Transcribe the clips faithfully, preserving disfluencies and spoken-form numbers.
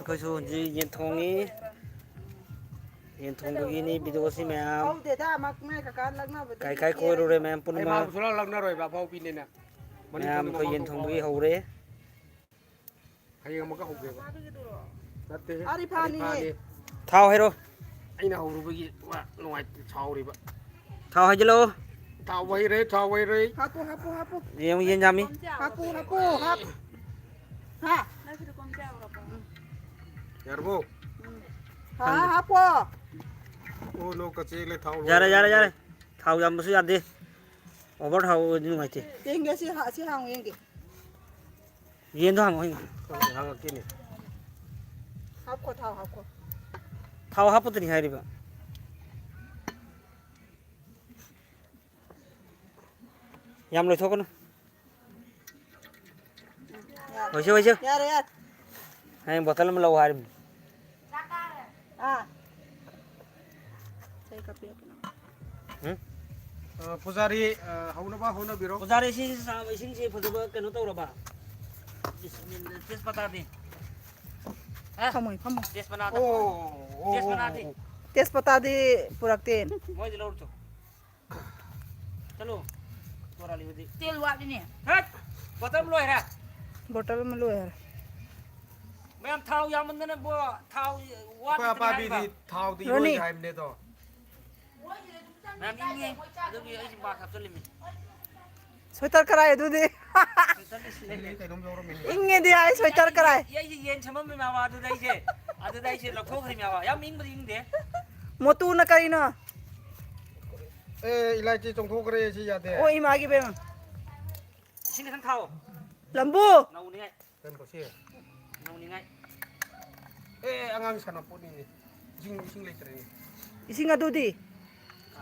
ꯑꯩꯈꯣꯏꯁꯨ ꯍꯧꯖꯤꯛ ꯌꯦꯟ ꯊꯣꯡꯉꯤ꯫ ꯌꯦꯟ ꯊꯣꯡꯕꯒꯤꯅꯤ ꯚꯤꯗꯤꯑꯣꯁꯤ ꯃꯌꯥꯝ꯫ ꯍꯧꯗꯦꯗ, ꯃ-, ꯃꯥꯏ ꯀꯀꯥ ꯂꯛꯅꯕꯗ ꯀꯥꯏ ꯀꯥꯏ ꯀꯣꯏꯔꯨꯔꯦ ꯃꯌꯥꯝ ꯑꯩ ꯄꯨꯝꯅꯃꯛ꯫ ꯃꯥꯕꯨ ꯁꯨꯡꯂꯥꯛ ꯂꯥꯛꯅꯔꯣꯏꯕ, ꯑꯐꯥꯎꯕꯤꯅꯤꯅ꯫ ꯃꯅꯤꯄꯨꯔꯗ ꯃꯌꯥꯝ ꯑꯩꯈꯣꯏ ꯃꯃꯥꯡ ꯌꯦꯟ ꯊꯣꯡꯕꯒꯤ ꯊꯣꯛꯄ ꯍꯧꯔꯦ꯫ ꯍꯌꯦꯡ ꯑꯃꯨꯛꯀ ꯍꯧꯒꯦꯕ꯫ ꯅꯠꯇꯦꯍꯦ꯫ ꯑꯥꯔꯤꯐꯥꯅꯤꯍꯦ꯫ ꯑꯥꯔꯤꯐꯥꯅꯤ꯫ ꯊꯥꯎ ꯍꯩꯔꯣ꯫ ꯑꯩꯅ ꯍꯧꯔꯨꯕꯒꯤ ꯋꯥ ꯅꯨꯡꯉꯥꯏ-, ꯁꯥꯎꯔꯤꯕ꯫ ꯊꯥꯎ ꯍꯩꯖꯤꯜꯂꯣ꯫ ꯊꯥꯎ ꯍꯩꯔꯦ, ꯊꯥꯎ ꯍꯩꯔꯦ꯫ ꯍꯥꯞꯄꯨ, ꯍꯥꯞꯄꯨ, ꯍꯥꯞꯄꯨ꯫ ꯌꯦꯡꯉꯨ, ꯌꯦꯟ ꯌꯥꯝꯃꯤ꯫ ꯍꯥꯞꯄꯨ, ꯍꯥꯞꯄꯨ, ꯍꯥꯞ-, ꯍꯥ? ꯌꯥꯔꯕꯣ? ꯎꯝ꯫ ꯍꯥ, ꯈꯪꯗꯦ꯫ ꯍꯥꯞꯄꯣ꯫ ꯑꯣ, ꯂꯣꯛꯀ ꯆꯦꯜꯂꯦ, ꯊꯥꯎ ꯌꯥꯔꯦ, ꯌꯥꯔꯦ, ꯂꯣꯏꯔꯦ꯫ ꯌꯥꯔꯦ꯫ ꯊꯥꯎ ꯌꯥꯝꯕꯁꯨ ꯌꯥꯗꯦ꯫ ꯑꯣꯚꯔ ꯊꯥꯎ ꯑꯣꯏꯔꯗꯤ ꯅꯨꯡꯉꯥꯏꯇꯦ꯫ ꯌꯦꯡꯒꯦ, ꯁꯤ ꯍꯥ-, ꯁꯤ ꯍꯥꯡꯉꯨ ꯌꯦꯡꯒꯦ꯫ ꯌꯦꯟꯗꯣ ꯍꯥꯡꯉꯣ, ꯍꯥꯡꯉꯣ꯫ ꯍꯥꯡꯉꯛꯀꯦꯅꯦ꯫ ꯍꯥꯞꯈꯣ, ꯊꯥꯎ ꯍꯥꯞꯈꯣ꯫ ꯊꯥꯎ ꯍꯥꯞꯄꯗꯨꯅꯤ ꯍꯥꯏꯔꯤꯕ꯫ ꯌꯥꯝ ꯂꯣꯏꯊꯣꯛꯀꯅꯨ꯫ ꯌꯥꯔꯦ꯫ ꯑꯣꯏꯁꯦ, ꯑꯣꯏꯁꯦ꯫ ꯌꯥꯔꯦ, ꯌꯥꯔꯦ꯫ ꯍꯌꯦꯡ ꯕꯣꯇꯜ ꯑꯃ ꯂꯧ ꯍꯥꯏꯔꯤꯕꯅꯤ꯫ ꯑꯥ꯫ ꯆꯩ ꯀꯥꯞꯄꯤꯔꯛꯀꯅꯣ꯫ ꯎꯝ? ꯑ, ꯄꯨꯖꯥꯔꯤ, ꯑ, ꯍꯧꯅꯕ ꯍꯣꯠꯅꯕꯤꯔꯣ꯫ ꯄꯨꯖꯥꯔꯤ, ꯁꯤ ꯆꯥ-, ꯏꯁꯤꯡꯁꯤ ꯐꯖꯕ ꯀꯩꯅꯣ ꯇꯧꯔꯕ? ꯕꯤꯁꯃꯤꯜꯂꯥ, ꯇꯦꯖꯄꯇꯥꯗꯤ? ꯍꯥ? ꯐꯝꯃꯣ, ꯐꯝꯃꯣ꯫ ꯇꯦꯖꯄꯇꯥꯗꯣ? ꯑꯣ, ꯑꯣ, ꯑꯣ, ꯇꯦꯖꯄꯇꯥꯗꯤ? ꯑꯣ, ꯑꯣ꯫ ꯇꯦꯖꯄꯇꯥꯗꯤ ꯄꯨꯔꯛꯇꯦ꯫ ꯃꯣꯏꯗꯤ ꯂꯧꯔꯨꯆꯣ꯫ ꯆꯠꯂꯣ꯫ ꯕꯣꯔꯥ ꯂꯩꯕꯗꯤ꯫ ꯇꯦꯜ ꯋꯥꯠꯂꯤꯅꯦ꯫ ꯍꯠ! ꯕꯣꯇꯜ ꯑꯃ ꯂꯣꯏꯔꯦ꯫ ꯕꯣꯇꯜ ꯑꯃ ꯂꯣꯏꯔꯦ꯫ ꯃꯌꯥꯝ ꯊꯥꯎ ꯌꯥꯝꯃꯟꯗꯅ ꯕꯣ-, ꯊꯥꯎ ꯑꯩꯈꯣꯏ ꯋꯥꯠꯂꯤꯗꯅ ꯑꯄꯥꯕꯤꯗꯤ ꯍꯥꯏꯔꯤꯕ꯫ ꯊꯥꯎꯗꯤ ꯔꯣꯅꯤ꯫ ꯏꯔꯣꯏ ꯍꯥꯏꯕꯅꯦ ꯑꯗꯣ꯫ ꯃꯌꯥꯝ ꯏꯪꯉꯦ꯫ ꯑꯗꯨꯒꯤ ꯑꯩꯁꯨ ꯃꯥꯛꯁ ꯍꯥꯞꯆꯜꯂꯤꯃꯤ꯫ ꯁ꯭ꯋꯦꯇꯔ ꯀꯔꯥꯏ ꯑꯗꯨꯗꯤ? ꯁ꯭ꯋꯦꯇꯔꯗꯤ ꯁꯤꯜꯂꯦ꯫ ꯑꯩ ꯀꯩꯅꯣꯝ ꯌꯥꯎꯔꯝꯃꯤꯅꯦ꯫ ꯏꯪꯉꯦꯗꯤ ꯍꯥꯏ ꯁ꯭ꯋꯦꯇꯔ ꯀꯔꯥꯏ? ꯑꯩꯁꯦ ꯌꯦꯟ ꯁꯦꯝꯃꯝꯃꯤ ꯃꯥꯕ ꯑꯗꯨꯗ ꯑꯩꯁꯦ, ꯑꯗꯨꯗ ꯑꯩꯁꯦ ꯂꯧꯊꯣꯛꯈ꯭ꯔꯤꯅꯦ ꯃꯥꯕ꯫ ꯌꯥꯝ ꯏꯪꯕꯗꯤ ꯏꯪꯗꯦ꯫ ꯃꯣꯇꯨꯅ ꯀꯔꯤꯅꯣ? ꯑꯦ, ꯏꯂꯥꯏꯆꯤ ꯆꯣꯡꯊꯣꯛꯈ꯭ꯔꯦ, ꯁꯤ ꯌꯥꯗꯦ꯫ ꯑꯣ, ꯏꯃꯥꯒꯤ ꯕꯦꯝꯃ꯫ ꯏꯁꯤꯡ ꯈꯤꯇꯪ ꯊꯥꯎ꯫ ꯂꯝꯕꯨ! ꯅꯧꯅꯤꯡꯉꯥꯏ꯫ ꯀꯩꯅꯣ ꯁꯤ? ꯅꯧꯅꯤꯡꯉꯥꯏ꯫ ꯑꯦ, ꯑꯉꯥꯡ ꯁꯥꯟꯅꯄꯣꯠꯅꯤꯅꯦ꯫ ꯏꯁꯤꯡ, ꯏꯁꯤꯡ ꯂꯩꯇ꯭ꯔꯦꯅꯦ꯫ ꯏꯁꯤꯡ ꯑꯗꯨꯗꯤ?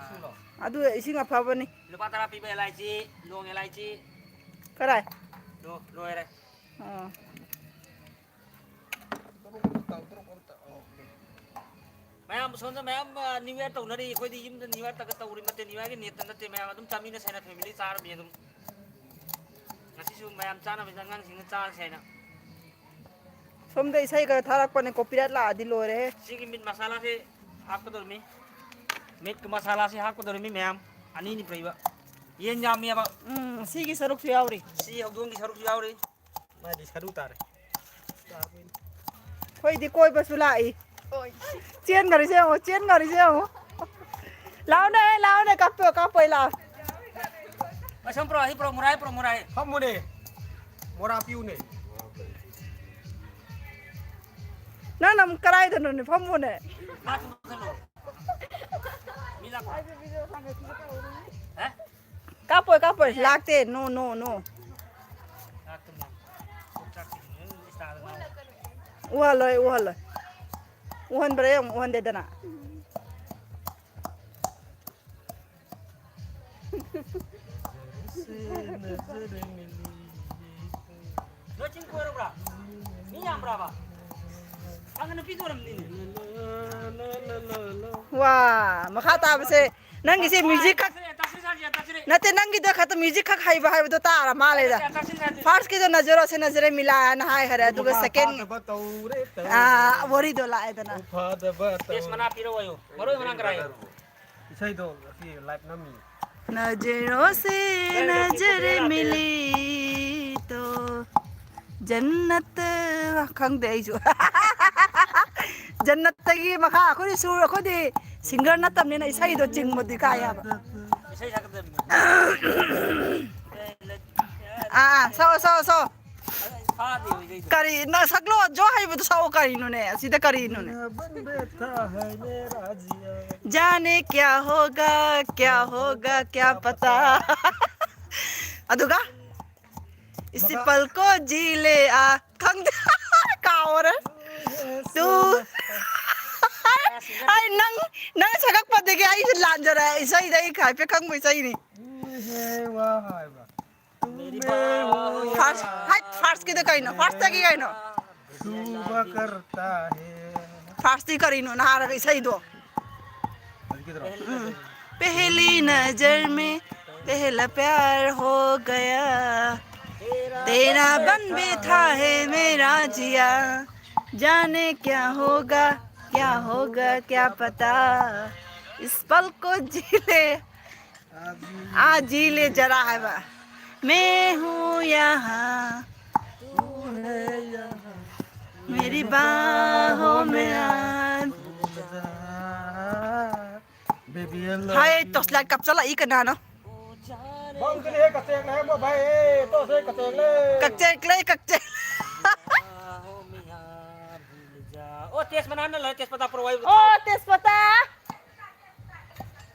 ꯏꯁꯤꯡꯂꯣ? ꯑꯗꯨ ꯏꯁꯤꯡ ꯑꯐꯕꯅꯤ꯫ ꯂꯨꯄꯥ ꯇꯔꯥ ꯄꯤꯕ ꯑꯦꯂꯥꯏꯆꯤ, ꯂꯣꯡ ꯑꯦꯂꯥꯏꯆꯤ꯫ ꯀꯔꯥꯏ? ꯂꯣ-, ꯂꯣꯏꯔꯦ꯫ ꯑꯥ꯫ ꯃꯌꯥꯝ ꯁꯣꯝꯗ ꯃꯌꯥꯝ, ꯑ, New Year ꯇꯧꯅꯔꯤ꯫ ꯑꯩꯈꯣꯏꯗꯤ ꯌꯨꯝꯗ New Year ꯇꯒ ꯇꯧꯔꯤ ꯅꯠꯇꯦ, New Year ꯒꯤ ꯅꯦꯠꯇ ꯅꯠꯇꯦ, ꯃꯌꯥꯝ ꯑꯗꯨꯝ ꯆꯥꯃꯤꯟꯅꯁꯦ ꯍꯥꯏꯅ family ꯆꯥꯔꯝꯃꯤ ꯑꯗꯨꯝ꯫ ꯉꯁꯤꯁꯨ ꯃꯌꯥꯝ ꯆꯥꯅꯕꯅꯤꯅ ꯑꯉꯥꯡꯁꯤꯡꯅ ꯆꯥꯔꯁꯦ ꯍꯥꯏꯅ꯫ ꯁꯣꯝꯗ ꯏꯁꯩꯒ ꯊꯥꯔꯛꯄꯅꯦ, copyright ꯂꯥꯛꯑꯗꯤ ꯂꯣꯏꯔꯦꯍꯦ꯫ ꯁꯤꯒꯤ ꯃꯤꯠ ꯃꯁꯥꯂꯥꯁꯦ ꯍꯥꯞꯀꯗꯧꯔꯤꯃꯤ꯫ ꯃꯤꯠꯀ ꯃꯁꯥꯂꯥꯁꯦ ꯍꯥꯞꯀꯗꯧꯔꯤꯃꯤ ꯃꯌꯥꯝ꯫ ꯑꯅꯤꯅꯤ ꯄꯨꯔꯛꯏꯕ꯫ ꯌꯦꯟ ꯌꯥꯝꯃꯤꯑꯕ꯫ ꯎꯝ, ꯁꯤꯒꯤ ꯁꯔꯨꯛꯁꯨ ꯌꯥꯎꯔꯤ꯫ ꯁꯤ ꯍꯧꯗꯣꯡꯒꯤ ꯁꯔꯨꯛꯁꯨ ꯌꯥꯎꯔꯤ꯫ ꯃꯥꯗꯤ ꯁꯔꯨ ꯇꯥꯔꯦ꯫ ꯑꯩꯈꯣꯏꯗꯤ ꯀꯣꯏꯕꯁꯨ ꯂꯥꯛꯏ꯫ ꯆꯦꯟꯈꯔꯤꯁꯦ ꯌꯦꯡꯉꯣ, ꯆꯦꯟꯈꯔꯤꯁꯦ ꯌꯦꯡꯉꯣ꯫ ꯂꯥꯎꯅꯦ, ꯂꯥꯎꯅꯦ, ꯀꯥꯞꯄꯣ, ꯀꯥꯞꯄꯣ, ꯂꯥꯎ꯫ ꯑꯁꯣꯝ ꯄꯨꯔꯛꯑꯣ, ꯑꯩ ꯄꯨꯔꯛꯑꯣ, ꯃꯨꯔꯥꯏ ꯄꯨꯔꯛꯑꯣ, ꯃꯨꯔꯥꯏ꯫ ꯐꯝꯃꯨꯅꯦ꯫ ꯃꯣꯔꯥ ꯄꯤꯌꯨꯅꯦ꯫ ꯅꯪꯅ ꯑꯃꯨꯛ ꯀꯔꯥꯏꯗꯅꯣꯅꯦ? ꯐꯝꯃꯣꯅꯦ꯫ ꯃꯥ ꯊꯨꯝ ꯆꯠꯂꯣ꯫ ꯃꯤ ꯂꯥꯛꯄ꯭ꯔꯣ? ꯍꯦ? ꯀꯥꯞꯄꯣꯏ, ꯀꯥꯞꯄꯣꯏ, ꯂꯥꯛꯇꯦ꯫ No, no, no꯫ ꯆꯥꯛ ꯊꯨꯝ ꯌꯥꯝ-, ꯆꯥꯛ ꯊꯨꯝ ꯌꯥꯝ ꯆꯥꯗꯅ꯫ ꯎꯍꯜꯂꯣꯏ, ꯎꯍꯜꯂꯣꯏ꯫ ꯎꯍꯟꯕ꯭ꯔꯥ ꯌꯦꯡꯉꯨ, ꯎꯍꯟꯗꯦꯗꯅ꯫ ꯅꯣꯏ ꯆꯤꯡ ꯀꯣꯏꯔꯕ꯭ꯔꯥ? ꯃꯤ ꯌꯥꯝꯕ꯭ꯔꯥꯕ? ꯑꯪ, ꯅꯨꯄꯤꯗꯨ ꯑꯣꯏꯔꯝꯅꯤꯅꯦ꯫ ꯋꯥ, ꯃꯈꯥ ꯇꯥꯕꯁꯦ ꯅꯪꯒꯤꯁꯦ music ꯈꯛ ꯇꯥꯛꯁꯤꯔꯦ, ꯇꯥꯛꯁꯤꯔꯦ, ꯇꯥꯛꯁꯤꯔꯦ꯫ ꯅꯠꯇꯦ, ꯅꯪꯒꯤꯗ ꯈꯛꯇ music ꯈꯛ ꯍꯩꯕ ꯍꯥꯏꯕꯗꯣ ꯇꯥꯔ ꯃꯥꯜꯂꯦꯗ꯫ ꯇꯥꯛꯁꯤꯔꯦ, ꯇꯥꯛꯁꯤꯔꯦ꯫ First ꯀꯤꯗꯣ ꯅꯖꯔꯣ ꯁꯦ ꯅꯖꯔꯦ ꯃꯤꯂꯥ ꯍꯥꯏꯅ ꯍꯥꯏꯈꯔꯦ, ꯑꯗꯨꯒ ꯃꯈꯥ second, ꯇꯥꯗꯕ ꯇꯧꯔꯦ, ꯇꯧꯔꯦ꯫ ꯑꯥ, ꯋꯥꯔꯤꯗꯣ ꯂꯥꯛꯑꯦꯗꯅ꯫ ꯃꯈꯥ ꯇꯥꯗꯕ ꯇꯦꯁ ꯇꯧꯔꯦ꯫ ꯃꯅꯥ ꯄꯤꯔꯛꯑꯣ ꯍꯥꯏꯌꯣ꯫ ꯃꯔꯣꯏ ꯃꯔꯥꯡ ꯀꯔꯥꯏ? ꯏꯁꯩꯗꯣ ꯉꯁꯤ live ꯅꯝꯃꯤ꯫ ꯅꯖꯔꯣ ꯁꯦ ꯅꯖꯔ ꯃꯤꯂꯤ ꯇꯣ ꯖꯟꯅꯠ, ꯈꯪꯗꯦ ꯑꯩꯁꯨ꯫ ꯖꯟꯅꯠꯇꯒꯤ ꯃꯈꯥ ꯑꯩꯈꯣꯏꯗꯤ ꯁꯨꯔ-, ꯑꯩꯈꯣꯏꯗꯤ singer ꯅꯠꯇꯕꯅꯤꯅ ꯏꯁꯩꯗꯣ ꯆꯤꯡꯕꯗꯤ ꯀꯥꯏ ꯍꯥꯏꯕ꯫ ꯏꯁꯩ ꯁꯛꯀꯗꯕꯅꯤ꯫ ꯑꯥ, ꯑꯥ, ꯁꯛꯑꯣ, ꯁꯛꯑꯣ, ꯁꯛꯑꯣ꯫ ꯐꯥꯗꯦ ꯍꯧꯖꯤꯛ꯫ ꯀꯔꯤ, ꯅꯪ ꯁꯛꯂꯣ, ꯖꯣ ꯍꯩꯕꯗꯣ ꯁꯛꯑꯣ ꯀꯔꯤꯅꯣꯅꯦ? ꯑꯁꯤꯗ ꯀꯔꯤꯅꯣꯅꯦ? ꯖꯥꯅꯦ ꯀ꯭ꯌꯥ ꯍꯣꯒꯥ, ꯀ꯭ꯌꯥ ꯍꯣꯒꯥ, ꯀ꯭ꯌꯥ ꯄꯇꯥ꯫ ꯑꯗꯨꯒ? ꯏꯁꯤ ꯄꯜꯀꯣ ꯖꯤꯂꯦ ꯑꯥ, ꯈꯪꯗꯦ꯫ ꯀꯥꯎꯔꯦ꯫ ꯇꯨ꯫ ꯑꯩ ꯅꯪ, ꯅꯪ ꯁꯛꯂꯛꯄꯗꯒꯤ ꯑꯩꯁꯨ ꯂꯥꯟꯖꯔꯦ꯫ ꯏꯁꯩꯗ ꯑꯩ ꯍꯥꯏꯐꯦꯠ ꯈꯪꯕ ꯏꯁꯩꯅꯤ꯫ ꯏꯍꯦ ꯋꯥ ꯍꯥꯏꯕ꯫ First, ꯍꯥꯏꯠ, first ꯀꯤꯗꯣ ꯀꯩꯅꯣ? First ꯇꯒꯤ ꯀꯩꯅꯣ? ꯁꯨꯕ ꯀꯔꯇꯥ ꯍꯦ꯫ First ꯇꯤ ꯀꯔꯤꯅꯣ ꯅꯍꯥꯟꯒꯤ ꯏꯁꯩꯗꯣ? ꯍꯧꯖꯤꯛꯀꯤꯗꯨꯔꯣ? ꯎꯝ꯫ ꯄꯦꯍꯂꯤ ꯅꯖꯔ ꯃꯦ ꯄꯦꯍꯂꯥ ꯄ꯭ꯌꯥꯔ ꯍꯣ ꯒꯌꯥ꯫ तेरा बन भी था है मेरा जिया, जाने क्या होगा, क्या होगा, क्या पता। इस पल को जी ले, आज जी ले जरा है बा। मैं हूँ यहाँ, मेरी बाहों में आ। Baby, I love hi, you. Torchlight कब चला? ई कना ना? Bang kini hai kachek na hai mo bhai, to se kachek le. कच्चे क्ले, कच्चे। ओ, तेज बना ना, तेज पत्ता provide। ओ, तेज पत्ता।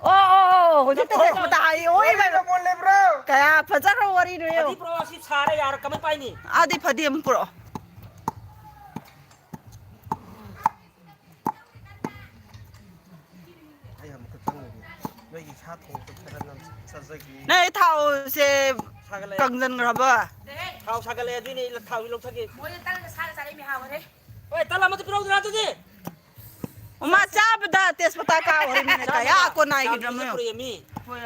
ओ, ओ, ओ, हो जी, तेज पत्ता है, ओ, ये भाई। बोल ले, bro। क्या फंसा रहा, वरी रे। अभी प्रवासी सारे यार, कम पाई नहीं। आदि फदी हम प्रो। ꯑꯩ ꯑꯃꯨꯛꯇ ꯆꯪꯉꯨꯒꯦ꯫ ꯅꯣꯏꯒꯤ ꯁꯥ ꯊꯣꯡꯕꯗꯣ ꯈꯔ ꯉꯝ-, ꯆꯥꯖꯒꯦ꯫ ꯅꯪ ꯑꯩ ꯊꯥꯎꯁꯦ ꯁꯥꯒꯠꯂꯛꯑꯦ꯫ ꯀꯪꯖꯟꯈ꯭ꯔꯕ? ꯊꯥꯎ ꯁꯥꯒꯠꯂꯛꯑꯦ, ꯑꯗꯨꯏꯅꯦ ꯑꯩ ꯊꯥꯎꯁꯤ ꯂꯧꯊꯒꯦ꯫ ꯃꯣꯏꯗ ꯇꯟꯒ ꯁꯥꯒ ꯆꯥꯔꯛꯏ ꯃꯤ ꯍꯥꯎꯕꯅꯦ꯫ ꯍꯣꯏ, ꯇꯟ ꯑꯃꯗꯤ ꯄꯤꯔꯛꯎꯗꯅ ꯑꯗꯨꯗꯤ꯫ ꯑꯣ, ꯃꯥ ꯆꯥꯕꯗ ꯇꯦꯖꯄꯇꯥ ꯀꯥ ꯑꯣꯏꯔꯝꯃꯤꯅꯦ꯫ ꯀꯌꯥ ꯆꯥꯕꯗ ꯀꯣꯟꯅꯥꯏꯒꯤꯗ꯭ꯔꯃꯣ? ꯆꯥꯕꯗ ꯄꯨꯔꯛꯑꯦ ꯃꯤ꯫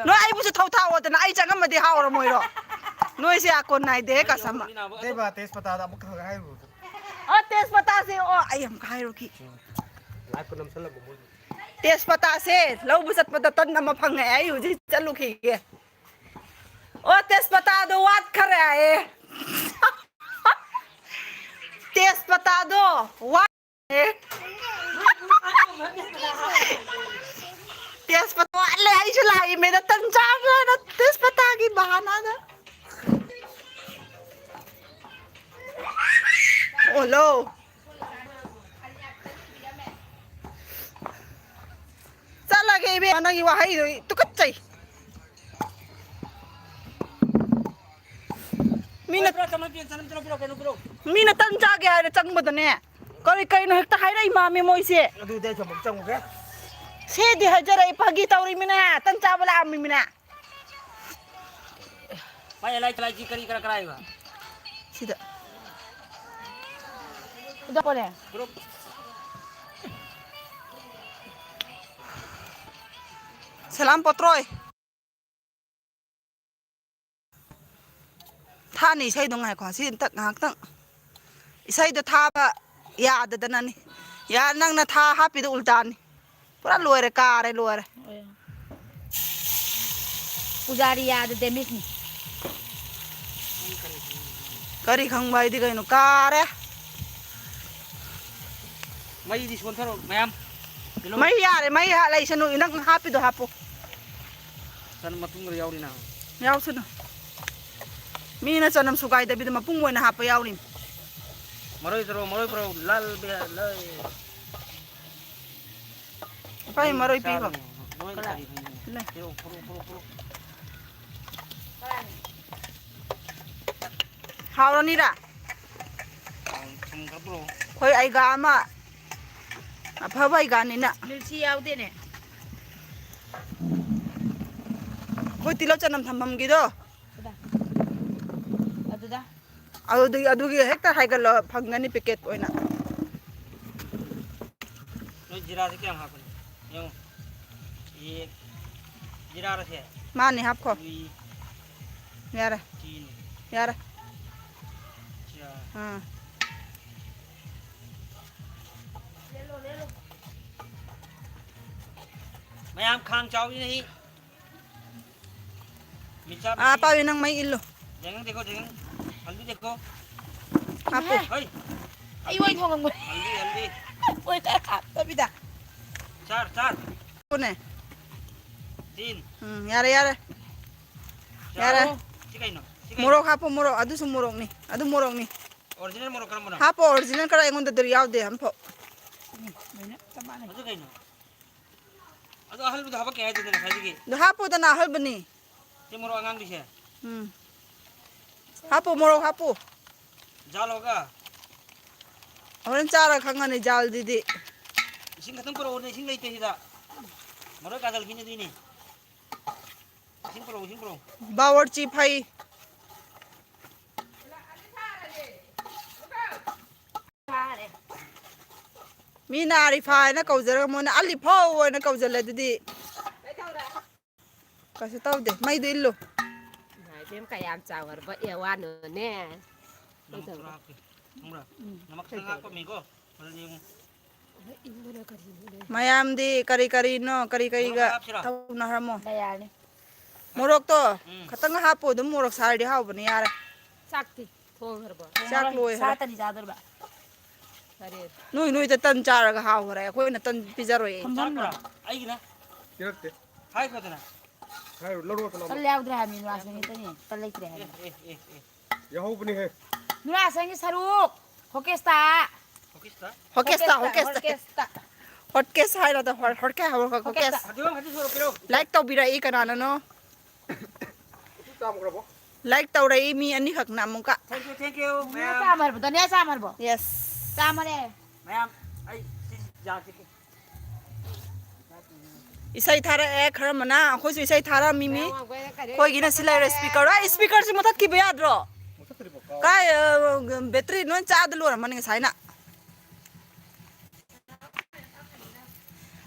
ꯅꯣꯏ ꯑꯩꯕꯨꯁꯨ ꯊꯧ ꯊꯥꯛꯑꯣꯗꯅ, ꯑꯩ ꯆꯪꯉꯝꯃꯗꯤ ꯍꯥꯎꯔꯝꯃꯣꯏꯔꯣ? ꯅꯣꯏꯁꯦ ꯌꯥ ꯀꯣꯟꯅꯥꯏꯗꯦ, ꯀꯁꯝꯃ꯫ ꯑꯇꯩꯕ ꯇꯦꯖꯄꯇꯥꯗ ꯑꯃꯨꯛ ꯈꯛ ꯍꯥꯏꯔꯨꯔꯣ꯫ ꯑꯣ, ꯇꯦꯖꯄꯇꯥꯁꯦ, ꯑꯣ, ꯑꯩ ꯑꯃꯨꯛ ꯍꯥꯏꯔꯨꯈꯤ꯫ ꯂꯥꯏꯞꯀ ꯅꯝꯁꯜꯂꯝꯃꯣ ꯃꯣꯏꯒꯤ꯫ ꯇꯦꯖꯄꯇꯥꯁꯦ ꯂꯧꯕ ꯆꯠꯄꯗ ꯇꯟ ꯑꯃ ꯐꯪꯉꯦ, ꯑꯩ ꯍꯧꯖꯤꯛ ꯆꯠꯂꯨꯈꯤꯒꯦ꯫ ꯑꯣ, ꯇꯦꯖꯄꯇꯥꯗꯣ ꯋꯥꯠꯈꯔꯦ ꯍꯥꯏꯌꯦ꯫ ꯇꯦꯖꯄꯇꯥꯗꯣ ꯋꯥꯠ-, ꯑꯦ꯫ ꯇꯦꯖꯄꯇꯥ ꯋꯥꯠꯂꯦ, ꯑꯩꯁꯨ ꯂꯥꯛꯏꯃꯦꯗ ꯇꯟ ꯆꯥꯕꯅ ꯇꯦꯖꯄꯇꯥꯒꯤ ꯕꯍꯥꯅꯥꯗ꯫ ꯑꯣꯂꯣ꯫ ꯆꯠꯂꯒꯦ ꯏꯕꯦꯝꯃ, ꯅꯪꯒꯤ ꯋꯥꯍꯩꯗꯣ ꯑꯩ ꯇꯨꯀꯠꯆꯩ꯫ ꯃꯤꯅ, ꯄꯤꯔꯣ, ꯆꯅꯝ ꯄꯤꯔꯣ, ꯆꯅꯝ ꯄꯤꯔꯣ, ꯄꯤꯔꯣ, ꯄꯤꯔꯣ꯫ ꯃꯤꯅ ꯇꯟ ꯆꯥꯒꯦ ꯍꯥꯏꯔ ꯆꯪꯕꯗꯅꯦ, ꯀꯔꯤ ꯀꯔꯤꯅꯣ ꯍꯦꯛꯇ ꯍꯥꯏꯔꯛꯏ ꯃꯥꯃꯤ ꯃꯣꯏꯁꯦ꯫ ꯑꯗꯨꯗꯤ ꯑꯩꯁꯨ ꯑꯃꯨꯛ ꯆꯪꯉꯨꯒꯦ꯫ ꯁꯦꯗꯤ ꯍꯥꯏꯖꯔꯛꯏ, ꯐꯥꯒꯤ ꯇꯧꯔꯤꯃꯤꯅꯦ, ꯇꯟ ꯆꯥꯕ ꯂꯥꯛꯑꯝꯃꯤꯃꯤꯅꯦ꯫ ꯃꯥꯏ ꯑꯦꯂꯥꯏ ꯇꯦꯂꯥꯏꯁꯤ ꯀꯔꯤ ꯀꯔꯥ ꯀꯔꯥꯏꯕ? ꯁꯤꯗ꯫ ꯎꯗ ꯀꯣꯅꯦ꯫ ꯒ꯭ꯔꯨꯞ꯫ ꯁꯦꯂꯥꯝ ꯄꯣꯠꯇ꯭ꯔꯣꯏ꯫ ꯊꯥꯅꯤ ꯏꯁꯩꯗꯣ ꯉꯥꯏꯈꯣ, ꯁꯤ ꯑꯝꯇ ꯉꯥꯏꯍꯥꯛꯇꯪ꯫ ꯏꯁꯩꯗꯣ ꯊꯥꯕ ꯌꯥꯗꯗꯅꯅꯤ꯫ ꯌꯥ, ꯅꯪꯅ ꯊꯥ ꯍꯥꯞꯄꯤꯗꯣ ꯎꯜꯇꯥꯅꯤ꯫ ꯄꯨꯔꯥ ꯂꯣꯏꯔꯦ, ꯀꯥꯔꯦ, ꯂꯣꯏꯔꯦ꯫ ꯄꯨꯖꯥꯔꯤ ꯌꯥꯗꯗꯦ ꯃꯤꯠꯅꯤ꯫ ꯀꯔꯤ ꯈꯪꯕ ꯍꯥꯏꯗꯤ ꯀꯩꯅꯣ? ꯀꯥꯔꯦ꯫ ꯃꯩꯗꯤ ꯁꯣꯟꯊꯔꯣ ꯃꯌꯥꯝ꯫ ꯀꯩꯅꯣ ꯃꯩ ꯌꯥꯔꯦ, ꯃꯩ ꯍꯥ-, ꯂꯩꯁꯅꯨ, ꯅꯪ ꯍꯥꯞꯄꯤꯗꯣ ꯍꯥꯞꯄꯣ꯫ ꯆꯅꯝ ꯃꯇꯨꯝ ꯈꯔ ꯌꯥꯎꯔꯤꯅ꯫ ꯌꯥꯎꯁꯅꯨ꯫ ꯃꯤꯅ ꯆꯅꯝ ꯁꯨꯒꯥꯏꯗꯕꯤꯗ ꯃꯄꯨꯝ ꯑꯣꯏꯅ ꯍꯥꯞꯄ ꯌꯥꯎꯔꯤꯅꯤ꯫ ꯃꯔꯣꯏ ꯇꯧꯔꯣ, ꯃꯔꯣꯏ ꯄꯨꯔꯛꯑꯣ꯫ ꯂꯥꯜ ꯕꯦ-, ꯂꯩ꯫ ꯏꯄꯥ ꯃꯔꯣꯏ ꯄꯤꯈꯣ꯫ ꯅꯣꯏ ꯀꯔꯤ ꯈꯪꯉꯤ? ꯂꯩ꯫ ꯄꯤꯔꯛꯑꯣ, ꯄꯨꯔꯛꯑꯣ, ꯄꯨꯔꯛꯑꯣ, ꯄꯨꯔꯛꯑꯣ꯫ ꯍꯥꯎꯔꯅꯤꯔꯥ? ꯊꯨꯝ ꯈꯔ ꯄꯨꯔꯛꯑꯣ꯫ ꯑꯩꯈꯣꯏ ꯑꯩꯒꯥ ꯑꯃ ꯑꯐꯕ ꯑꯩꯒꯥꯅꯤꯅ꯫ ꯃꯤꯔꯆꯤ ꯌꯥꯎꯗꯦꯅꯦ꯫ ꯑꯩꯈꯣꯏ ꯇꯤꯜꯍꯧ ꯆꯅꯝ ꯊꯝꯐꯝꯒꯤꯗꯣ꯫ ꯀꯗꯥ? ꯑꯗꯨꯗ? ꯑꯗꯨꯗꯤ ꯑꯗꯨꯒꯤ ꯍꯦꯛꯇ ꯍꯥꯏꯒꯠꯂꯣ, ꯐꯪꯒꯅꯤ ꯄꯦꯀꯦꯠ ꯑꯣꯏꯅ꯫ ꯅꯣꯏ ꯖꯤꯔꯥꯁꯦ ꯀꯌꯥꯝ ꯍꯥꯞꯄꯅꯣ? ꯌꯦꯡꯉꯣ꯫ ꯌꯦ-, ꯖꯤꯔꯥꯔꯁꯦ? ꯃꯥꯅꯤ, ꯍꯥꯞꯈꯣ꯫ ꯂꯨꯏ, ꯌꯥꯔꯦ, ꯆꯤꯅꯤ, ꯌꯥꯔꯦ꯫ ꯖꯤꯔꯥ꯫ ꯑꯥ꯫ ꯃꯌꯥꯝ ꯈꯥꯡ ꯆꯥꯎꯏꯅꯦ ꯑꯩ꯫ ꯃꯤꯆꯥ ꯑꯥ, ꯃꯤꯆꯤ꯫ ꯄꯥꯕꯤ, ꯅꯪ ꯃꯩ ꯏꯜꯂꯨ꯫ ꯖꯦꯡ ꯗꯦꯈꯣ, ꯖꯦꯡ꯫ ꯍꯜꯗꯤ ꯗꯦꯈꯣ꯫ ꯍꯥꯞꯄꯨ꯫ ꯍꯩ꯫ ꯑꯩ ꯑꯣꯏ ꯊꯣꯡꯉꯝꯕ꯫ ꯍꯜꯗꯤ, ꯍꯜꯗꯤ꯫ ꯑꯣꯏ ꯈꯔ ꯍꯥꯞꯇꯕꯤꯗ꯫ ꯆꯥꯔ, ꯆꯥꯔ꯫ ꯄꯨꯅꯦ꯫ ꯇꯤꯟ꯫ ꯎꯝ, ꯌꯥꯔꯦ, ꯌꯥꯔꯦ꯫ ꯌꯥꯔꯦ꯫ ꯁꯤ ꯀꯩꯅꯣ? ꯁꯤ ꯀꯩꯅꯣ? ꯃꯣꯔꯣꯛ ꯍꯥꯞꯄꯨ, ꯃꯣꯔꯣꯛ꯫ ꯑꯗꯨꯁꯨ ꯃꯣꯔꯣꯛꯅꯤ꯫ ꯑꯗꯨ ꯃꯣꯔꯣꯛꯅꯤ꯫ ꯑꯣꯔꯤꯖꯤꯅꯦꯜ ꯃꯣꯔꯣꯛ ꯀꯔꯝꯕꯅꯣ? ꯍꯥꯞꯄꯣ, ꯑꯣꯔꯤꯖꯤꯅꯦꯜ ꯈꯔ ꯑꯩꯉꯣꯟꯗꯗꯤ ꯌꯥꯎꯗꯦ ꯑꯝꯐꯥꯎ꯫ ꯂꯣꯏꯅ ꯆꯞ ꯃꯥꯟꯅꯩ꯫ ꯑꯗꯨ ꯀꯩꯅꯣ? ꯑꯗꯨ ꯑꯍꯜꯕꯗꯣ ꯍꯥꯞꯄꯛꯀꯦ ꯍꯥꯏꯗꯨꯗꯤ ꯉꯁꯥꯏꯗꯒꯤ꯫ ꯑꯗꯨ ꯍꯥꯞꯄꯣꯗꯅ ꯑꯍꯜꯕꯅꯤ꯫ ꯁꯤ ꯃꯣꯔꯣꯛ ꯑꯉꯥꯡꯕꯤꯁꯦ꯫ ꯎꯝ꯫ ꯍꯥꯞꯄꯨ, ꯃꯣꯔꯣꯛ ꯍꯥꯞꯄꯨ꯫ ꯖꯥꯜ ꯍꯣꯒ꯫ ꯍꯣꯔꯦꯟ ꯆꯥꯔ ꯈꯪꯉꯅꯤ ꯖꯥꯜꯗꯨꯗꯤ꯫ ꯏꯁꯤꯡ ꯈꯛꯇꯪ ꯄꯨꯔꯛꯎꯅꯦ, ꯏꯁꯤꯡ ꯂꯩꯇꯦ ꯁꯤꯗ꯫ ꯃꯔꯣꯏ ꯀꯥꯖꯜꯒꯤꯅꯦ ꯑꯗꯨꯏꯅꯦ꯫ ꯏꯁꯤꯡ ꯄꯨꯔꯛꯎ, ꯏꯁꯤꯡ ꯄꯨꯔꯛꯎ꯫ ꯕꯥꯋꯔꯆꯤ ꯐꯩ꯫ ꯃꯤꯅ ꯑꯥꯔꯤꯐꯥ ꯍꯥꯏꯅ ꯀꯧꯖꯔꯒ ꯃꯣꯏꯅ ꯑꯂꯤꯐꯧ ꯍꯥꯏꯅ ꯀꯧꯖꯜꯂꯦ ꯑꯗꯨꯗꯤ꯫ ꯀꯩꯁꯨ ꯇꯧꯗꯦ꯫ ꯃꯩꯗꯨ ꯏꯜꯂꯨ꯫ ꯏꯕꯦꯝ, ꯀꯌꯥꯝ ꯆꯥꯎꯈ꯭ꯔꯕ ꯑꯦꯋꯥꯅꯣꯅꯦ꯫ ꯅꯃꯛ ꯈꯔ ꯍꯥꯞꯀꯦ꯫ ꯈꯪꯕ꯭ꯔꯥ? ꯎꯝ꯫ ꯅꯃꯛ ꯈꯤꯇꯪ ꯍꯥꯞꯄꯝꯃꯤꯀꯣ꯫ ꯑꯗꯨꯗꯤ ꯌꯦꯡꯉꯨ꯫ ꯃꯌꯥꯝꯗꯤ ꯀꯔꯤ ꯀꯔꯤꯅꯣ ꯀꯔꯤ ꯀꯔꯤꯒ ꯃꯣꯔꯣꯛ ꯍꯥꯞꯁꯤꯔꯣ? ꯇꯧꯅꯈ꯭ꯔꯃꯣ? ꯌꯥꯔꯅꯤ꯫ ꯃꯣꯔꯣꯛꯇꯣ ꯎꯝ꯫ ꯈꯇꯪ ꯍꯥꯞꯄꯣ, ꯑꯗꯨꯝ ꯃꯣꯔꯣꯛ ꯁꯥꯔꯗꯤ ꯍꯥꯎꯕꯅꯦ꯫ ꯌꯥꯔꯦ꯫ ꯆꯥꯛꯇꯤ ꯊꯣꯡꯈ꯭ꯔꯕꯣ? ꯆꯥꯛ ꯂꯣꯏꯈ꯭ꯔꯦ꯫ ꯁꯥ ꯇꯅꯤ ꯆꯥꯗꯣꯔꯕ꯫ ꯐꯔꯦ꯫ ꯅꯣꯏ ꯅꯣꯏꯗ ꯇꯟ ꯆꯥꯔꯒ ꯍꯥꯎꯈ꯭ꯔꯦ, ꯑꯩꯈꯣꯏꯅ ꯇꯟ ꯄꯤꯖꯔꯣꯏꯌꯦ꯫ ꯆꯥꯛꯄ꯭ꯔꯥ? ꯑꯩꯒꯤꯅ ꯄꯤꯔꯛꯇꯦ꯫ ꯍꯥꯏꯈꯣꯗꯅ꯫ ꯍꯥꯏꯔꯨ, ꯂꯧꯔꯣ ꯂꯥꯎ꯫ ꯇꯜ ꯌꯥꯎꯗ꯭ꯔꯦ ꯍꯥꯏꯕꯅꯤ, ꯅꯨꯔꯥ ꯁꯪꯒꯤꯠꯇꯅꯤ꯫ ꯇꯜ ꯂꯩꯇ꯭ꯔꯦ ꯑꯦ ꯍꯥꯏꯕꯅꯤ꯫ ꯑꯦ ꯑꯦ ꯑꯦ꯫ ꯌꯥꯎꯍꯧꯕꯅꯤꯍꯦ꯫ ꯅꯨꯔꯥ ꯁꯪꯒꯤ ꯁꯔꯨꯛ ꯍꯣꯀꯦꯁꯇ꯫ ꯍꯣꯀꯤꯁꯇ꯫ ꯍꯣꯀꯦꯁꯇ, ꯍꯣꯀꯦꯁꯇ꯫ ꯍꯣꯀꯦꯁꯇ꯫ ꯍꯣꯠꯀꯦꯁ ꯍꯥꯏꯔꯗ ꯍꯣꯠ-, ꯍꯣꯠꯀꯦ ꯍꯥꯏꯕ ꯍꯣꯀꯦꯁ꯫ ꯍꯣꯀꯦꯁꯇ꯫ ꯐꯗꯤꯒꯣꯝ ꯈꯔꯗꯤ ꯁꯣꯏꯔꯛꯀꯦꯔꯣ? ꯂꯥꯏꯛ ꯇꯧꯕꯤꯔꯛꯏ ꯀꯅꯥꯅꯅꯣ? ꯎꯆꯤ ꯆꯥꯝꯈ꯭ꯔꯕꯣ? ꯂꯥꯏꯛ ꯇꯧꯔꯛꯏ ꯃꯤ ꯑꯅꯤꯈꯛꯅ ꯑꯃꯨꯛꯀ꯫ Thank you, thank you, ꯗꯅꯤꯌꯥ ꯃꯌꯥꯝ꯫ ꯆꯥꯝꯃ ꯍꯥꯏꯔꯕꯣ? ꯗꯅꯤꯌꯥ ꯆꯥꯝꯃ ꯍꯥꯏꯔꯕꯣ? Yes꯫ ꯆꯥꯝꯃꯅꯦ꯫ ꯃꯌꯥꯝ, ꯑꯩ ꯁꯤ ꯌꯥꯁꯤ꯫ ꯏꯁꯩ ꯊꯥꯔꯛꯑꯦ ꯈꯔ ꯑꯃꯅ, ꯑꯩꯈꯣꯏꯁꯨ ꯏꯁꯩ ꯊꯥꯔꯛꯑꯝꯃꯤ ꯃꯤ꯫ ꯑꯩꯈꯣꯏꯒꯤꯅ ꯁꯤ ꯂꯩꯔꯦ speaker꯫ ꯑꯩ speakerꯁꯤ ꯃꯨꯊꯠꯈꯤꯕ ꯌꯥꯗ꯭ꯔꯣ? ꯃꯨꯊꯠꯇ꯭ꯔꯤꯕꯣ? ꯀꯥꯏ, ꯑ, battery ꯂꯣꯏ ꯆꯥꯗ ꯂꯣꯏꯔꯝꯃꯅꯤ ꯉꯁꯥꯏꯅ꯫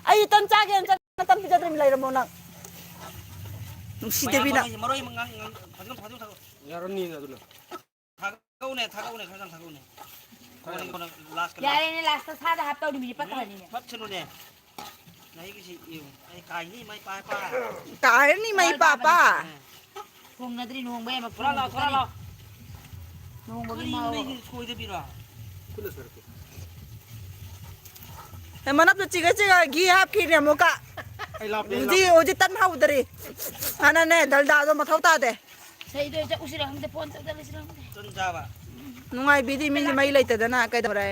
ꯑꯩ ꯇꯟ ꯆꯥꯒꯦꯅ ꯆꯠ-, ꯇꯟ ꯄꯤꯖꯗ꯭ꯔꯤꯕ ꯂꯩꯔꯝꯃꯣ ꯅꯪ꯫ ꯅꯨꯡꯁꯤꯗꯦꯕꯤ ꯅꯪ꯫ ꯃꯌꯥꯝ ꯃꯔꯣꯏ ꯃꯉꯥꯡ ꯐꯖꯅ ꯐꯖꯅ ꯊꯥꯗꯣꯛ-꯫ ꯌꯥꯔꯅꯤ ꯑꯗꯨꯅ꯫ ꯊꯥꯒꯧꯅꯦ, ꯊꯥꯒꯧꯅꯦ, ꯈꯔ ꯌꯥꯝ ꯊꯥꯒꯧꯅꯦ꯫ ꯀꯣꯟꯅ, ꯀꯣꯟꯅ, last ꯀ last꯫ ꯌꯥꯔꯦꯅꯦ, last ꯁꯥꯗ ꯍꯥꯞꯇꯧꯔꯤꯃꯤꯅꯦ, ꯄꯠꯊꯔꯅꯤꯅꯦ꯫ ꯎꯝ, ꯄꯠꯁꯅꯨꯅꯦ꯫ ꯅꯍꯤꯒꯤꯁꯤ ꯌꯦꯡꯉꯨ꯫ ꯑꯩ ꯀꯥꯏꯅꯤ, ꯃꯩ ꯄꯥꯏ ꯄꯥꯏ꯫ ꯀꯥꯏꯔꯅꯤ ꯃꯩ ꯄꯥ ꯄꯥ꯫ ꯑ꯫ ꯊꯣꯡꯅꯗ꯭ꯔꯤ ꯂꯨꯍꯣꯡꯕꯩ ꯑꯃ ꯊꯣꯔꯥ ꯂꯥꯎ, ꯊꯣꯔꯥ ꯂꯥꯎ꯫ ꯂꯨꯍꯣꯡꯕꯒꯤ ꯀꯔꯤꯅꯣ ꯃꯥ ꯅꯪꯒꯤ ꯁꯣꯏꯗꯕꯤꯔꯣ? ꯈꯨꯠꯅ ꯁꯣꯏꯔꯛꯀꯦ꯫ ꯑꯦ, ꯃꯅꯞꯇ ꯆꯤꯒ ꯆꯤꯒ ꯘꯤ ꯍꯥꯞꯈꯤꯅꯦ ꯑꯃꯨꯛꯀ꯫ ꯑꯩ ꯂꯥꯞꯄꯦ, ꯑꯩ ꯍꯧꯖꯤꯛ, ꯂꯥꯞꯄꯦ꯫ ꯍꯧꯖꯤꯛ ꯇꯟ ꯍꯧꯗ꯭ꯔꯤ꯫ ꯍꯥꯟꯅꯅꯦ, ꯗꯜꯗꯥꯗꯣ ꯃꯊꯧ ꯇꯥꯗꯦ꯫ ꯏꯁꯩꯗꯣ ꯍꯦꯛ ꯆꯠꯂꯨꯁꯤꯔ ꯈꯪꯗꯦ, ꯐꯣꯟ ꯇꯧꯁꯜꯂꯁꯤꯔ ꯈꯪꯗꯦ꯫ ꯇꯟ ꯆꯥꯕ꯫ ꯅꯨꯡꯉꯥꯏꯕꯤꯗꯤ ꯃꯤꯁꯦ ꯃꯩ ꯂꯩꯇꯗꯅ ꯀꯩꯗꯧꯔꯦ?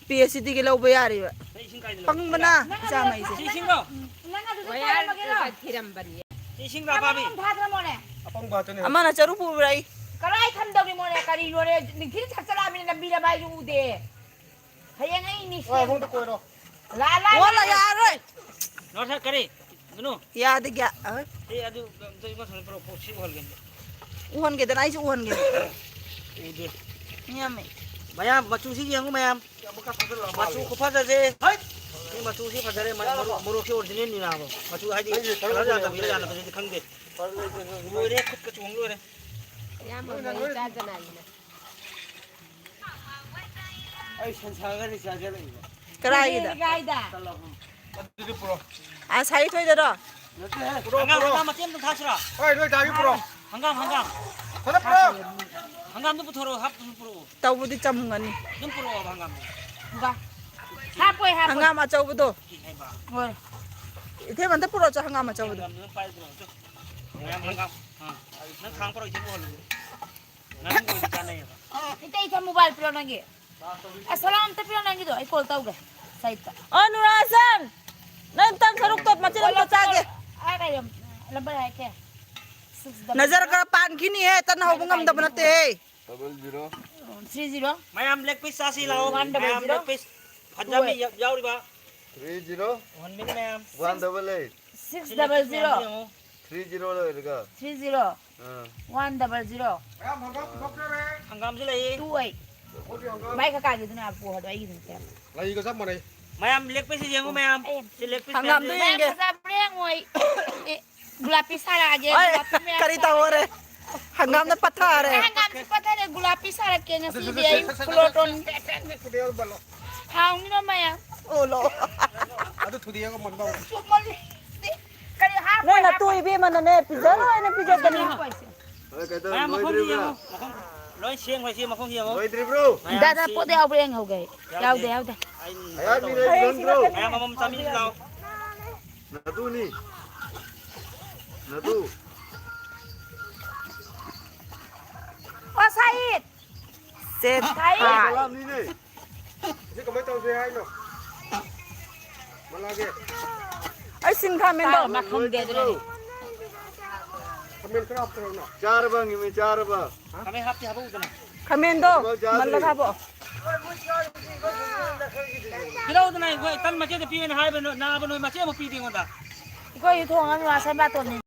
ꯄꯤ ꯑꯩꯆ ꯗꯤꯒꯤ ꯂꯧꯕ ꯌꯥꯔꯤꯕ꯫ ꯅꯪ ꯏꯁꯤꯡ ꯀꯥꯏꯗ ꯂꯧ-, ꯄꯪꯕꯅ ꯅꯪ ꯑꯗꯨ ꯏꯆꯥ ꯃꯩꯁꯦ꯫ ꯁꯤ ꯏꯁꯤꯡꯗꯣ? ꯅꯪ ꯑꯗꯨꯗ ꯋꯥꯌꯥꯔ ꯊꯤꯔꯝꯃꯒꯦꯔꯣ? ꯊꯤꯔꯝꯕꯅꯤ꯫ ꯁꯤ ꯏꯁꯤꯡꯗꯣ ꯅꯪ ꯑꯄꯥꯕꯤ꯫ ꯃꯅꯨꯡ ꯊꯥꯗ꯭ꯔꯃꯣꯅꯦ? ꯑꯄꯪꯕ ꯉꯥꯛꯇꯅꯦ꯫ ꯑꯃꯅ ꯆꯔꯨ ꯄꯨꯕ꯭ꯔꯥ ꯑꯩ? ꯀꯔꯥꯏ ꯊꯝꯗꯧꯔꯤꯃꯣꯅꯦ? ꯀꯔꯤꯅꯣꯅꯦ? ꯅꯤꯡꯊꯤꯅ ꯊꯛꯆꯜꯂꯛꯑꯕꯅꯤꯅ ꯂꯝꯕꯤ ꯂꯝꯍꯥꯏꯁꯨ ꯎꯗꯦ꯫ ꯍꯌꯦꯡ ꯑꯩ ꯅꯤꯡꯁꯤꯡ-꯫ ꯍꯣꯏ, ꯑꯁꯣꯝꯗ ꯀꯣꯏꯔꯣ꯫ ꯂꯥ, ꯂꯥ, ꯑꯣꯜꯂ ꯂꯥ꯫ ꯌꯥꯔꯣꯏ꯫ ꯅꯣꯔ ꯁꯥ ꯀꯔꯤ? ꯅꯨꯅꯨ꯫ ꯌꯥꯗꯦ ꯒ꯭ꯌꯥ-, ꯑ? ꯑꯦ, ꯑꯗꯨ ꯑꯝꯇ ꯏꯃꯥ ꯁꯣꯝꯗ ꯄꯨꯔꯛꯑꯣ, ꯁꯤ ꯎꯍꯜꯒꯦ ꯑꯝꯇ꯫ ꯎꯍꯟꯒꯦꯗꯅ, ꯑꯩꯁꯨ ꯎꯍꯟꯒꯦ꯫ ꯎꯗꯦ꯫ ꯃꯌꯥꯝꯃꯦ꯫ ꯃꯌꯥꯝ, ꯃꯆꯨꯁꯤ ꯌꯦꯡꯉꯨ, ꯃꯌꯥꯝ꯫ ꯃꯆꯨ ꯈꯨꯐꯖꯁꯦ꯫ ꯍꯩꯠ! ꯃꯆꯨꯁꯤ ꯐꯖꯔꯦ, ꯃ-, ꯃꯔꯣꯛ, ꯃꯣꯔꯣꯛꯁꯤ ꯑꯣꯔꯤꯖꯤꯅꯦꯜꯅꯤ ꯅꯥꯕ꯫ ꯃꯆꯨ ꯍꯥꯏꯗꯤ ꯑꯩꯁꯦ ꯁꯔꯨꯛ ꯀꯂꯔ ꯌꯥꯗꯕꯒꯤꯔ ꯌꯥꯗꯕꯒꯤꯔꯗꯤ ꯈꯪꯗꯦ꯫ ꯂꯣꯏꯔꯦ, ꯈꯨꯠꯀ ꯆꯣꯡ ꯂꯣꯏꯔꯦ꯫ ꯑꯌꯥꯝꯕ ꯂꯣꯏ ꯆꯥꯗꯅ ꯑꯩꯅ꯫ ꯑꯩ ꯁꯟꯁꯥꯒꯅꯤ ꯆꯥꯖꯔꯛꯏꯕ꯫ ꯀꯗꯥꯏꯒꯤꯗ? ꯀꯥꯏꯗ? ꯑꯗꯨꯗꯤ ꯄꯨꯔꯛꯑꯣ꯫ ꯑꯥ, ꯁꯥꯏ ꯊꯣꯏꯗꯔꯣ? ꯅꯠꯇꯦꯍꯦ꯫ ꯄꯨꯔꯛꯑꯣ, ꯍꯪꯒꯥꯝ, ꯄꯨꯔꯛꯑꯣ꯫ ꯍꯪꯒꯥꯝ ꯃꯆꯦ ꯑꯝꯇ ꯊꯥꯁꯤꯔꯣ? ꯍꯣꯏ, ꯅꯣꯏ ꯗꯥꯒꯤ ꯄꯨꯔꯛꯑꯣ꯫ ꯍꯪꯒꯥꯝ, ꯍꯪꯒꯥꯝ꯫ ꯐꯖꯅ ꯄꯨꯔꯛꯑꯣ꯫ ꯍꯪꯒꯥꯝꯗꯣ ꯄꯨꯊꯣꯔꯛꯑꯣ, ꯍꯥꯞꯇꯨꯁꯨ ꯄꯨꯔꯛꯑꯣ꯫ ꯇꯧꯕꯗꯤ ꯆꯝꯒꯅꯤ꯫ ꯑꯗꯨꯝ ꯄꯨꯔꯛꯑꯣꯕ ꯍꯪꯒꯥꯝꯗꯣ꯫ ꯕꯥ꯫ ꯍꯥꯞꯄꯣꯏ, ꯍꯥꯞꯄꯣꯏ꯫ ꯍꯪꯒꯥꯝ ꯑꯆꯧꯕꯗꯣ꯫ ꯀꯩ ꯍꯥꯏꯕ? ꯍꯣꯏ꯫ ꯏꯊꯦꯝ ꯑꯝꯇ ꯄꯨꯔꯛꯑꯣ, ꯍꯪꯒꯥꯝ ꯑꯆꯧꯕꯗꯣ꯫ ꯍꯪꯒꯥꯝꯗꯣ ꯑꯗꯨꯝ ꯄꯥꯏꯔꯣ, ꯄꯨꯔꯛꯑꯣ꯫ ꯍꯪꯒꯥꯝ, ꯍꯪꯒꯥꯝ꯫ ꯑꯥ꯫ ꯅꯪ ꯈꯥꯡ ꯄꯨꯔꯛꯑꯣ, ꯏꯊꯦꯝ ꯄꯨꯍꯜꯂꯨ꯫ ꯅꯪ ꯑꯣꯏꯅ ꯆꯥꯅꯩꯌꯦꯕ꯫ ꯏꯇꯩ, ꯏꯇꯩ, ꯃꯣꯕꯥꯏꯜ ꯄꯤꯔꯛꯑꯣ ꯅꯪꯒꯤ꯫ ꯑꯁ, ꯁꯂꯥꯝ ꯑꯝꯇ ꯄꯤꯔꯛꯑꯣ ꯅꯪꯒꯤꯗꯣ, ꯑꯩ ꯀꯣꯜ ꯇꯧꯒꯦ ꯁꯥꯏꯠꯇ꯫ ꯑꯣ, ꯅꯨꯔꯥꯁꯟ! ꯅꯪ ꯇꯟ ꯁꯔꯨꯛꯇꯣ ꯃꯆꯦꯠ ꯑꯝꯇ ꯆꯥꯒꯦ꯫ ꯑꯥ, ꯀꯩꯅꯣ, ꯂꯝꯕꯔ ꯍꯥꯏꯔꯛꯀꯦ꯫ ꯁꯤꯛꯁ ꯗꯕꯜ ꯅꯖꯔ ꯈꯔ ꯄꯥꯟꯈꯤꯅꯤꯍꯦ, ꯇꯟ ꯍꯧꯕ ꯉꯝꯗꯕ ꯅꯠꯇꯦꯍꯦ꯫ Double zero. Three zero. ꯃꯌꯥꯝ ꯂꯦꯒ ꯄꯤꯁ ꯆꯥꯁꯤ ꯂꯥꯛꯑꯣ꯫ ꯋꯥꯟ ꯗꯕꯜ ꯃꯌꯥꯝ ꯖꯤꯔꯣ꯫ ꯂꯦꯒ ꯄꯤꯁ ꯐꯖꯕꯤ ꯇꯨ ꯑꯩꯠ꯫ ꯌꯥꯎꯔꯤꯕ꯫ Three zero. ꯎꯍꯟꯕꯤꯅꯤ ꯃꯌꯥꯝ꯫ One double eight. Six double zero. Three zero ꯂꯣꯏꯔꯒ꯫ Three zero. ꯑꯥ꯫ One double zero. ꯍꯪꯒꯥꯝꯁꯨ ꯂꯩꯌꯦ꯫ Two eight. ꯚꯥꯏ ꯀꯀꯥꯒꯤꯗꯨꯅ ꯄꯨꯍꯜꯂꯣ, ꯑꯩꯒꯤꯗꯨꯅ ꯄꯤꯔꯝꯃꯣ꯫ ꯂꯩꯒ ꯆꯞ ꯃꯥꯟꯅꯩ꯫ ꯃꯌꯥꯝ ꯂꯦꯒ ꯄꯤꯁ ꯌꯦꯡꯉꯨ ꯃꯌꯥꯝ꯫ ꯑꯩ ꯁꯤ ꯂꯦꯒ ꯄꯤꯁ ꯍꯪꯒꯥꯝꯗꯣ ꯃꯌꯥꯝꯁꯦ꯫ ꯌꯦꯡꯒꯦ꯫ ꯃꯌꯥꯝ ꯐꯖꯕ꯭ꯔꯥ ꯌꯦꯡꯉꯣ ꯑꯩ꯫ ꯑꯦ, ꯒꯨꯂꯥꯞꯄꯤ ꯁꯥꯔꯛꯑꯒꯦ, ꯑꯣꯏ, ꯒꯨꯂꯥꯞꯄꯤ ꯃꯌꯥꯝ ꯀꯔꯤ ꯁꯥꯔꯛꯑꯒꯦ꯫ ꯇꯧꯔꯦ? ꯍꯪꯒꯥꯝꯅ ꯄꯠꯊꯔꯦ꯫ ꯍꯪꯒꯥꯝꯁꯨ ꯄꯠꯊꯔꯦ, ꯒꯨꯂꯥꯞꯄꯤ ꯁꯥꯔꯛꯀꯦ ꯉꯁꯤꯗꯤ ꯑꯩ ꯐ꯭ꯂꯣꯇꯣꯟ꯫ ꯍꯥꯎꯅꯤꯅ ꯃꯌꯥꯝ꯫ ꯑꯣ, ꯂꯣ꯫ ꯑꯗꯨ ꯊꯨꯗꯦꯛꯑꯒ ꯃꯟꯕ ꯍꯧꯔꯦ꯫ ꯆꯨꯝꯃꯜꯂꯤ꯫ ꯀꯔꯤ ꯍꯥꯞꯄꯣꯏ, ꯅꯣꯏ ꯅꯇꯨ ꯍꯥꯞꯄꯣꯏ꯫ ꯏꯕꯦꯝꯃꯅꯅꯦ, ꯄꯤꯖꯔꯣꯏꯅ ꯄꯤꯖꯕꯅꯤ꯫ ꯍꯥꯞꯄꯣꯏ꯫ ꯍꯣꯏ, ꯀꯩꯗꯧ-, ꯃꯌꯥꯝ ꯃꯈꯣꯡꯁꯤ ꯂꯣꯏꯗ꯭ꯔꯤꯕ꯭ꯔꯥ? ꯌꯦꯡꯉꯨ, ꯃꯈꯣꯡ ꯂꯣꯏ ꯁꯦꯡꯈ꯭ꯔꯦ, ꯁꯤ ꯃꯈꯣꯡ ꯌꯦꯡꯉꯨ꯫ ꯂꯣꯏꯗ꯭ꯔꯤꯕ꯭ꯔꯣ? ꯃꯌꯥꯝ ꯗꯥꯗꯥ, ꯁꯤ ꯄꯣꯠ ꯌꯥꯎꯕ꯭ꯥ ꯌꯦꯡꯍꯧꯒꯦ꯫ ꯌꯥꯎꯗꯦ꯫ ꯌꯥꯎꯗꯦ, ꯌꯥꯎꯗꯦ꯫ ꯑꯩ ꯑꯌꯥ, ꯃꯤ ꯂꯩ, ꯍꯌꯦꯡ ꯂꯣꯏꯗ꯭ꯔꯣ? ꯁꯤꯗ ꯃꯌꯥꯝ ꯑꯃꯃꯝ ꯆꯥꯃꯤꯟꯅꯁꯤ ꯂꯥꯎ꯫ ꯅꯇꯨꯅꯤ꯫ ꯅꯇꯨ꯫ ꯑꯣ, ꯁꯥꯍꯤꯠ! ꯁꯦꯠ ꯁꯥꯍꯤꯠ! ꯊꯥ꯫ ꯁꯂꯥꯝꯅꯤꯅꯦ꯫ ꯁꯤ ꯀꯃꯥꯏ ꯇꯧꯁꯦ ꯍꯥꯏꯅꯣ? ꯃꯂꯥꯒꯤ꯫ ꯑꯩ ꯁꯤꯡ ꯈꯥꯃꯦꯟꯗꯣ꯫ ꯇꯥ, ꯃꯈꯣꯡꯗꯤ ꯑꯗꯨꯅꯅꯦ꯫ ꯈꯥꯃꯦꯟ ꯈꯔ ꯍꯥꯞꯇꯔꯣ ꯅꯪ? ꯆꯥꯔꯕ ꯍꯪꯉꯤꯃꯤ, ꯆꯥꯔꯕ? ꯈꯥꯃꯦꯟ ꯍꯥꯞꯇꯤ ꯍꯥꯞꯍꯧꯗꯅ꯫ ꯈꯥꯃꯦꯟꯗꯣ ꯍꯧꯖꯤꯛꯐꯥꯎ ꯆꯥꯗ꯭ꯔꯤ꯫ ꯃꯜꯂꯒ ꯍꯥꯞꯄꯛꯑꯣ꯫ ꯄꯤꯔꯛꯎꯗꯅ, ꯑꯩꯈꯣꯏ ꯇꯟ ꯃꯆꯦꯠ ꯑꯃ ꯄꯤꯌꯨꯅ ꯍꯥꯏꯕ ꯅꯣ-, ꯅꯥꯕ ꯅꯣꯏ ꯃꯆꯦꯠ ꯑꯃ ꯄꯤꯗꯦ ꯑꯩꯉꯣꯟꯗ꯫ ꯑꯩꯈꯣꯏ ꯊꯣꯡꯉꯅꯨ, ꯑꯁꯥꯏ ꯕꯥꯇꯣꯟꯅꯤ꯫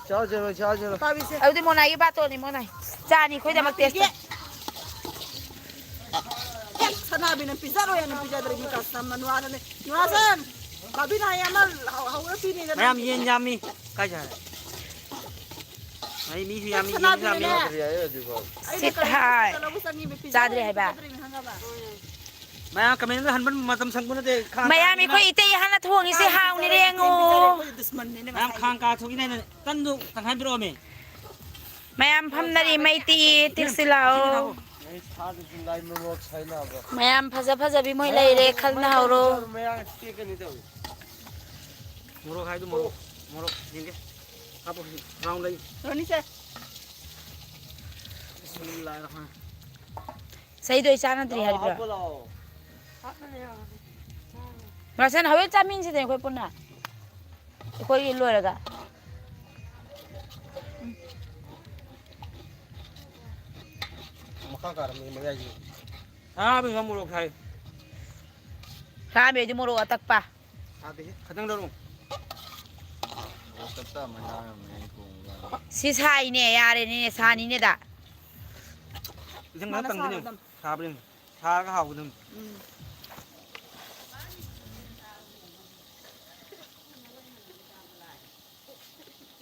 ꯆꯥꯖꯔꯣꯏ, ꯆꯥꯖꯔꯣꯏ꯫ ꯑꯗꯨꯗꯤ ꯃꯣꯅꯥꯏꯒꯤ ꯕꯥꯇꯣꯟꯅꯤ, ꯃꯣꯅꯥꯏ꯫ ꯆꯥꯅꯤ ꯑꯩꯈꯣꯏꯗꯃꯛ ꯇꯦꯁꯇ꯫ ꯁꯅꯥꯕꯤꯅ ꯄꯤꯖꯔꯣꯏ ꯍꯥꯏꯅ ꯄꯤꯖꯗ꯭ꯔꯦ, ꯃꯤ ꯀꯁꯇꯃꯔ ꯅꯨꯡꯉꯥꯏꯔꯅꯤ꯫ ꯅꯨꯡꯉꯥꯏꯔꯅꯤ꯫ ꯕꯥꯕꯤꯅ ꯍꯌꯦꯡ ꯑꯃ ꯍꯧ-, ꯍꯧꯔ ꯄꯤꯅꯤꯗꯅ꯫ ꯃꯌꯥꯝ ꯌꯦꯟ ꯌꯥꯝꯃꯤ꯫ ꯀꯥꯏ ꯆꯥꯔꯦ? ꯑꯩ ꯃꯤꯁꯨ ꯌꯥꯝꯃꯤ, ꯌꯦꯟꯁꯨ ꯁꯅꯥꯕꯤꯅꯅꯦ꯫ ꯌꯥꯝꯃꯤ꯫ ꯑꯩꯅ ꯁꯤꯠ ꯀꯔꯤ ꯍꯥꯏ꯫ ꯂꯧꯕ ꯆꯪꯉꯤꯕ ꯄꯤꯖꯗ꯭ꯔꯦ, ꯆꯥꯗ꯭ꯔꯦ ꯍꯥꯏꯕ꯫ ꯄꯤꯖꯗ꯭ꯔꯦ ꯍꯪꯉꯕ? ꯃꯌꯥꯝ ꯀꯃꯦꯟꯗ ꯍꯟꯕ ꯃꯇꯝ ꯁꯪꯕ ꯅꯠꯇꯦ꯫ ꯈꯥꯡ ꯃꯌꯥꯝ ꯀꯥꯗꯅ꯫ ꯑꯩꯈꯣꯏ ꯏꯇꯩ ꯍꯥꯟꯅ ꯊꯣꯡꯉꯤꯁꯦ ꯍꯥꯎꯅꯤꯔꯦ ꯌꯦꯡꯉꯣ꯫ ꯑꯩꯈꯣꯏ ꯗꯨꯁꯃꯟꯅꯦꯅ ꯃꯌꯥꯝ ꯉꯁꯥꯏ꯫ ꯈꯥꯡ ꯀꯥ ꯊꯣꯛꯏꯅꯦꯅ ꯇꯟꯗꯨ ꯇꯪꯈꯥꯏ ꯄꯤꯔꯛꯑꯣꯃꯦ꯫ ꯃꯌꯥꯝ ꯐꯝꯅꯔꯤ ꯃꯩꯇꯤ ꯇꯤꯛꯁꯤ ꯂꯥꯛꯑꯣ꯫ ꯑꯩ ꯁꯥꯗꯁꯨ ꯂꯥꯏ ꯃꯣꯔꯣꯛ ꯁꯥꯏꯅꯕ꯫ ꯃꯌꯥꯝ ꯐꯖ ꯐꯖꯕꯤ ꯃꯣꯏ ꯂꯩꯔꯦ, ꯈꯜꯅ ꯍꯧꯔꯣ꯫ ꯃꯌꯥꯡ ꯇꯦꯛꯀꯅꯤ ꯇꯧꯏ꯫ ꯃꯣꯔꯣꯛ ꯍꯥꯏꯗꯨ ꯃꯣꯔꯣꯛ, ꯃꯣꯔꯣꯛ ꯌꯦꯡꯒꯦ꯫ ꯍꯥꯞꯄꯣ, ꯔꯥꯎꯟ ꯂꯩ꯫ ꯔꯣꯅꯤꯁꯦ꯫ ꯕꯤꯁꯃꯤꯜꯂꯥꯍꯤꯔ ꯔꯍꯃꯥꯟ꯫ ꯁꯩꯗꯣ ꯑꯩ ꯆꯥꯟꯅꯗ꯭ꯔꯤ ꯂꯥꯛꯑꯣ, ꯍꯥꯏꯕ꯭ꯔꯣ? ꯍꯥꯞꯄꯣ ꯂꯥꯛꯑꯣ꯫ ꯔꯁꯟ ꯍꯣꯔꯦꯟ ꯆꯥꯃꯤꯟꯁꯤꯗꯅ ꯑꯩꯈꯣꯏ ꯄꯨꯟꯅ꯫ ꯑꯩꯈꯣꯏꯒꯤ ꯂꯣꯏꯔꯒ꯫ ꯃꯈꯥ ꯀꯥꯔꯝꯃꯤ ꯃꯌꯥꯏꯒꯤ꯫ ꯁꯥꯕꯤꯒ ꯃꯣꯔꯣꯛ ꯁꯥꯏ꯫ ꯁꯥꯕꯤꯗꯤ ꯃꯣꯔꯣꯛ ꯑꯇꯛꯄ꯫ ꯁꯥꯗꯦꯍꯦ꯫ ꯈꯤꯇꯪ ꯂꯧꯔꯣ꯫ ꯃꯣꯔꯣꯛ ꯇꯞ ꯇꯞ ꯑꯃ ꯆꯥꯔꯝꯃꯦ ꯑꯩ ꯊꯣꯡꯕ ꯀꯥꯟꯗ꯫ ꯁꯤ ꯁꯥꯏꯅꯦ, ꯌꯥꯔꯦꯅꯦ, ꯁꯥꯅꯤꯅꯦꯗ꯫ ꯏꯁꯤꯡ ꯈꯔ ꯃꯥꯅ ꯀꯪꯗꯣꯏꯅꯦ꯫ ꯁꯥꯔꯗꯝ꯫ ꯁꯥꯕ꯭ꯔꯥ ꯌꯦꯡꯉꯨ꯫ ꯁꯥꯔꯒ ꯍꯥꯎꯕꯗꯨꯅꯤ꯫ ꯎꯝ꯫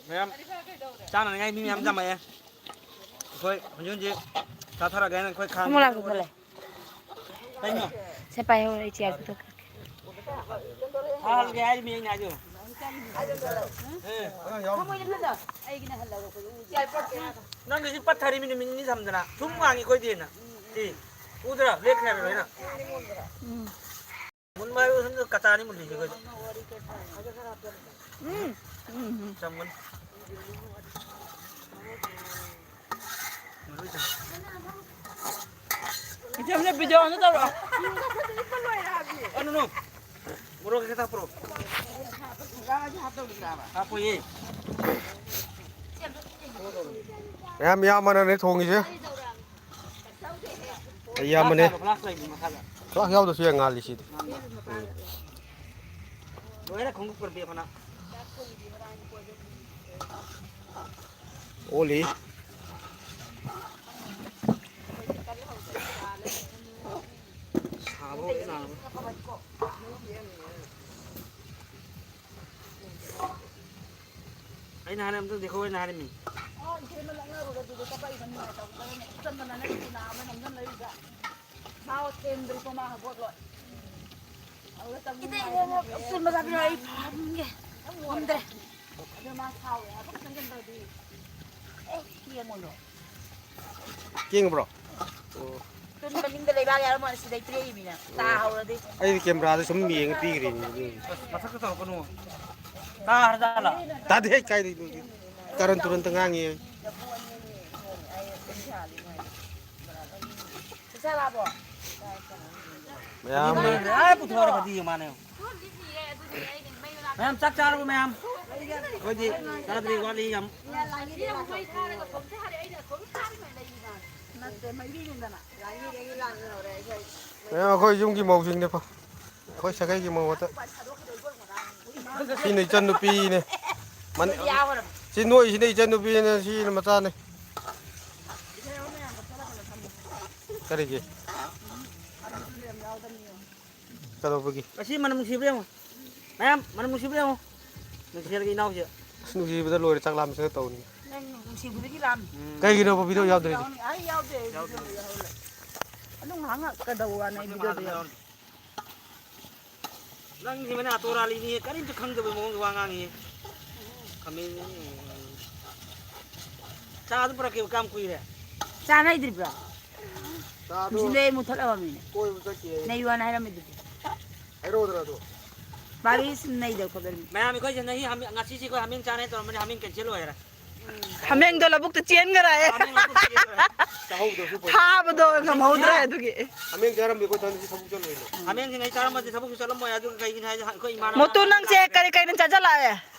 ꯃꯌꯥꯝ ꯆꯥꯅꯅꯤꯡꯉꯥꯏ ꯃꯤ ꯃꯌꯥꯝ ꯌꯥꯝꯃꯛꯑꯦ꯫ ꯑꯩꯈꯣꯏ ꯍꯧꯖꯤꯛ ꯍꯧꯖꯤꯛ ꯆꯥꯊꯔꯒꯦ ꯍꯥꯏꯅ ꯑꯩꯈꯣꯏ ꯈꯥꯡ ꯑꯃꯨꯛ ꯂꯥꯛꯀꯦ ꯈꯜꯂꯦ꯫ ꯀꯩꯅꯣ? ꯁꯦ ꯄꯥꯏꯍꯧꯔꯣ, ꯑꯩ ꯆꯤꯌꯥꯔ ꯄꯨꯊꯣꯛꯀꯦ꯫ ꯊꯥꯍꯜꯒꯦ ꯍꯥꯏꯔꯤꯃꯤ ꯑꯩꯅ ꯍꯥꯏꯗꯣ꯫ ꯑꯦ꯫ ꯅꯪꯒꯤꯁꯤ ꯄꯠꯊꯔꯤꯃꯤ ꯅꯨꯃꯤꯠ ꯅꯤꯅꯤ ꯊꯝꯗꯅ꯫ ꯁꯨꯝ ꯋꯥꯡꯉꯤ ꯑꯩꯈꯣꯏꯗꯤ ꯍꯦꯟꯅ꯫ ꯁꯤ ꯎꯗ꯭ꯔꯥ? ꯂꯦꯛꯈ꯭ꯔꯦ ꯍꯥꯏꯕ ꯂꯣꯏꯅ꯫ ꯎꯝ꯫ ꯃꯨꯟꯕ ꯍꯥꯏꯕ ꯁꯨꯝ ꯀꯆꯥꯅꯤ ꯃꯨꯜꯂꯤꯁꯦ ꯑꯩꯈꯣꯏꯗꯤ꯫ ꯎꯝ꯫ ꯎꯝ꯫ ꯆꯝꯒꯅꯤ꯫ ꯃꯔꯣꯏ ꯆꯝ-, ꯏꯆꯝꯅ video ꯑꯝꯇ ꯇꯧꯔꯛꯑꯣ꯫ ꯑ, no, no. ꯃꯣꯔꯣꯛ ꯈꯤꯇ ꯍꯥꯞꯄ꯭ꯔꯣ? ꯍꯥꯞꯄꯣꯌꯦ꯫ ꯃꯌꯥꯝ ꯏꯌꯥꯝꯕꯅꯅꯦ ꯊꯣꯡꯉꯤꯁꯦ꯫ ꯑꯩ ꯏꯌꯥꯝꯕꯅꯦ꯫ ꯃꯈꯥꯗ, ꯐ꯭ꯂꯥꯛꯁ ꯂꯩꯕꯅꯤ ꯃꯈꯥꯗ꯫ ꯐ꯭ꯂꯥꯛꯁ ꯌꯥꯎꯗ꯭ꯔꯁꯨ ꯌꯥꯏ, ꯉꯥꯜꯂꯤꯁꯤꯗꯤ꯫ ꯂꯣꯏꯔꯦ, ꯈꯣꯡꯎꯞ ꯄꯨꯔꯛꯄꯤꯌꯣ ꯐꯅ꯫ ꯑꯣꯜꯂꯤ꯫ ꯑꯩꯅ ꯍꯥꯟꯅ ꯑꯝꯇ ꯗꯦꯈꯣ ꯑꯣꯏꯅ ꯍꯥꯏꯔꯝꯃꯤ꯫ ꯑꯣ, ꯏꯆꯦꯅ ꯂꯛꯅꯔꯨꯔꯦ, ꯑꯗꯨꯗ ꯀꯞꯄꯛꯏꯕ ꯅꯨꯡꯉꯥꯏꯇꯕꯗꯨꯗꯅꯦ꯫ ꯏꯆꯟꯗꯅꯅꯦ ꯁꯤꯅꯥ ꯑꯃ ꯅꯝꯖꯟ ꯂꯩꯔꯤꯕ꯫ ꯃꯥ ꯊꯦꯝꯗ꯭ꯔꯤꯀꯣ ꯃꯥ ꯍꯧꯒꯠꯂꯣꯏ꯫ ꯑꯗꯨꯗ ꯆꯪꯉꯨ ꯏꯇꯩ, ꯉꯥꯏꯗꯅ ꯏꯃꯣ, ꯂꯩꯔꯦ꯫ ꯆꯨꯝꯕ ꯆꯥꯕꯤꯔꯣ, ꯑꯩ ꯐꯝꯒꯦ꯫ ꯌꯥꯝ ꯂꯣꯏꯔꯦ꯫ ꯉꯝꯗ꯭ꯔꯦ꯫ ꯑꯗꯨ ꯃꯥ ꯁꯥꯎꯔꯦ ꯍꯥꯏꯕ ꯈꯤꯇꯪ ꯀꯩꯅꯣ ꯇꯧꯔꯗꯤ꯫ ꯑꯦ, ꯌꯦꯡꯉꯣ꯫ ꯀꯦꯡꯕ꯭ꯔꯣ? ꯑꯣ꯫ ꯇꯨꯟ ꯃꯅꯤꯡꯗ ꯂꯩꯕꯥꯛ ꯌꯥꯔꯝꯃꯣ, ꯁꯤꯗꯩ ꯄꯤꯔꯛꯏꯃꯤꯅ꯫ ꯑꯣ꯫ ꯇꯥꯍꯧꯔꯗꯤ꯫ ꯑꯩꯗꯤ ꯀꯦꯃꯦꯔꯥꯗ ꯁꯨꯝ ꯌꯦꯡꯉ ꯄꯤꯈ꯭ꯔꯤꯅꯤ꯫ ꯑꯁ, ꯃꯊꯛꯇ ꯇꯧꯔꯛꯀꯅꯨ꯫ ꯇꯥꯔꯖꯥꯠꯂ? ꯇꯥꯗꯦ, ꯀꯥꯏꯗꯩꯅꯣ? ꯀꯔꯟ ꯇꯨꯔꯟꯇ ꯉꯥꯡꯉꯤ꯫ ꯆꯥꯛ ꯆꯥꯔꯕꯣ? ꯃꯌꯥꯝ꯫ ꯑꯥ, ꯄꯨꯊꯣꯔꯛꯀꯗꯤ ꯃꯥꯅꯦ꯫ ꯃꯌꯥꯝ ꯆꯥꯛ ꯆꯥꯔꯕꯣ ꯃꯌꯥꯝ? ꯑꯩꯈꯣꯏꯗꯤ ꯆꯥꯗ꯭ꯔꯤ, ꯋꯥꯠꯂꯤ ꯌꯥꯝ꯫ ꯃꯌꯥꯝ ꯑꯩꯈꯣꯏ ꯌꯨꯝꯒꯤ ꯃꯧꯁꯤꯡꯅꯦꯀꯣ꯫ ꯑꯩꯈꯣꯏ ꯁꯥꯒꯩꯒꯤ ꯃꯧ ꯉꯥꯛꯇ꯫ ꯁꯤꯅ ꯏꯆꯟ ꯅꯨꯄꯤꯅꯦ꯫ ꯃꯅꯤ-, ꯁꯤ ꯅꯣꯏꯁꯤꯅ ꯏꯆꯟ ꯅꯨꯄꯤꯅꯦ, ꯁꯤꯅ ꯃꯆꯥꯅꯦ꯫ ꯀꯔꯤꯒꯤ? ꯀꯩꯗꯧꯕꯒꯤ? ꯑꯁꯤ ꯃꯅꯝ ꯅꯨꯡꯁꯤꯕ꯭ꯔꯥ ꯌꯦꯡꯉꯣ꯫ ꯃꯌꯥꯝ, ꯃꯅꯝ ꯅꯨꯡꯁꯤꯕ꯭ꯔꯥ ꯌꯦꯡꯉꯣ꯫ ꯅꯨꯡꯁꯤꯔꯒ ꯏꯅꯥꯎꯁꯦ꯫ ꯑꯁ, ꯅꯨꯡꯁꯤꯕꯗ ꯂꯣꯏꯔꯦ, ꯆꯥꯛ ꯂꯥꯝꯕꯁꯤꯅ ꯇꯧꯔꯤ꯫ ꯅꯪ ꯅꯨꯡꯁꯤꯕꯗꯒꯤ ꯂꯥꯝꯃꯤ꯫ ꯎꯝ꯫ ꯀꯩꯒꯤꯅꯣꯕ ꯚꯤꯗꯤꯑꯣ ꯌꯥꯎꯗ꯭ꯔꯤꯁꯦ? ꯑꯩ ꯌꯥꯎꯗꯦ, ꯑꯩ ꯚꯤꯗꯤꯑꯣꯗ ꯌꯥꯎꯍꯜꯂꯦ꯫ ꯑꯗꯨ ꯉꯥꯏꯍꯥꯛ ꯉꯥꯏꯍꯥꯛ ꯀꯩꯗꯧꯕ ꯋꯥꯅꯣ ꯑꯩ ꯚꯤꯗꯤꯑꯣꯗ ꯌꯥꯎꯗꯦ꯫ ꯅꯪꯁꯤ ꯃꯅꯥ ꯇꯣꯔꯥꯂꯤꯅꯤ, ꯀꯔꯤꯝꯇ ꯈꯪꯗꯕ ꯃꯑꯣꯡꯗ ꯋꯥ ꯉꯥꯡꯉꯤ꯫ ꯈꯥꯃꯦꯟ, ꯆꯥ ꯑꯗꯨ ꯄꯨꯔꯛꯈꯤꯕ ꯀꯌꯥꯝ ꯀꯨꯏꯔꯦ? ꯆꯥꯅꯩꯗ꯭ꯔꯤꯕ꯭ꯔꯣ? ꯆꯥꯗꯣ ꯁꯤꯗꯩ ꯃꯨꯊꯠꯂꯕ ꯃꯤꯅꯦ꯫ ꯀꯣꯏꯕ ꯆꯠꯈꯤ ꯍꯥꯏꯌꯦ꯫ ꯅꯩ ꯋꯥꯅ ꯍꯥꯏꯔꯝꯃꯤꯗꯨꯗꯤ꯫ ꯍꯥꯏꯔꯛꯑꯣꯗꯅ ꯑꯗꯣ꯫ ꯃꯥꯒꯤ ꯁꯨꯝ ꯅꯩꯗ ꯈꯣꯠꯇꯅ꯫ ꯃꯌꯥꯝ ꯑꯩꯈꯣꯏꯁꯦ ꯅꯍꯤ ꯍꯥꯃꯦ-, ꯉꯁꯤꯁꯦ ꯑꯩꯈꯣꯏ ꯍꯥꯃꯦꯡ ꯆꯥꯅꯦ ꯇꯧꯔꯝꯕꯅꯤ, ꯍꯥꯃꯦꯡ ꯀꯦꯟꯁꯦꯜ ꯑꯣꯏꯔꯦ꯫ ꯍꯥꯃꯦꯡꯗꯣ ꯂꯧꯕꯨꯛꯇ ꯆꯦꯟꯈꯔꯦ꯫ ꯍꯥꯃꯦꯡ ꯂꯧꯕꯨꯛꯇ ꯆꯦꯟꯈꯔꯦ꯫ ꯆꯥꯍꯧꯗ꯭ꯔꯁꯨ ꯐꯩ꯫ ꯐꯥꯕꯗꯣ ꯉꯝꯍꯧꯗ꯭ꯔꯦ ꯑꯗꯨꯒꯤ꯫ ꯍꯥꯃꯦꯡ ꯆꯥꯔꯝꯗꯦ ꯑꯩꯈꯣꯏ ꯊꯥꯡꯖꯤꯡ ꯊꯕꯛ ꯆꯠꯂꯨꯏꯅꯦ꯫ ꯍꯥꯃꯦꯡꯁꯤꯡ ꯑꯩ ꯆꯥꯔꯝꯃꯗꯤ ꯊꯕꯛꯁꯨ ꯆꯠꯂꯝꯃꯣꯏ꯫ ꯑꯗꯨꯒ ꯀꯩꯒꯤꯅꯣ ꯍꯥꯏꯗꯤ ꯑꯩꯈꯣꯏ ꯏꯃꯥꯅ ꯃꯣꯇꯨ, ꯅꯪꯁꯦ ꯀꯔꯤ ꯀꯔꯤꯅ ꯆꯥꯁꯤꯜꯂꯛꯑꯦ?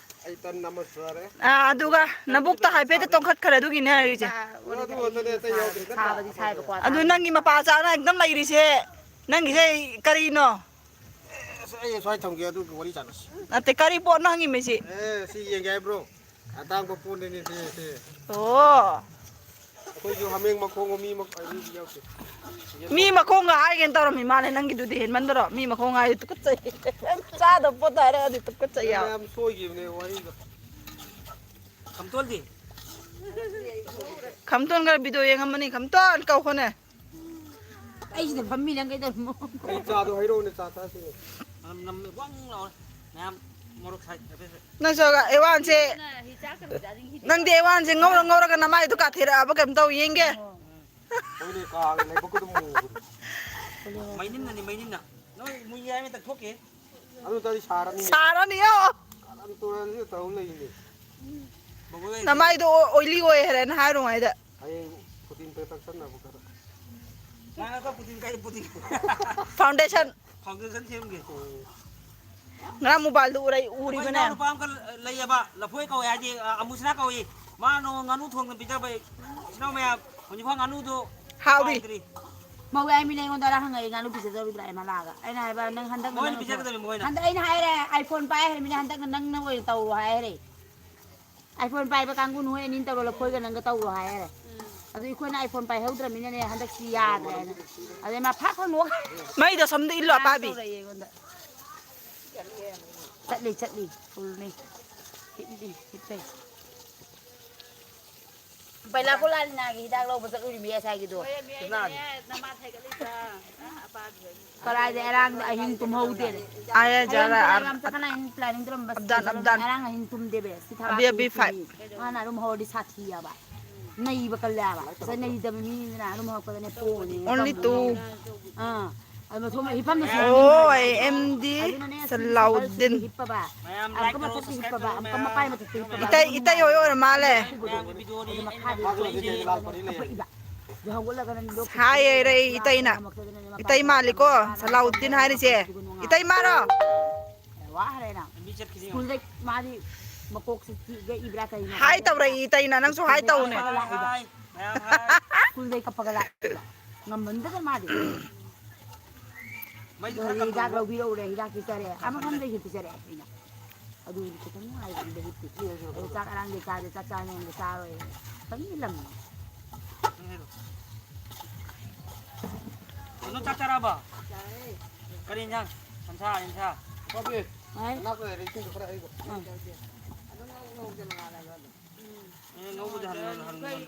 ꯑꯩ ꯇꯟ ꯑꯃ ꯆꯥꯔꯦ꯫ ꯑꯥ, ꯑꯗꯨꯒ ꯅꯕꯨꯛꯇ ꯍꯥꯏꯐꯦꯠꯇ ꯇꯣꯡꯈꯠꯈ꯭ꯔꯦ ꯑꯗꯨꯒꯤꯅꯦ ꯍꯥꯏꯔꯤꯁꯦ꯫ ꯑꯗꯨ ꯉꯥꯛꯇꯅꯦ, ꯑꯇꯩ ꯌꯥꯎꯗ꯭ꯔꯦ꯫ ꯁꯥꯕꯗꯤ ꯁꯥꯏꯕꯀꯣ꯫ ꯑꯗꯨ ꯅꯪꯒꯤ ꯃꯄꯥ ꯆꯥꯅ ꯑꯗꯨꯝ ꯂꯩꯔꯤꯁꯦ꯫ ꯅꯪꯒꯤꯁꯦ ꯀꯔꯤꯅꯣ? ꯑꯦ, ꯑꯁ, ꯑꯩ ꯁ꯭ꯋꯥꯏ ꯊꯝꯒꯦ, ꯑꯗꯨꯒ ꯋꯥꯔꯤ ꯁꯥꯟꯅꯁꯤ꯫ ꯅꯠꯇꯦ, ꯀꯔꯤ ꯄꯣꯠꯅꯣ ꯍꯪꯉꯤꯃꯤꯁꯤ? ꯑꯦ, ꯁꯤ ꯌꯦꯡꯒꯦ ꯍꯥꯏꯕ꯭ꯔꯣ? ꯑꯇꯥꯡꯕ ꯄꯣꯠꯅꯤꯅꯦ ꯁꯤ, ꯁꯤ꯫ ꯑꯣ꯫ ꯑꯩꯈꯣꯏꯁꯨ ꯍꯥꯃꯦꯡ ꯃꯈꯣꯡ, ꯃꯤ ꯃꯈ-, ꯑ, ꯃꯤꯗꯤ ꯌꯥꯎꯗꯦ꯫ ꯃꯤ ꯃꯈꯣꯡꯒ ꯍꯥꯏꯒꯦꯅ ꯇꯧꯔꯝꯃꯤ ꯃꯥꯅꯦ, ꯅꯪꯒꯤꯗꯨꯗꯤ ꯍꯦꯟꯃꯟꯗ꯭ꯔꯣ? ꯃꯤ ꯃꯈꯣꯡ ꯍꯥꯏꯗꯤ ꯇꯨꯀꯠꯆꯩ꯫ ꯆꯥꯗꯕ ꯄꯣꯠꯇ ꯍꯥꯏꯔꯛꯑꯗꯤ ꯇꯨꯀꯠꯆꯩ ꯌꯥꯝ꯫ ꯃꯌꯥꯝ ꯁꯣꯏꯈꯤꯕꯅꯦ ꯋꯥꯔꯤꯗꯣ꯫ ꯈꯝꯇꯣꯟꯗꯤ? ꯈꯝꯇꯣꯟ ꯈꯔ video ꯌꯦꯡꯉꯝꯃꯅꯤ꯫ ꯈꯝꯇꯣꯟ ꯀꯧ ꯈꯣꯠꯅꯦ꯫ ꯑꯩ ꯁꯤꯗ ꯐꯝꯃꯤ, ꯅꯪ ꯀꯩꯗꯧꯔꯝꯃꯣ? ꯑꯩ ꯆꯥꯗꯣ ꯍꯩꯔꯛꯑꯣꯅꯦ, ꯆꯥ ꯆꯥꯁꯤꯅꯦ꯫ ꯃꯅꯝ ꯅꯝꯃꯦ, ꯋꯪ ꯂꯥꯎꯔꯦ꯫ ꯃꯌꯥꯝ ꯃꯣꯔꯣꯛ ꯁꯥꯏ꯫ ꯅꯪꯁꯨ ꯑꯦꯋꯥꯟꯁꯦ, ꯅꯪꯗꯤ ꯑꯦꯋꯥꯟꯁꯦ ꯉꯧꯔ ꯉꯧꯔꯒ ꯅꯃꯥꯏꯗꯣ ꯀꯥꯊꯦꯔꯛꯑꯕ ꯀꯩꯝ ꯇꯧ ꯌꯦꯡꯒꯦ꯫ ꯍꯣꯏꯅꯦ, ꯀꯥꯒ ꯂꯥꯏꯕꯛꯀꯗꯨ ꯃꯨꯕꯗꯣ꯫ ꯃꯩꯅꯤꯟꯅꯅꯤ, ꯃꯩꯅꯤꯟꯅ꯫ ꯅꯣꯏ ꯃꯨꯏ ꯍꯥꯏ ꯑꯃꯇ ꯊꯣꯛꯀꯦ꯫ ꯑꯗꯨ ꯇꯥꯔꯗꯤ ꯁꯥꯔꯅꯤ꯫ ꯁꯥꯔꯅꯤꯌꯣ꯫ ꯀꯥꯔꯟ ꯇꯨꯔꯟꯁꯤꯗ ꯇꯧ ꯂꯩꯅꯦ꯫ ꯕꯕꯣꯏ ꯅꯃꯥꯏꯗꯣ ꯑꯣꯏꯂꯤ ꯑꯣꯏ ꯍꯥꯏꯔꯦꯅ ꯍꯥꯏꯔꯨ ꯍꯥꯏꯗ꯫ ꯍꯌꯦꯡ ꯄꯨꯇꯤꯟ ꯄꯦꯛ ꯇꯛꯁꯟꯅꯕ ꯈꯔ꯫ ꯅꯪ ꯑꯩꯈꯣꯏ ꯄꯨꯇꯤꯟ ꯀꯩ ꯄꯨꯇꯤꯟ? Foundation꯫ Foundation ꯁꯦꯝꯒꯦ꯫ ꯎꯝ꯫ ꯉꯔꯥꯡ mobileꯗ ꯎꯔꯩ-, ꯑꯩꯈꯣꯏ ꯎꯔꯤꯕꯅꯦ꯫ ꯏꯅꯥꯎꯅꯨꯄꯥ ꯑꯃꯈꯛ ꯂꯩꯌꯦꯕ, ꯂꯐꯣꯏ ꯀꯧꯋꯦ ꯍꯥꯏꯗꯤ, ꯑ, ꯑꯃꯨꯁꯅꯥ ꯀꯧꯏ꯫ ꯃꯥꯅ ꯉꯥꯅꯨ ꯊꯣꯡꯅ ꯄꯤꯖꯕ ꯏꯆꯤꯟ ꯏꯅꯥꯎ ꯃꯌꯥꯝ꯫ ꯍꯧꯖꯤꯛꯐꯥꯎ ꯉꯥꯅꯨꯗꯣ ꯍꯥꯎꯔꯤ꯫ ꯍꯥꯎꯗ꯭ꯔꯤ꯫ ꯃꯧ ꯌꯥꯏꯃꯤ ꯑꯩꯉꯣꯟꯗ ꯉꯔꯥꯡ ꯍꯪꯉꯛꯑꯦ, ꯉꯥꯅꯨ ꯄꯤꯖꯗꯧꯔꯤꯕ꯭ꯔꯥ? ꯑꯩꯅ ꯍꯥꯏꯕ, "ꯅꯪ ꯍꯟꯗꯛꯅ ꯃꯣꯏꯅ ꯅꯪ ꯄꯤꯖꯒꯗꯕꯅꯤ, ꯃꯣꯏꯅ꯫ ꯍꯟꯗꯛ ꯑꯩꯅ ꯍꯥꯏꯔꯦ, iPhone ꯄꯥꯏ ꯍꯥꯏꯔꯃꯤꯅ ꯍꯟꯗꯛꯅ ꯅꯪꯅ ꯑꯣꯏꯅ ꯇꯧꯔꯣ" ꯍꯥꯏꯔꯦ꯫ iPhone ꯄꯥꯏꯕ ꯀꯥꯡꯕꯨ ꯅꯣꯏ ꯑꯅꯤꯅ ꯇꯧꯔꯣ, ꯂꯐꯣꯏꯒ ꯅꯪꯒ ꯇꯧꯔꯣ ꯍꯥꯏꯔꯦ꯫ ꯑꯗꯨ ꯑꯩꯈꯣꯏꯅ iPhone ꯄꯥꯏꯍꯧꯗ꯭ꯔꯃꯤꯅꯅꯦ ꯍꯟꯗꯛꯁꯤ ꯌꯥꯗ꯭ꯔꯦꯅ꯫ ꯑꯗꯩ ꯃꯥ ꯐꯥꯛ ꯐꯥꯛ ꯅꯣꯛ-, ꯃꯩꯗꯣ ꯁꯣꯝꯗ ꯏꯜꯂꯣ, ꯉꯔꯥꯡ ꯑꯄꯥꯕꯤ꯫ ꯇꯧꯔꯛꯑꯦ ꯑꯩꯉꯣꯟꯗ꯫ ꯆꯠꯂꯤ, ꯆꯠꯂꯤ, ꯐꯨꯜꯅꯤ꯫ ꯍꯤꯠꯂꯤ, ꯍꯤꯠꯄꯩ꯫ ꯕꯩꯂꯥ ꯀꯣꯂꯥꯂꯤꯅꯥꯒꯤ ꯍꯤꯗꯥꯛ ꯂꯧꯕ ꯆꯠꯂꯨꯔꯤꯃꯤ ꯉꯁꯥꯏꯒꯤꯗꯣ꯫ ꯀꯗꯥꯏꯗ ꯑꯔꯥꯡꯗ ꯑꯍꯤꯡ ꯇꯨꯝꯍꯧꯗꯦꯅꯦ꯫ ꯑꯥꯌꯥ ꯍꯌꯦꯡ ꯖꯥꯔꯥ ꯄ꯭ꯂꯥꯟ ꯑꯞ-, ꯌꯥꯝ ꯆꯠꯀꯅꯤ ꯍꯥꯏꯅ ꯄ꯭ꯂꯥꯅꯤꯡ ꯇꯧꯔꯝꯕ ꯑꯞꯗꯥꯟ, ꯆꯠꯂꯝꯃꯦ꯫ ꯑꯞꯗꯥꯟ꯫ ꯑꯔꯥꯡ ꯑꯍꯤꯡ ꯇꯨꯝꯗꯦꯕ꯫ ꯁꯤ ꯑꯕꯤ, ꯊꯕꯥꯛꯁꯤ ꯑꯕꯤ ꯐꯥꯏꯚ꯫ ꯃꯥꯅ ꯑꯗꯨꯝ ꯍꯧꯔꯗꯤ ꯁꯥꯊꯤꯑꯕ꯫ ꯅꯩꯕ ꯀꯜꯂꯦꯕ꯫ ꯉꯁꯥꯏ ꯅꯩꯗꯕ ꯃꯤꯅꯤꯅ ꯑꯗꯨꯝ ꯍꯧꯔꯛꯄꯗꯅꯦ ꯄꯣꯅꯦꯅ Only ꯇꯧꯕꯅꯦ꯫ Two꯫ ꯑꯥ꯫ ꯑꯗꯨ ꯃꯊꯣꯡ ꯍꯤꯞꯐꯝꯗ ꯑꯣ, ꯑꯩ ꯑꯦꯝ ꯗꯤ ꯑꯗꯨꯅꯅꯦ ꯁꯤ ꯁꯂꯥꯎꯗꯤꯟ꯫ ꯍꯤꯞꯄꯕ꯫ ꯃꯌꯥꯝ ꯑꯃꯨꯛꯀ like ꯇꯧꯔꯣ, ꯃꯊꯛꯇ subscribe ꯍꯤꯞꯄꯕ, ꯇꯧꯔꯣ ꯑꯃꯨꯛꯀ ꯃꯌꯥꯝ꯫ ꯃꯄꯥꯏ ꯃꯊꯛꯇ ꯍꯤꯞꯄꯕ꯫ ꯏꯇꯩ, ꯏꯇꯩ ꯍꯣꯏ ꯑꯣꯏꯔ ꯃꯥꯜꯂꯦ꯫ ꯃꯌꯥꯝꯒꯤ video ꯅꯤ, ꯑꯗꯨ ꯃꯈꯥꯗꯤ ꯑꯩ ꯂꯩꯌꯦ꯫ ꯀꯞꯄꯛꯏꯕ꯫ ꯑꯗꯨ ꯍꯧꯒꯠꯂꯒ ꯅꯪ ꯂꯣꯛ ꯁꯥꯏ ꯍꯥꯏꯔꯦ ꯏꯇꯩꯅ꯫ ꯉꯥꯡꯕ ꯃꯈꯩꯗꯨꯅꯅꯦ ꯃꯄꯥꯟ ꯏꯇꯩ ꯃꯥꯜꯂꯤꯀꯣ, ꯊꯣꯛꯑꯒ ꯁꯂꯥꯎꯗꯤꯟ ꯍꯥꯏꯔꯤꯁꯦ꯫ ꯋꯥꯈ꯭ꯔꯦꯅ꯫ ꯂꯝꯕꯤ ꯆꯠꯈꯤꯅꯤ ꯌꯦꯡꯉꯣ꯫ ꯁ꯭ꯀꯨꯜꯗꯩ ꯃꯥꯗꯤ ꯃꯀꯣꯛꯁꯦ ꯆꯤꯛꯑꯒ ꯏꯕ꯭ꯔꯥ ꯀꯩꯅꯣ ꯍꯥꯏ ꯈꯪꯗꯦ꯫ ꯇꯧꯔꯛꯏ ꯏꯇꯩꯅ, ꯅꯪꯁꯨ ꯍꯥꯏ ꯁ꯭ꯀꯨꯜꯗꯩ ꯇꯧꯅꯦ꯫ ꯀꯞꯄꯒ ꯂꯥꯛꯏꯕ꯫ ꯍꯥꯏ, ꯃꯌꯥꯝ ꯍꯥꯏ꯫ ꯁ꯭ꯀꯨꯜꯗꯩ ꯀꯞꯄꯒ ꯂꯥꯛꯏꯕ꯫ ꯉꯝꯃꯟꯗꯅ ꯃꯥꯗꯤ꯫ ꯃꯩꯗꯨ ꯑꯗꯣ ꯈꯔ ꯍꯤꯗꯥꯛ ꯀꯟꯊꯣꯛꯑꯣ꯫ ꯂꯧꯕꯤꯔꯛꯎꯔꯦ, ꯍꯤꯗꯥꯛꯇꯤ ꯆꯥꯔꯦ꯫ ꯀꯟꯊꯠꯂꯦ꯫ ꯑꯃꯐꯝꯗ ꯍꯤꯞꯇꯤ ꯆꯥꯔꯦ ꯑꯩꯅ꯫ ꯑꯗꯨ ꯈꯤꯇꯪ ꯅꯨꯡꯉꯥꯏꯕ ꯑꯝꯗ ꯍꯤꯞꯇꯤ꯫ ꯑꯗꯣ ꯆꯥꯛ ꯑꯔꯥꯡꯗꯤ ꯆꯥꯗꯦ, ꯆꯥꯛ ꯆꯥꯅꯤꯡꯗꯦ ꯆꯥꯔꯣꯏ꯫ ꯈꯤꯇꯪꯗꯤ ꯂꯝꯃꯦ꯫ ꯀꯩꯅꯣ, ꯆꯥꯛ ꯆꯥꯔꯕꯣ? ꯀꯔꯤ ꯏꯟꯖꯥꯡ? ꯁꯟꯁꯥ, ꯌꯦꯟꯁꯥ? ꯄꯥꯕꯤ, ꯍꯥꯏ꯫ ꯅꯅꯥꯛꯇ ꯂꯩꯔꯦ, ꯏꯁꯤꯡꯗꯣ ꯈꯔ ꯍꯩꯒꯣ꯫ ꯎꯝ꯫ ꯑꯦ, ꯉꯧꯕꯗꯤ ꯍꯟ-, ꯍꯟ-, ꯍꯟ-, ꯍꯟ-,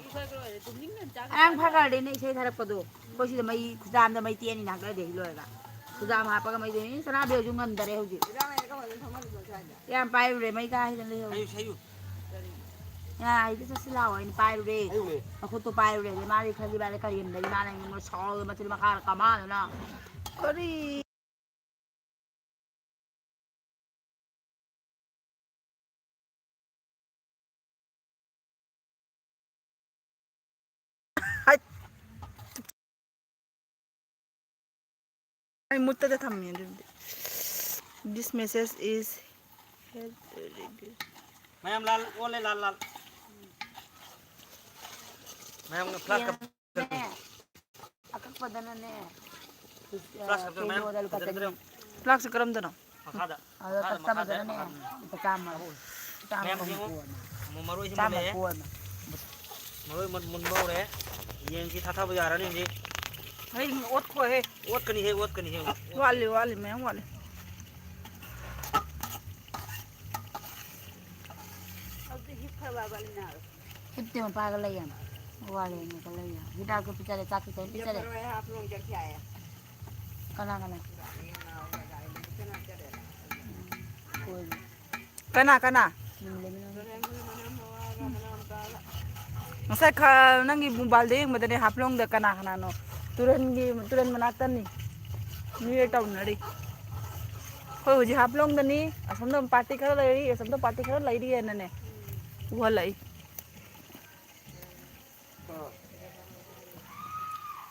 ꯉꯔꯥꯡ ꯐꯥꯒꯜꯗꯦꯅꯦ ꯏꯁꯩ ꯊꯥꯔꯛꯄꯗꯣ꯫ ꯑꯩꯈꯣꯏ ꯁꯤꯗ ꯃꯩ ꯈꯨꯖꯥꯝꯗ ꯃꯩ ꯇꯦꯛꯑꯅꯤꯅ ꯍꯥꯏꯔꯛꯑꯦ ꯗꯦꯜꯂꯤ ꯂꯣꯏꯔꯒ꯫ ꯈꯨꯖꯥꯝ ꯍꯥꯞꯄꯒ ꯃꯩꯗꯣ, ꯑꯦ, ꯁꯅꯥꯕꯤꯍꯣꯏꯁꯨ ꯉꯝꯗꯔꯦ ꯍꯧꯖꯤꯛ꯫ ꯌꯥꯝ ꯄꯥꯏꯔꯨꯔꯦ, ꯃꯩ ꯀꯥ ꯍꯦꯟꯅ ꯂꯩꯍꯧꯔꯦ꯫ ꯁꯩꯌꯨ, ꯁꯩꯌꯨ꯫ ꯌꯥ, ꯑꯩꯗꯤ ꯆꯠꯁꯤ ꯂꯥꯛꯑꯣ ꯍꯥꯏꯅ ꯄꯥꯏꯔꯨꯔꯦ꯫ ꯍꯩꯌꯨꯅꯦ꯫ ꯃꯈꯨꯠꯇꯣ ꯄꯥꯏꯔꯨꯔꯦ꯫ ꯑꯗꯩ ꯃꯥꯗꯤ ꯈꯜꯂꯤ, ꯃꯥꯗꯤ ꯀꯔꯦꯝꯗꯩ ꯃꯥꯅ ꯑꯩꯉꯣꯟꯗ ꯁꯥꯎꯔꯒ ꯃꯆꯤꯟ ꯃꯈꯥꯗ ꯀꯃꯥꯟꯗꯅ꯫ ꯀꯔꯤ? ꯑꯩ ꯃꯨꯠꯇꯗ ꯊꯝꯃꯦ ꯑꯗꯨꯗꯤ꯫ This message is help review. ꯃꯌꯥꯝ ꯂꯥꯜ ꯑꯣꯜꯂꯦ, ꯂꯥꯜ, ꯂꯥꯜ꯫ ꯃꯌꯥꯝꯅ flash ꯀꯞ-, ꯅꯦ꯫ ꯑꯀꯛꯄꯗꯅꯅꯦ꯫ Flash ꯀꯞꯇ ꯃꯌꯥꯝ ꯀꯤꯂꯣꯗ ꯂꯨꯄꯥ ꯐꯖꯅ ꯆꯅꯤ꯫ ꯀꯔꯝ-, Flash ꯀꯔꯝꯗꯅꯣ? ꯃꯈꯥꯗ꯫ ꯑꯗꯣ ꯃꯈꯥꯗ, ꯀꯛꯆꯕꯗꯅꯅꯦ, ꯃꯈꯥꯗ꯫ ꯂꯨꯄꯥ ꯆꯥꯝꯃ꯫ ꯆꯥꯝꯃ ꯃꯌꯥꯝ ꯌꯦꯡꯉꯨ꯫ ꯀꯣꯟꯅ꯫ ꯃ-, ꯃꯔꯣꯏꯁꯤ ꯆꯥꯝꯃ ꯃꯨꯜꯂꯛꯑꯦ꯫ ꯀꯣꯟꯅ꯫ ꯃꯔꯣꯏ ꯃꯨꯟ-, ꯃꯨꯟꯕ ꯍꯧꯔꯦ꯫ ꯌꯦꯟꯁꯤ ꯊꯥꯊꯕ ꯌꯥꯔꯅꯤ ꯍꯧꯖꯤꯛ꯫ ꯍꯩ, ꯑꯣꯠꯈꯣꯍꯦ꯫ ꯑꯣꯠꯀꯅꯤꯍꯦ, ꯑꯣꯠꯀꯅꯤꯍꯦ꯫ ꯋꯥꯠꯂꯤ, ꯋꯥꯠꯂꯤ, ꯃꯌꯥꯝ ꯋꯥꯠꯂꯤ꯫ ꯍꯧꯖꯤꯛ ꯍꯤꯞꯈ꯭ꯔꯕ ꯕꯂꯤꯅꯥꯗꯣ? ꯍꯤꯞꯇꯦ, ꯃꯄꯥꯒ ꯂꯩ ꯌꯥꯝ꯫ ꯋꯥꯔꯦ, ꯑꯩꯅ ꯂꯩ ꯌꯥꯝ꯫ ꯍꯤꯗꯥꯛꯇꯣ ꯄꯤꯖꯔꯦ, ꯆꯥꯛꯇꯣ ꯐꯖꯅ ꯄꯤꯖꯔꯦ꯫ ꯀꯅꯥ, ꯀꯅꯥ? ꯀꯅꯥ, ꯀꯅꯥ? ꯉꯁꯥꯏ ꯈ-, ꯅꯪꯒꯤ ꯃꯣꯕꯥꯏꯜꯗ ꯌꯦꯡꯕꯗꯅꯦ, ꯍꯥꯐꯂꯣꯡꯗ ꯀꯅꯥ ꯀꯅꯥꯅꯣ? ꯇꯨꯔꯦꯟꯒꯤ, ꯇꯨꯔꯦꯟ ꯃꯅꯥꯛꯇꯅꯤ꯫ ꯃꯤ ꯂꯣꯏ ꯇꯧꯅꯔꯤ꯫ ꯑꯩꯈꯣꯏ ꯍꯧꯖꯤꯛ ꯍꯥꯐꯂꯣꯡꯗꯅꯤ꯫ ꯑꯁꯣꯝꯗ ꯄꯥꯔꯇꯤ ꯈꯔ ꯂꯩꯔꯤ, ꯑꯁꯣꯝꯗ ꯄꯥꯔꯇꯤ ꯈꯔ ꯂꯩꯔꯤꯑꯅꯅꯦ ꯎꯍꯜꯂꯛꯏ꯫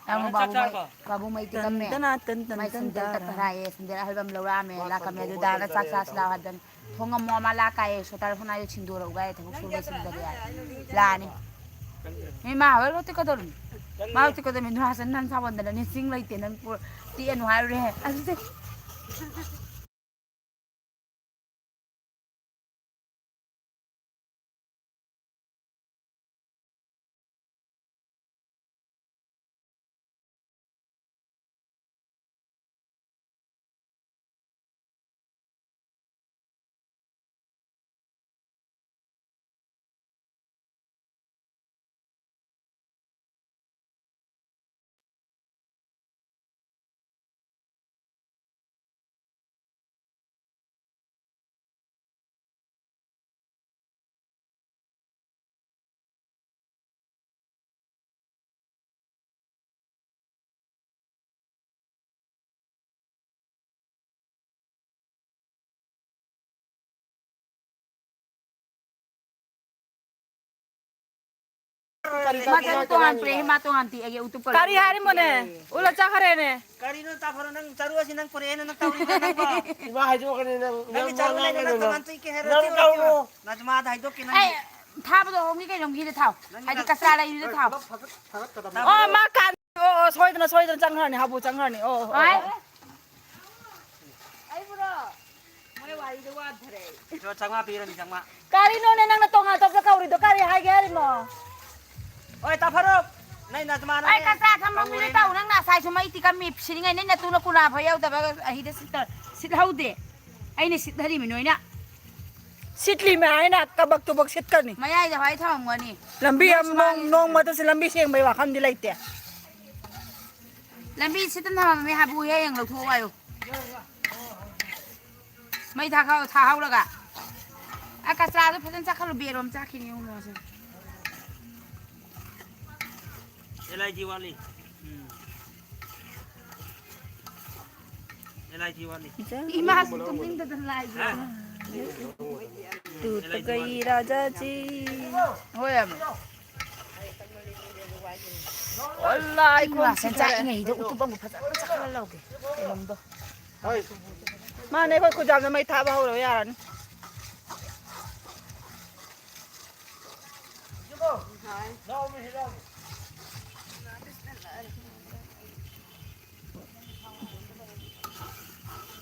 ꯅꯪ ꯆꯥꯛ ꯕꯥꯕꯨ ꯃꯩ, ꯆꯥꯔꯕꯣ? ꯕꯥꯕꯨ ꯃꯩ ꯇꯤꯛ ꯇꯟ ꯑꯝꯃꯦ꯫ ꯇꯅꯥ ꯇꯟ ꯇꯟ ꯃꯩ ꯇꯟ ꯁꯟꯗꯦꯜ ꯇꯔꯥ꯫ ꯇꯛꯄ ꯍꯥꯏꯌꯦ꯫ ꯁꯟꯗꯦꯜ ꯑꯍꯜꯕꯝ ꯂꯧꯔꯛꯑꯝꯃꯦ꯫ ꯂꯥꯛꯀꯝꯃꯦ꯫ ꯑꯗꯨ ꯗꯥꯅ ꯆꯥꯛ ꯆꯥꯁꯤ ꯂꯥꯎ ꯍꯥꯏꯕꯗꯅꯤ꯫ ꯊꯣꯡ ꯉꯝꯃꯣ ꯑꯃ ꯂꯥꯛꯀꯥꯏꯌꯦ꯫ ꯁꯣꯇꯥꯔ ꯐꯅꯥꯏꯗꯣ ꯁꯤꯟꯗꯣꯔꯛꯎꯒꯥꯏ ꯊꯕꯛ ꯁꯨꯕ ꯁꯤꯟꯗꯔꯦ ꯍꯥꯏ꯫ ꯂꯥꯛꯑꯅꯤ꯫ ꯃꯤ ꯃꯥ ꯍꯣꯏ ꯔꯣꯇꯤ ꯀꯗꯧꯔꯤꯅꯤ? ꯃꯥ ꯔꯣꯇꯤ ꯀꯗꯧꯔꯤꯅꯤ? ꯅꯨꯡ ꯍꯥꯁꯟ ꯅꯪ ꯁꯥꯎꯍꯟꯗꯅ ꯅꯤꯡꯁꯤꯡ ꯂꯩꯇꯦ꯫ ꯅꯪ ꯄꯨ-, ꯇꯦꯛꯑꯅꯨ ꯍꯥꯏꯔꯨꯔꯦ꯫ ꯑꯗꯨꯗꯤ ꯃꯥ ꯆꯔꯨ ꯇꯣꯉꯥꯟ ꯄꯨꯔꯛꯑꯦ, ꯃꯥ ꯇꯣꯉꯥꯟ ꯄꯤꯛꯑꯒꯦ, ꯎꯇꯨꯞ ꯀꯔꯤ ꯍꯥꯏꯔꯤꯃꯣꯅꯦ? ꯎꯂ ꯆꯥꯈꯔꯦꯅꯦ꯫ ꯀꯔꯤꯅꯣ ꯇꯥꯐꯔꯣ? ꯅꯪ ꯆꯔꯨ ꯑꯁꯤ ꯅꯪ ꯄꯨꯔꯛꯑꯦꯅ ꯅꯪ ꯇꯧꯔꯤꯕ꯭ꯔꯥ ꯅꯪꯕꯣ? ꯏꯃꯥ ꯍꯥꯏꯗꯣꯛꯀꯅꯤ ꯅꯪ, ꯅꯪꯒꯤ ꯅꯪ ꯆꯔꯨ ꯂꯩꯅ ꯅꯪ ꯉꯥꯡꯒꯅꯨ ꯅꯪ꯫ ꯇꯣꯉꯥꯟ ꯇꯨꯏ ꯀꯩ ꯍꯥꯏꯔꯣ? ꯅꯪ ꯇꯤꯔꯣ, ꯇꯧꯅꯨ꯫ ꯇꯤꯔꯣ꯫ ꯅꯖꯃꯥꯗ ꯍꯥꯏꯗꯣꯛꯀꯦ ꯅꯪ꯫ ꯑꯩ ꯊꯥꯕꯗꯣ ꯍꯣꯡꯒꯤ ꯀꯩꯅꯣꯝꯒꯤꯗ ꯊꯥꯎ꯫ ꯅꯪꯒꯤ ꯍꯥꯏꯗꯤ ꯅ-, ꯀꯆꯥ ꯂꯩꯔꯤꯗ ꯊꯥꯎ꯫ ꯄꯨꯂꯞ ꯐꯒꯠ-, ꯐꯒꯠꯀꯗꯕꯅꯤ꯫ ꯑꯣ, ꯃꯥ ꯀꯥꯟ-, ꯑꯣ, ꯑꯣ, ꯁꯣꯏꯗꯅ, ꯁꯣꯏꯗꯅ ꯆꯪꯈ꯭ꯔꯅꯤ, ꯍꯥꯕꯨ ꯆꯪꯈ꯭ꯔꯅꯤ꯫ ꯑꯣ, ꯑꯣ, ꯑꯣ꯫ ꯑꯩꯕꯨꯔꯣ? ꯃꯣꯏ ꯋꯥꯔꯤꯗꯣ ꯋꯥꯊꯔꯦ ꯑꯩ꯫ ꯆꯥꯝꯃꯉꯥ ꯄꯤꯔꯅꯤ, ꯆꯥꯝꯃꯉꯥ꯫ ꯀꯔꯤꯅꯣꯅꯦ ꯅꯪꯅ ꯇꯣꯉꯥꯟ ꯇꯞꯇ ꯀꯧꯔꯤꯗꯣ? ꯀꯔꯤ ꯍꯥꯏꯒꯦ ꯍꯥꯏꯔꯤꯃꯣ? ꯍꯣꯏ, ꯇꯥꯐꯔꯣ꯫ ꯅꯪ ꯅꯖꯃꯥꯅ ꯑꯩ ꯀꯆꯥ ꯊꯝꯃꯝꯃꯤꯅꯦ ꯀꯧꯔꯦꯅ꯫ ꯇꯧ꯫ ꯅꯪ ꯅꯁꯥꯏꯁꯨ ꯃꯩ ꯇꯤꯛꯀꯝꯃꯤ ꯁꯤꯅꯤꯡꯉꯥꯏ꯫ ꯅꯪ ꯅꯇꯨꯅ ꯀꯨꯟꯅꯥ ꯐꯥꯎ ꯌꯧꯗꯕ ꯑꯍꯤꯗ ꯁꯤꯠꯇ-, ꯁꯤꯠꯍꯧꯗꯦ꯫ ꯑꯩꯅ ꯁꯤꯠꯍꯜꯂꯤꯃꯤ ꯅꯣꯏꯅ꯫ ꯁꯤꯠꯂꯤꯃꯦ ꯍꯥꯏꯅ ꯀꯕꯛ ꯇꯨꯕꯛ ꯁꯤꯠꯀꯅꯤ꯫ ꯃꯌꯥꯏꯗ ꯍꯣꯏ ꯊꯝꯃꯝꯒꯅꯤ꯫ ꯂꯝꯕꯤ ꯅꯣꯏ ꯑꯃ ꯅꯣꯡ-, ꯁꯨꯃꯥꯡꯒꯤ ꯅꯣꯡꯃꯇꯁꯨ ꯂꯝꯕꯤ ꯁꯦꯡꯕꯩ ꯋꯥꯈꯜꯗꯤ ꯂꯩꯇꯦ꯫ ꯂꯝꯕꯤ ꯁꯤꯠꯇ ꯊꯝꯃꯝꯃꯦ ꯍꯥꯏꯕꯨ ꯍꯦꯛ ꯍꯌꯦꯡ ꯂꯧꯊꯣꯛꯑꯣ ꯍꯥꯏꯌꯨ꯫ ꯃꯩ ꯊꯥꯈꯥꯎ-, ꯊꯥꯍꯧꯔꯒ꯫ ꯑ, ꯀꯆꯥꯗꯣ ꯐꯖꯅ ꯆꯥꯛꯈꯠꯂꯨ, ꯕꯦꯔꯣꯝ ꯆꯥꯛꯈꯤꯅꯤ ꯌꯦꯡꯉꯨ ꯃꯥꯁꯦ꯫ LIG ꯋꯥꯠꯂꯤ꯫ ꯎꯝ꯫ LIG ꯋꯥꯠꯂꯤ꯫ ꯏꯃꯥꯁꯨ ꯇꯨꯝꯅꯤꯡꯗꯗꯅ ꯂꯥꯛꯏꯁꯦ꯫ ꯍꯥ? ꯇꯨꯠ ꯒꯩ ꯔꯥꯖꯥ ꯖꯤ꯫ ꯍꯣꯏ, ꯌꯥꯝ꯫ ꯑꯣꯜꯂꯥ, ꯑꯩ ꯀꯣꯟ ꯉꯥꯁꯟ ꯁꯤꯊꯔꯦ꯫ ꯆꯥꯛꯏꯉꯩꯗ ꯎꯇꯨꯞ ꯑꯃ ꯐꯖꯅ ꯆꯥꯛꯍꯜꯂ ꯂꯧꯒꯦ꯫ ꯀꯩꯅꯣꯝꯗꯣ꯫ ꯃꯥꯅꯦ, ꯑꯩꯈꯣꯏ ꯈꯨꯖꯥꯝꯗ ꯃꯩ ꯊꯥꯕ ꯍꯧꯔꯣ ꯌꯥꯔꯅꯤ꯫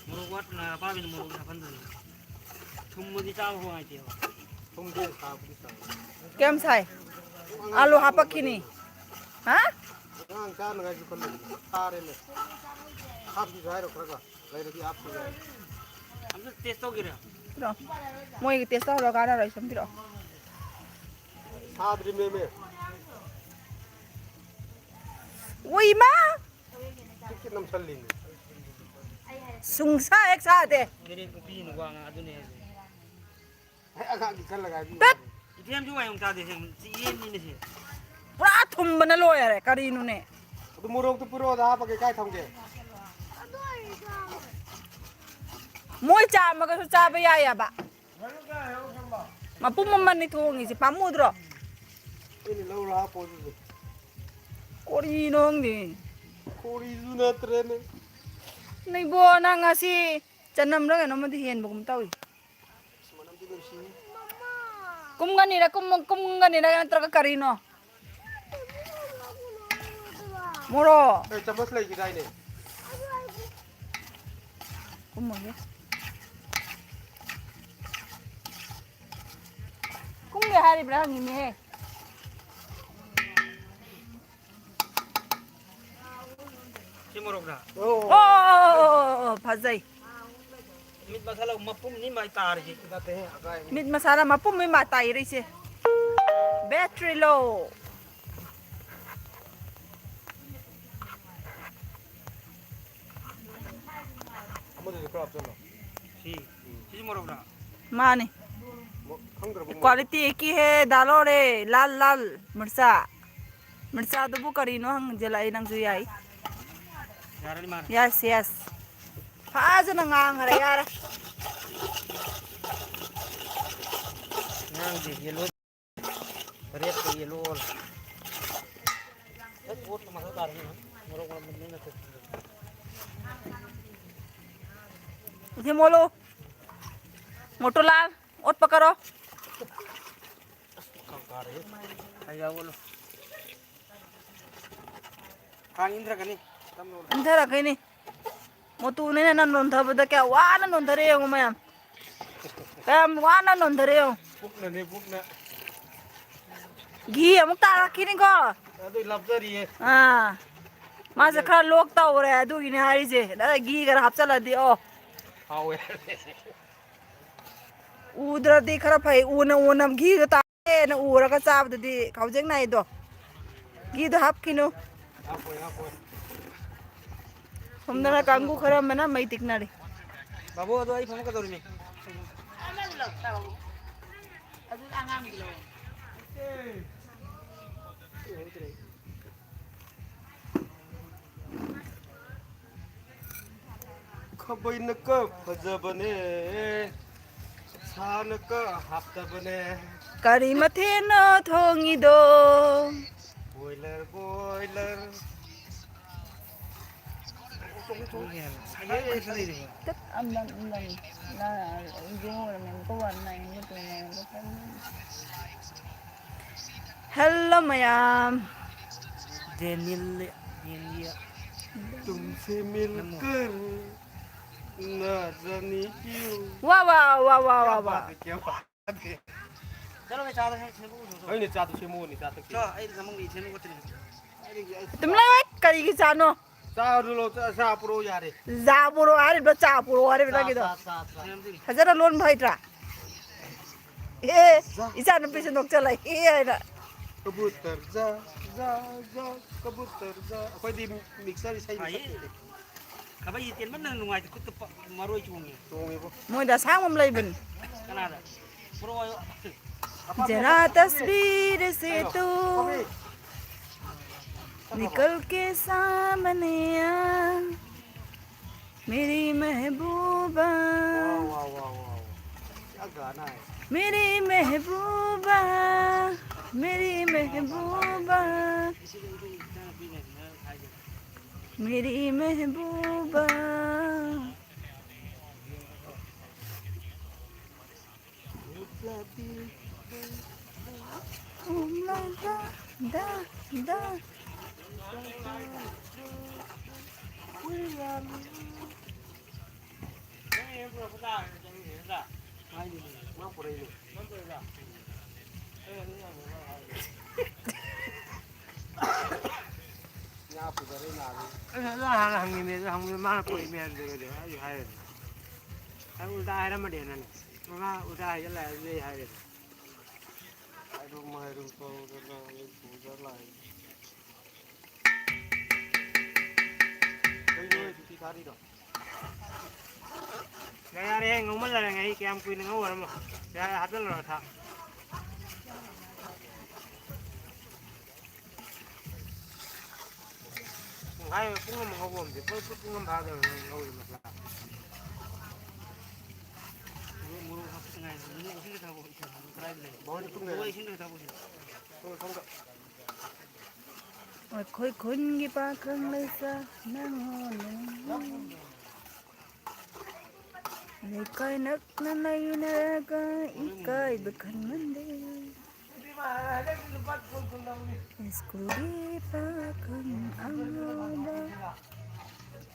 ꯃꯣꯔꯣꯛ ꯋꯥꯠꯄꯅ ꯑꯄꯥꯕꯤꯅ ꯃꯣꯔꯣꯛ ꯍꯥꯞꯍꯟꯗꯣꯏꯅꯦ꯫ ꯊꯨꯝꯕꯗꯤ ꯆꯥꯕ ꯅꯨꯡꯉꯥꯏꯇꯦꯕ꯫ ꯊꯨꯝꯗꯤ ꯁꯥꯕꯨꯗꯤ ꯁꯥꯏ꯫ ꯀꯌꯥꯝ ꯁꯥꯏ? ꯑꯥꯂꯨ ꯍꯥꯞꯄꯛꯈꯤꯅꯤ꯫ ꯍꯥ? ꯑꯉꯥꯡ ꯆꯥꯅꯉꯥꯏꯁꯨ ꯈꯜꯂꯤꯅꯦ꯫ ꯁꯥꯔꯦꯅꯦ꯫ ꯍꯥꯞꯈꯤꯁꯨ ꯍꯥꯏꯔꯣ ꯈꯔ ꯈꯔ꯫ ꯂꯩꯔꯗꯤ ꯍꯥꯞꯄ ꯌꯥꯏ꯫ ꯑꯝꯇ ꯇꯦꯁ ꯇꯧꯒꯦꯔꯥ? ꯄꯤꯔꯛꯑꯣ꯫ ꯃꯣꯏꯒꯤ ꯇꯦꯁ ꯇꯧꯍꯜꯂꯣ, ꯀꯥꯟꯅꯔꯣꯏ, ꯁꯨꯝ ꯄꯤꯔꯛꯑꯣ꯫ ꯁꯥꯗ꯭ꯔꯤꯃꯦꯃꯦ꯫ ꯎꯏꯃꯥ! ꯆꯤꯛ ꯆꯤꯛ ꯅꯝꯁꯜꯂꯤꯅꯦ꯫ ꯁꯨꯡꯁꯥ ꯍꯦꯛ ꯁꯥꯗꯦ꯫ ꯃꯤꯔꯦꯞ ꯅꯨꯄꯤꯅ ꯋꯥ ꯉꯥꯡ-, ꯑꯗꯨꯅꯦ ꯍꯥꯏꯁꯦ꯫ ꯑꯩ ꯑꯉꯥꯡꯒꯤ ꯈꯜꯂꯒ ꯍꯥꯏꯕꯤꯌꯨ꯫ ꯇꯠ! ꯏꯊꯦꯝꯁꯨ ꯋꯥꯏꯌꯣꯡ ꯆꯥꯗꯦ, ꯁꯦ ꯌꯦꯟꯅꯤꯅꯦ ꯁꯦ꯫ ꯄꯨꯔꯥ ꯊꯨꯝꯕꯅ ꯂꯣꯏꯔꯦ, ꯀꯔꯤꯅꯣꯅꯦ? ꯑꯗꯨ ꯃꯣꯔꯣꯛꯇꯨ ꯄꯨꯔꯛꯑꯣ, ꯑꯗ ꯍꯥꯞꯄꯒꯦ, ꯀꯥꯏ ꯊꯝꯒꯦ? ꯃꯣꯏ ꯆꯥꯝꯃꯒꯁꯨ ꯆꯥꯕ ꯌꯥꯏꯑꯕ꯫ ꯃꯄꯨꯝ ꯑꯃꯅꯤ ꯊꯣꯡꯉꯤꯁꯦ, ꯄꯥꯝꯃꯨꯗ꯭ꯔꯣ? ꯑꯩꯅ ꯂꯧꯔ ꯍꯥꯞꯄꯣ ꯑꯗꯨꯗꯤ꯫ ꯀꯣꯔꯤꯅꯣ ꯈꯪꯗꯦ꯫ ꯀꯣꯔꯤꯁꯨ ꯅꯠꯇ꯭ꯔꯦꯅꯦ꯫ ꯅꯪꯕꯣ, ꯅꯪ ꯉꯁꯤ ꯆꯅꯝꯔ ꯀꯩꯅꯣꯝꯃꯗꯤ ꯍꯦꯟꯕꯒꯨꯝ ꯇꯧꯏ꯫ ꯑꯁ, ꯃꯅꯝꯗꯤ ꯅꯨꯡꯁꯤ꯫ ꯀꯨꯝꯒꯅꯤꯔ, ꯀꯨꯝ-, ꯀꯨꯝꯒꯅꯤꯔ ꯅꯠꯇ꯭ꯔꯒ ꯀꯔꯤꯅꯣ? ꯃꯣꯔꯣꯛ꯫ ꯑꯦ, ꯆꯥꯃꯁ ꯂꯩꯈꯤꯗꯥꯏꯅꯦ? ꯀꯨꯝꯃꯣꯏꯍꯦ꯫ ꯀꯨꯝꯒꯦ ꯍꯥꯏꯔꯤꯕ꯭ꯔꯥ ꯍꯪꯉꯤꯅꯦꯍꯦ꯫ ꯁꯤ ꯃꯣꯔꯣꯛꯂ? ꯑꯣ, ꯑꯣ, ꯑꯣ, ꯑꯣ, ꯑꯣ, ꯐꯖꯩ꯫ ꯃꯤꯠ ꯃꯁꯥꯂꯥ ꯃꯄꯨꯝ ꯅꯤ ꯃꯥꯏ ꯇꯥꯔꯤꯁꯦ꯫ ꯅꯠꯇꯦꯍꯦ, ꯑꯀꯥꯏꯕꯅꯤ꯫ ꯃꯤꯠ ꯃꯁꯥꯂꯥ ꯃꯄꯨꯝ ꯅꯤ ꯃꯥꯏ ꯇꯥꯏꯔꯤꯁꯦ꯫ ꯕꯦꯇ꯭ꯔꯤ ꯂꯣ꯫ ꯑꯃꯗꯨꯁꯨ ꯈꯔ ꯍꯥꯞꯆꯜꯂꯣ꯫ ꯁꯤ, ꯁꯤꯁꯨ ꯃꯣꯔꯣꯛꯂ? ꯃꯥꯅꯤ꯫ ꯃꯣ-, ꯈꯪꯗ꯭ꯔꯕ ꯃꯣꯔꯣꯛ? ꯀ꯭ꯋꯥꯂꯤꯇꯤ ꯑꯦꯛ ꯍꯤ ꯍꯦ ꯗꯥꯜ ꯍꯣ ꯔꯦ, ꯂꯥꯜ ꯂꯥꯜ ꯃꯤꯔꯆꯥ꯫ ꯃꯤꯔꯆꯥꯗꯨꯕꯨ ꯀꯔꯤꯅꯣ ꯍꯪꯖꯜꯂꯛꯏ ꯅꯪꯁꯨ ꯌꯥꯏ꯫ ꯌꯥꯔꯅꯤ ꯃꯥꯅꯤ꯫ Yes, yes. ꯐꯖꯅ ꯉꯥꯡꯈ꯭ꯔꯦ, ꯌꯥꯔꯦ꯫ ꯉꯥꯡꯗꯦ, ꯌꯦꯜꯂꯣ꯫ ꯔꯦꯠꯀ yellow all. ꯍꯦꯛ ꯑꯣꯠꯄ ꯃꯊꯧ ꯇꯥꯔꯦ ꯅꯪ꯫ ꯃꯣꯔꯣꯛ ꯃꯅꯝ ꯅꯝꯕ ꯅꯠꯇꯦ꯫ ꯏꯊꯦ ꯃꯣꯂꯨ꯫ ꯃꯣꯇꯨꯂꯥꯜ, ꯑꯣꯠꯄ ꯀꯔꯣ꯫ ꯑꯁ, ꯃꯈꯥ ꯀꯥꯔꯦꯍꯦ꯫ ꯑꯩ ꯌꯥꯎꯒꯅꯨ꯫ ꯈꯥꯡ ꯏꯟꯊꯔꯛꯀꯅꯤ꯫ ꯇꯞꯅ ꯑꯣꯠꯂꯨ꯫ ꯏꯟꯊꯔꯛꯀꯅꯤ꯫ ꯃꯣꯇꯨꯅꯦꯅ ꯅꯝ ꯅꯣꯟꯊꯕꯗ ꯀꯌꯥ ꯋꯥꯅ ꯅꯣꯟꯊꯔꯦ ꯌꯦꯡꯉꯨ ꯃꯌꯥꯝ꯫ ꯀꯌꯥꯝ ꯋꯥꯅ ꯅꯣꯟꯊꯔꯦ ꯌꯦꯡꯉꯨ꯫ ꯄꯨꯛꯅꯅꯦ, ꯄꯨꯛꯅ꯫ ꯘꯤ ꯑꯃꯨꯛ ꯇꯥꯔꯛꯈꯤꯅꯤꯀꯣ꯫ ꯑꯗꯨ ꯂꯥꯞꯆꯔꯤꯌꯦ꯫ ꯑꯥ꯫ ꯃꯥꯁꯦ ꯈꯔ ꯂꯣꯛ ꯇꯧꯔꯦ ꯑꯗꯨꯒꯤꯅꯦ ꯍꯥꯏꯔꯤꯁꯦ꯫ ꯅꯪ ꯘꯤ ꯈꯔ ꯍꯥꯞꯆꯜꯂꯗꯤ ꯑꯣ꯫ ꯍꯥꯎꯋꯦ꯫ ꯎꯗ꯭ꯔꯗꯤ ꯈꯔ ꯐꯩ, ꯎꯅ ꯎꯅ ꯘꯤꯗꯣ ꯇꯥꯏꯌꯦꯅ ꯎꯔꯒ ꯆꯥꯕꯗꯨꯗꯤ ꯍꯧꯖꯤꯛ ꯅꯥꯏꯗꯣ꯫ ꯘꯤꯗꯣ ꯍꯥꯞꯈꯤꯅꯨ꯫ ꯍꯥꯞꯄꯣꯏ, ꯍꯥꯞꯄꯣꯏ꯫ ꯁꯣꯝꯗꯅ ꯀꯥꯡꯕꯨ ꯈꯔ ꯑꯃꯅ ꯃꯩ ꯇꯤꯛꯅꯔꯤ꯫ ꯕꯥꯕꯨ, ꯑꯗꯣ ꯑꯩ ꯐꯝꯃ ꯀꯩꯗꯧꯔꯤꯃꯤ? ꯈꯥꯕꯩꯅꯀ ꯐꯖꯕꯅꯦ, ꯁꯥꯅꯀ ꯍꯥꯞꯇꯕꯅꯦ꯫ ꯀꯔꯤ ꯃꯊꯦꯜꯅꯣ ꯊꯣꯡꯉꯤꯗꯣ? Boiler, boiler. ꯇꯠ ꯑꯝꯗꯝ ꯑꯝꯗꯝ꯫ ꯅ ꯏꯟꯖꯤꯡ ꯑꯣꯏꯔꯝꯃꯦꯕꯀꯣ, ꯋꯥꯟ ꯅꯥꯏꯟꯒ ꯇꯨ ꯅꯥꯏꯟꯒ ꯐꯪꯉꯦ꯫ ꯍꯦꯜꯂꯣ ꯃꯌꯥꯝ꯫ Daniel, Daniel. ꯇꯨꯝꯁꯦ ꯃꯤꯜꯀꯔ, ꯅꯥꯖꯅꯤ ꯀ꯭ꯌꯨ꯫ ꯋꯥ, ꯋꯥ, ꯋꯥ, ꯋꯥ, ꯀ꯭ꯌꯥ ꯋꯥ, ꯋꯥ꯫ ꯕꯥꯠ ꯍꯦ, ꯀ꯭ꯌꯥ ꯕꯥꯠ ꯍꯦ꯫ ꯆꯠꯂꯣ, ꯑꯩ ꯆꯥꯗꯣ ꯁꯦꯝ-, ꯁꯦꯝꯗꯣꯛꯎꯆꯣ, ꯆꯣ꯫ ꯍꯣꯏꯅꯦ, ꯆꯥꯗꯣ ꯁꯦꯝꯃꯛꯑꯣꯅꯦ, ꯆꯥ ꯊꯛꯁꯤ꯫ ꯆꯣ, ꯑꯩ ꯆꯥꯃꯨꯛ ꯁꯦꯝꯗꯣꯛꯀꯠꯇꯅꯤ꯫ ꯑꯗꯨꯝ ꯂꯩꯌꯣ, ꯀꯔꯤꯒꯤ ꯆꯥꯅꯣ? ꯆꯥꯗꯨ ꯂꯧ, ꯆꯥ, ꯆꯥ ꯄꯨꯔꯛꯑꯣ ꯌꯥꯔꯦ꯫ ꯆꯥ ꯄꯨꯔꯛꯑꯣ ꯍꯥꯏꯔꯤꯕ꯭ꯔꯥ, ꯆꯥ ꯄꯨꯔꯛꯑꯣ ꯍꯥꯏꯔꯤꯕ꯭ꯔꯥ ꯆꯥ, ꯅꯪꯒꯤꯗꯣ? ꯆꯥ, ꯆꯥ, ꯆꯥ꯫ ꯐꯖꯅ ꯂꯣꯟꯕ ꯍꯩꯇ꯭ꯔꯥ? ꯑꯦ, ꯖꯥ꯫ ꯏꯆꯥ ꯅꯨꯄꯤꯁꯦ ꯅꯣꯛꯆꯜꯂꯛꯏ ꯍꯥꯏꯅ꯫ ꯀꯕꯨꯇꯔ ꯖꯥ, ꯖꯥ, ꯖꯥ, ꯀꯕꯨꯇꯔ ꯖꯥ꯫ ꯑꯩꯈꯣꯏꯗꯤ ꯃꯤꯛꯆꯔ ꯏꯁꯩ ꯍꯩꯌꯦ꯫ ꯁꯛꯇꯣꯏꯅꯦ꯫ ꯈꯥꯕꯩꯁꯦ ꯇꯦꯟꯃꯟꯗꯅ ꯅꯨꯡꯉꯥꯏꯇꯦ, ꯈꯨꯠꯇ ꯄ-, ꯃꯔꯣꯏ ꯆꯣꯡꯉꯦ꯫ ꯆꯣꯡꯉꯦꯕꯣ꯫ ꯃꯣꯏꯗ ꯑꯁꯥꯡꯕ ꯑꯃ ꯂꯩꯕꯅꯤ꯫ ꯀꯅꯥꯗ? ꯄꯨꯔꯛꯑꯣ ꯍꯥꯏꯌꯣ꯫ ꯖꯔꯥ ꯇꯁꯕꯤꯔ ꯁꯦ ꯇꯨ ꯅꯤꯀꯜ ꯀꯦ ꯁꯥꯃꯅꯦ ꯑꯥ꯫ मेरी महबूबा, वाह, वाह, वाह, वाह, वाह। क्या गाना है। मेरी महबूबा, मेरी महबूबा, मेरी महबूबा। ꯑꯩꯅ ꯑꯗꯨ ꯍꯥꯟꯅ ꯍꯪꯉꯤꯅꯦ, ꯑꯗꯨ ꯍꯪꯕꯗ ꯃꯥꯅ ꯄꯨꯔꯛꯏꯅꯦ ꯍꯥꯏꯕꯗꯨꯒꯗꯤ ꯑꯩ ꯍꯥꯏꯔꯦ꯫ ꯑꯩ ꯎꯜꯇꯥ ꯍꯥꯏꯔꯝꯃꯗꯤ ꯅꯪ ꯃꯥ ꯎꯜꯇꯥ ꯍꯥꯏꯖꯤꯜꯂꯛꯑꯗꯤ ꯑꯩ ꯍꯥꯏꯔꯦ꯫ ꯍꯥꯏꯔꯨꯝ ꯍꯥꯏꯔꯨꯝ ꯇꯧꯗꯅ ꯑꯩ ꯄꯨꯗ ꯂꯥꯛꯏ꯫ ꯀꯩꯅꯣ ꯑꯣꯏ ꯇꯨꯇꯤ ꯊꯥꯔꯤꯗꯣ? ꯌꯥꯔꯦ, ꯌꯥꯔꯦ, ꯉꯧꯃꯜꯂꯔꯦ꯫ ꯉꯥꯍꯩ ꯀꯌꯥꯝ ꯀꯨꯏꯅ ꯉꯧꯔꯃꯣ? ꯌꯥꯔꯦ, ꯍꯥꯞꯆꯜꯂꯣ, ꯊꯥ꯫ ꯄꯨꯡꯈꯥꯏ, ꯄꯨꯡ ꯑꯃ ꯉꯧꯕ ꯑꯃꯗꯤ, ꯄꯨꯡ, ꯄꯨꯡ ꯑꯃ ꯐꯥꯗꯧꯔꯦ ꯉꯧꯔꯤ ꯃꯁꯥ꯫ ꯃꯣꯔꯣꯛ, ꯃꯣꯔꯣꯛ ꯍꯥꯞꯄꯁꯨ ꯑꯩꯈꯣꯏ ꯈꯨꯟꯒꯤ ꯄꯥꯈꯪ ꯂꯩꯁꯥ ꯅꯪꯉꯣꯟꯗ ꯂꯩꯀꯥꯏ ꯅꯛꯅ ꯂꯩꯅꯔꯒ ꯏꯀꯥꯏꯕ ꯈꯪꯍꯟꯗꯦ꯫ ꯁ꯭ꯀꯨꯜꯒꯤ ꯄꯥꯈꯪ ꯑꯉꯥꯎꯕ,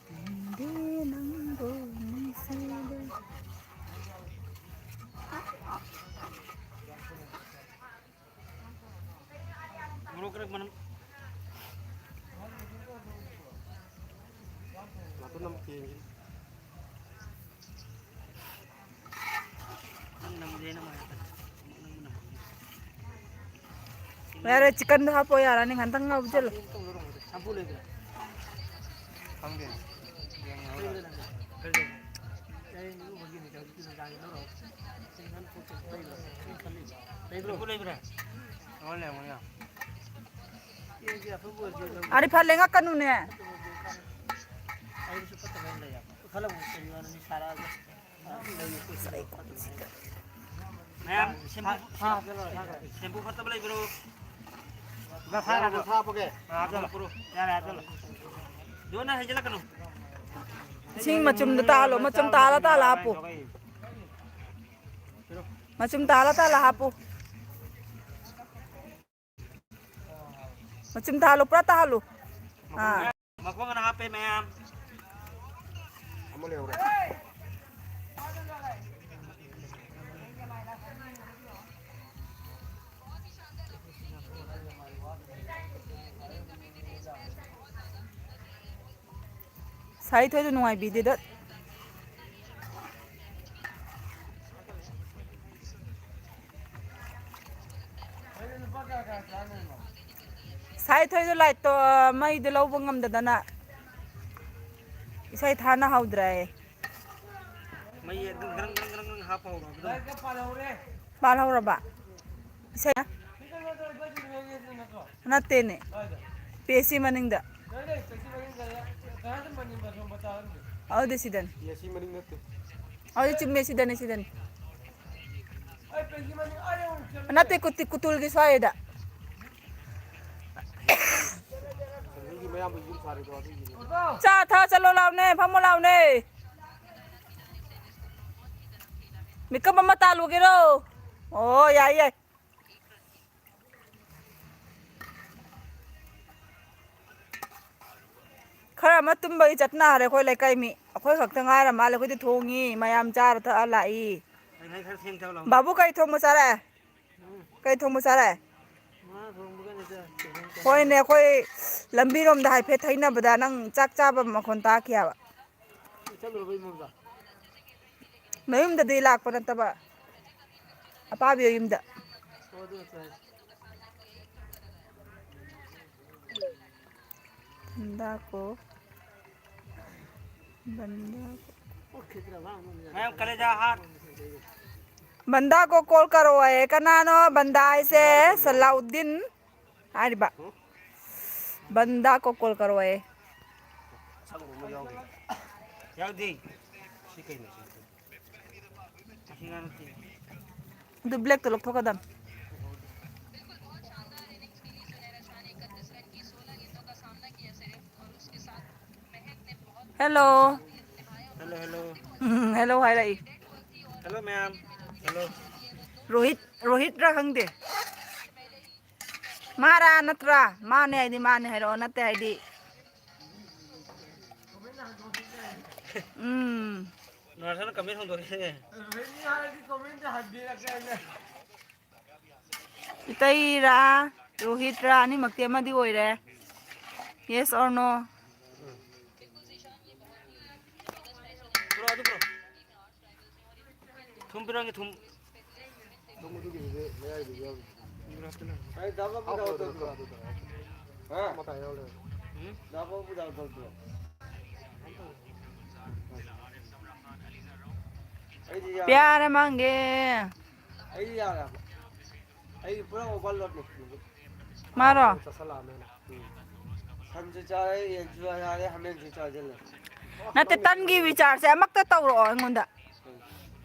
ꯈꯪꯗꯦ ꯅꯪꯕꯨ ꯅꯨꯡꯁꯤꯕ꯫ ꯃꯣꯔꯣꯛ ꯈꯔ ꯃꯅꯝ꯫ ꯅꯥꯇꯣꯟ ꯑꯃ ꯀꯦꯟꯒꯤ꯫ ꯅꯪ ꯅꯝꯗꯦꯅ ꯃꯥ ꯍꯥꯏꯔꯛꯀꯅꯤ꯫ ꯅꯪ ꯅꯝꯗꯦ꯫ ꯌꯥꯔꯦ, ꯆꯤꯛꯀꯟꯗꯣ ꯍꯥꯞꯄꯣ ꯌꯥꯔꯅꯤ, ꯉꯥꯛꯇꯪ ꯉꯧꯁꯤꯜꯂꯣ꯫ ꯁꯝꯄꯨ ꯂꯩꯕ꯭ꯔꯥ? ꯈꯪꯗꯦ꯫ ꯌꯦꯡꯉꯣ꯫ ꯂꯩꯕ꯭ꯔꯥ ꯅꯪ? ꯀꯩ ꯂꯩꯕ꯭ꯔꯥ? ꯑꯩ ꯏꯔꯨꯕꯒꯤꯅꯤ, ꯍꯧꯖꯤꯛꯇꯤ ꯅꯨꯡꯗꯥꯡꯒꯤ ꯂꯧꯔꯣ꯫ ꯂꯩꯕ꯭ꯔꯣ? ꯂꯩꯕ꯭ꯔꯣ? ꯂꯩꯕ꯭ꯔꯣ? ꯑꯣ, ꯂꯩꯔꯝꯒꯅꯤ꯫ ꯑꯔꯤꯐ, ꯂꯦꯡꯉꯛꯀꯅꯨꯅꯦ꯫ ꯃꯌꯥꯝ ꯁꯦꯝꯄꯨ, ꯁꯦꯝꯄꯨ ꯐꯠꯇꯕ ꯂꯩꯕ꯭ꯔꯣ? ꯌꯥꯔꯦ, ꯍꯥꯞꯄꯒꯦ꯫ ꯌꯥꯔꯦ, ꯍꯥꯞꯆꯜꯂꯣ꯫ ꯌꯣꯟꯅ ꯍꯩꯖꯤꯜꯂꯛꯀꯅꯨ꯫ ꯏꯁꯤꯡ ꯃꯆꯨꯝꯗꯣ ꯇꯥꯍꯜꯂꯣ, ꯃꯆꯨꯝ ꯇꯥꯍꯜꯂ ꯇꯥꯍꯜꯂ ꯍꯥꯞꯄꯨ꯫ ꯃꯆꯨꯝ ꯇꯥꯍꯜꯂ ꯇꯥꯍꯜꯂ ꯍꯥꯞꯄꯨ꯫ ꯃꯆꯨꯝ ꯇꯥꯍꯜꯂꯨ, ꯄꯨꯔꯥ ꯇꯥꯍꯜꯂꯨ꯫ ꯑꯥ꯫ ꯃꯈꯣꯡ ꯑꯅ ꯍꯥꯞꯄꯦ ꯃꯌꯥꯝ꯫ ꯑꯃ ꯂꯩꯍꯧꯔꯦ꯫ ꯁꯥꯏ ꯊꯣꯏꯗꯣ ꯅꯨꯡꯉꯥꯏꯕꯤꯗꯦꯗ꯫ ꯁꯥꯏ ꯊꯣꯏꯗꯣ ꯂꯥꯏꯠꯇꯣ, ꯃꯩꯗꯣ ꯂꯧꯕ ꯉꯝꯗꯗꯅ ꯏꯁꯩ ꯊꯥꯅ ꯍꯧꯗ꯭ꯔꯦ꯫ ꯃꯩ ꯑꯗꯨꯝ ꯒ꯭ꯔꯪ ꯒ꯭ꯔꯪ ꯒ꯭ꯔꯪ ꯒ꯭ꯔꯪ ꯍꯥꯞꯄ ꯍꯧꯔꯣ ꯑꯗꯨꯗ꯫ ꯄꯥꯜꯍꯧꯔꯕ? ꯏꯁꯩ ꯅꯠꯇꯦꯅꯦ꯫ ꯄꯤ ꯑꯦꯁ ꯁꯤ ꯃꯅꯤꯡꯗ꯫ ꯑꯗꯨꯗꯤ ꯁꯤꯗꯅꯤ꯫ ꯑꯦ ꯁꯤ ꯃꯅꯤꯡ ꯅꯠꯇꯦ꯫ ꯑꯗꯨꯗꯤ ꯆꯨꯝꯃꯦ, ꯁꯤꯗꯅꯤ, ꯁꯤꯗꯅꯤ꯫ ꯅꯠꯇꯦ, ꯀꯨꯇꯤ-, ꯀꯨꯇꯨꯜꯒꯤ ꯁ꯭ꯋꯥꯏꯗ꯫ ꯆꯥ ꯊꯛꯑ ꯆꯠꯂꯣ ꯂꯥꯎꯅꯦ, ꯐꯝꯃꯣ ꯂꯥꯎꯅꯦ꯫ ꯃꯤꯀꯞ ꯑꯃ ꯇꯥꯜꯂꯨꯒꯦꯔꯣ? ꯑꯣ, ꯌꯥꯏ, ꯌꯥꯏ꯫ ꯈꯔ ꯑꯃ ꯇꯨꯝꯕꯒꯤ ꯆꯠꯅꯈ꯭ꯔꯦ ꯑꯩꯈꯣꯏ ꯂꯩꯀꯥꯏ ꯃꯤ꯫ ꯑꯩꯈꯣꯏ ꯈꯛꯇ ꯉꯥꯏꯔ ꯃꯥꯜꯂꯦ꯫ ꯑꯩꯈꯣꯏꯗꯤ ꯊꯣꯡꯉꯤ, ꯃꯌꯥꯝ ꯆꯥꯔ ꯊꯛꯑ ꯂꯥꯛꯏ꯫ ꯕꯥꯕꯨ, ꯀꯩ ꯊꯣꯡꯕ ꯆꯥꯔꯛꯑꯦ? ꯀꯩ ꯊꯣꯡꯕ ꯆꯥꯔꯛꯑꯦ? ꯍꯣꯏꯅꯦ, ꯑꯩꯈꯣꯏ ꯂꯝꯕꯤꯔꯣꯝꯗ ꯍꯥꯏꯐꯦꯠ ꯊꯩꯅꯕꯗ ꯅꯪ ꯆꯥꯛ ꯆꯥꯕ ꯃꯈꯣꯟ ꯇꯥꯈꯤ ꯍꯥꯏꯕ꯫ ꯃꯌꯨꯝꯗꯗꯤ ꯂꯥꯛꯄ ꯅꯠꯇꯕ, ꯑꯄꯥꯕꯤ ꯌꯨꯝꯗ꯫ ꯕꯟꯗꯥ ꯀꯣ, ꯕꯟꯗꯥ ꯀꯣ꯫ ꯃꯌꯥꯝ ꯀꯂꯦꯖꯥ ꯍꯥꯠ꯫ ꯕꯟꯗꯥ ꯀꯣ ꯀꯣꯜ ꯀꯔꯣ ꯍꯥꯏꯌꯦ꯫ ꯀꯅꯥꯅꯣ ꯕꯟꯗꯥ ꯍꯥꯏꯁꯦ? ꯁꯂꯥꯎꯗꯤꯟ ꯍꯥꯏꯔꯤꯕ꯫ ꯕꯟꯗꯥ ꯀꯣ ꯀꯣꯜ ꯀꯔꯣ ꯍꯥꯏꯌꯦ꯫ ꯑꯁꯪꯕ ꯑꯃ ꯌꯥꯎꯔꯤ꯫ ꯌꯥꯎꯗꯦ꯫ ꯁꯤ ꯀꯩꯅꯣ ꯁꯤ? ꯃꯁꯤ ꯉꯥ ꯅꯠꯇꯦ꯫ ꯑꯗꯨ ꯕ꯭ꯂꯦꯛꯇꯣ ꯂꯧꯊꯣꯛꯀꯗꯝ꯫ Hello. Hello, hello. Um, hello ꯍꯥꯏꯔꯛꯏ꯫ ꯍꯦꯜꯂꯣ, ꯃꯌꯥꯝ꯫ ꯍꯦꯜꯂꯣ꯫ ꯔꯣꯍꯤꯠ, ꯔꯣꯍꯤꯠꯔ ꯈꯪꯗꯦ꯫ ꯃꯥꯔꯥ ꯅꯠꯇ꯭ꯔꯥ? ꯃꯥꯅꯦ ꯍꯥꯏꯗꯤ ꯃꯥꯅꯦ ꯍꯥꯏꯔꯛꯑꯣ, ꯅꯠꯇꯦ ꯍꯥꯏꯗꯤ꯫ ꯎꯝ꯫ ꯅꯣꯔꯥꯁꯟꯅ comment ꯍꯣꯡꯗꯣꯛꯈꯤꯅꯦ꯫ ꯏꯇꯩꯔꯥ, ꯔꯣꯍꯤꯠꯔꯥ, ꯑꯅꯤꯃꯛꯇꯤ ꯑꯃꯗꯤ ꯑꯣꯏꯔꯦ꯫ Yes or no? ꯄꯨꯔꯛꯑꯣ, ꯑꯗꯨ ꯄꯨꯔꯛꯑꯣ꯫ ꯊꯨꯝ ꯄꯤꯔꯛꯑꯒꯦ, ꯊꯨꯝ꯫ ꯊꯨꯝ ꯑꯗꯨꯒꯤꯗꯨꯗꯤ ꯃꯌꯥꯏꯗꯨꯗꯤ ꯌꯥꯎꯗꯦ꯫ ꯑꯩ ꯗꯥ ꯕꯥꯕꯨ ꯗꯥ ꯍꯥꯞꯄꯣ, ꯍꯣꯇꯦꯜꯗꯨꯔꯣ? ꯍꯥ? ꯃꯇꯥꯏ ꯌꯥꯎ ꯂꯩꯔꯦ꯫ ꯎꯝ? ꯗꯥ ꯕꯥꯕꯨ ꯗꯥ ꯍꯣꯇꯦꯜꯗꯨꯔꯣ? ꯑꯩꯗꯤ ꯌꯥꯔꯦ꯫ ꯄꯤꯌꯥꯔ ꯃꯥꯡꯒꯦ꯫ ꯑꯩꯗꯤ ꯌꯥꯔꯦ ꯍꯥꯏꯕ꯫ ꯑꯩꯗꯤ ꯄꯨꯔꯥ overloadꯅꯦ꯫ ꯃꯥꯔꯣ? ꯑꯍꯥꯎꯕ ꯆꯥꯁꯜꯂꯛꯑꯕꯅꯤꯅ꯫ ꯎꯝ꯫ ꯁꯟꯁꯨ ꯆꯥꯔꯦ, ꯌꯦꯟꯁꯨ ꯆꯥꯔꯦ, ꯍꯥꯃꯦꯡꯁꯨ ꯆꯥꯁꯤꯜꯂꯦ꯫ ꯅꯠꯇꯦ, ꯇꯟꯒꯤ rechargeꯁꯦ ꯑꯃꯛꯇ ꯇꯧꯔꯛꯑꯣ ꯑꯩꯉꯣꯟꯗ꯫ ꯎꯝ꯫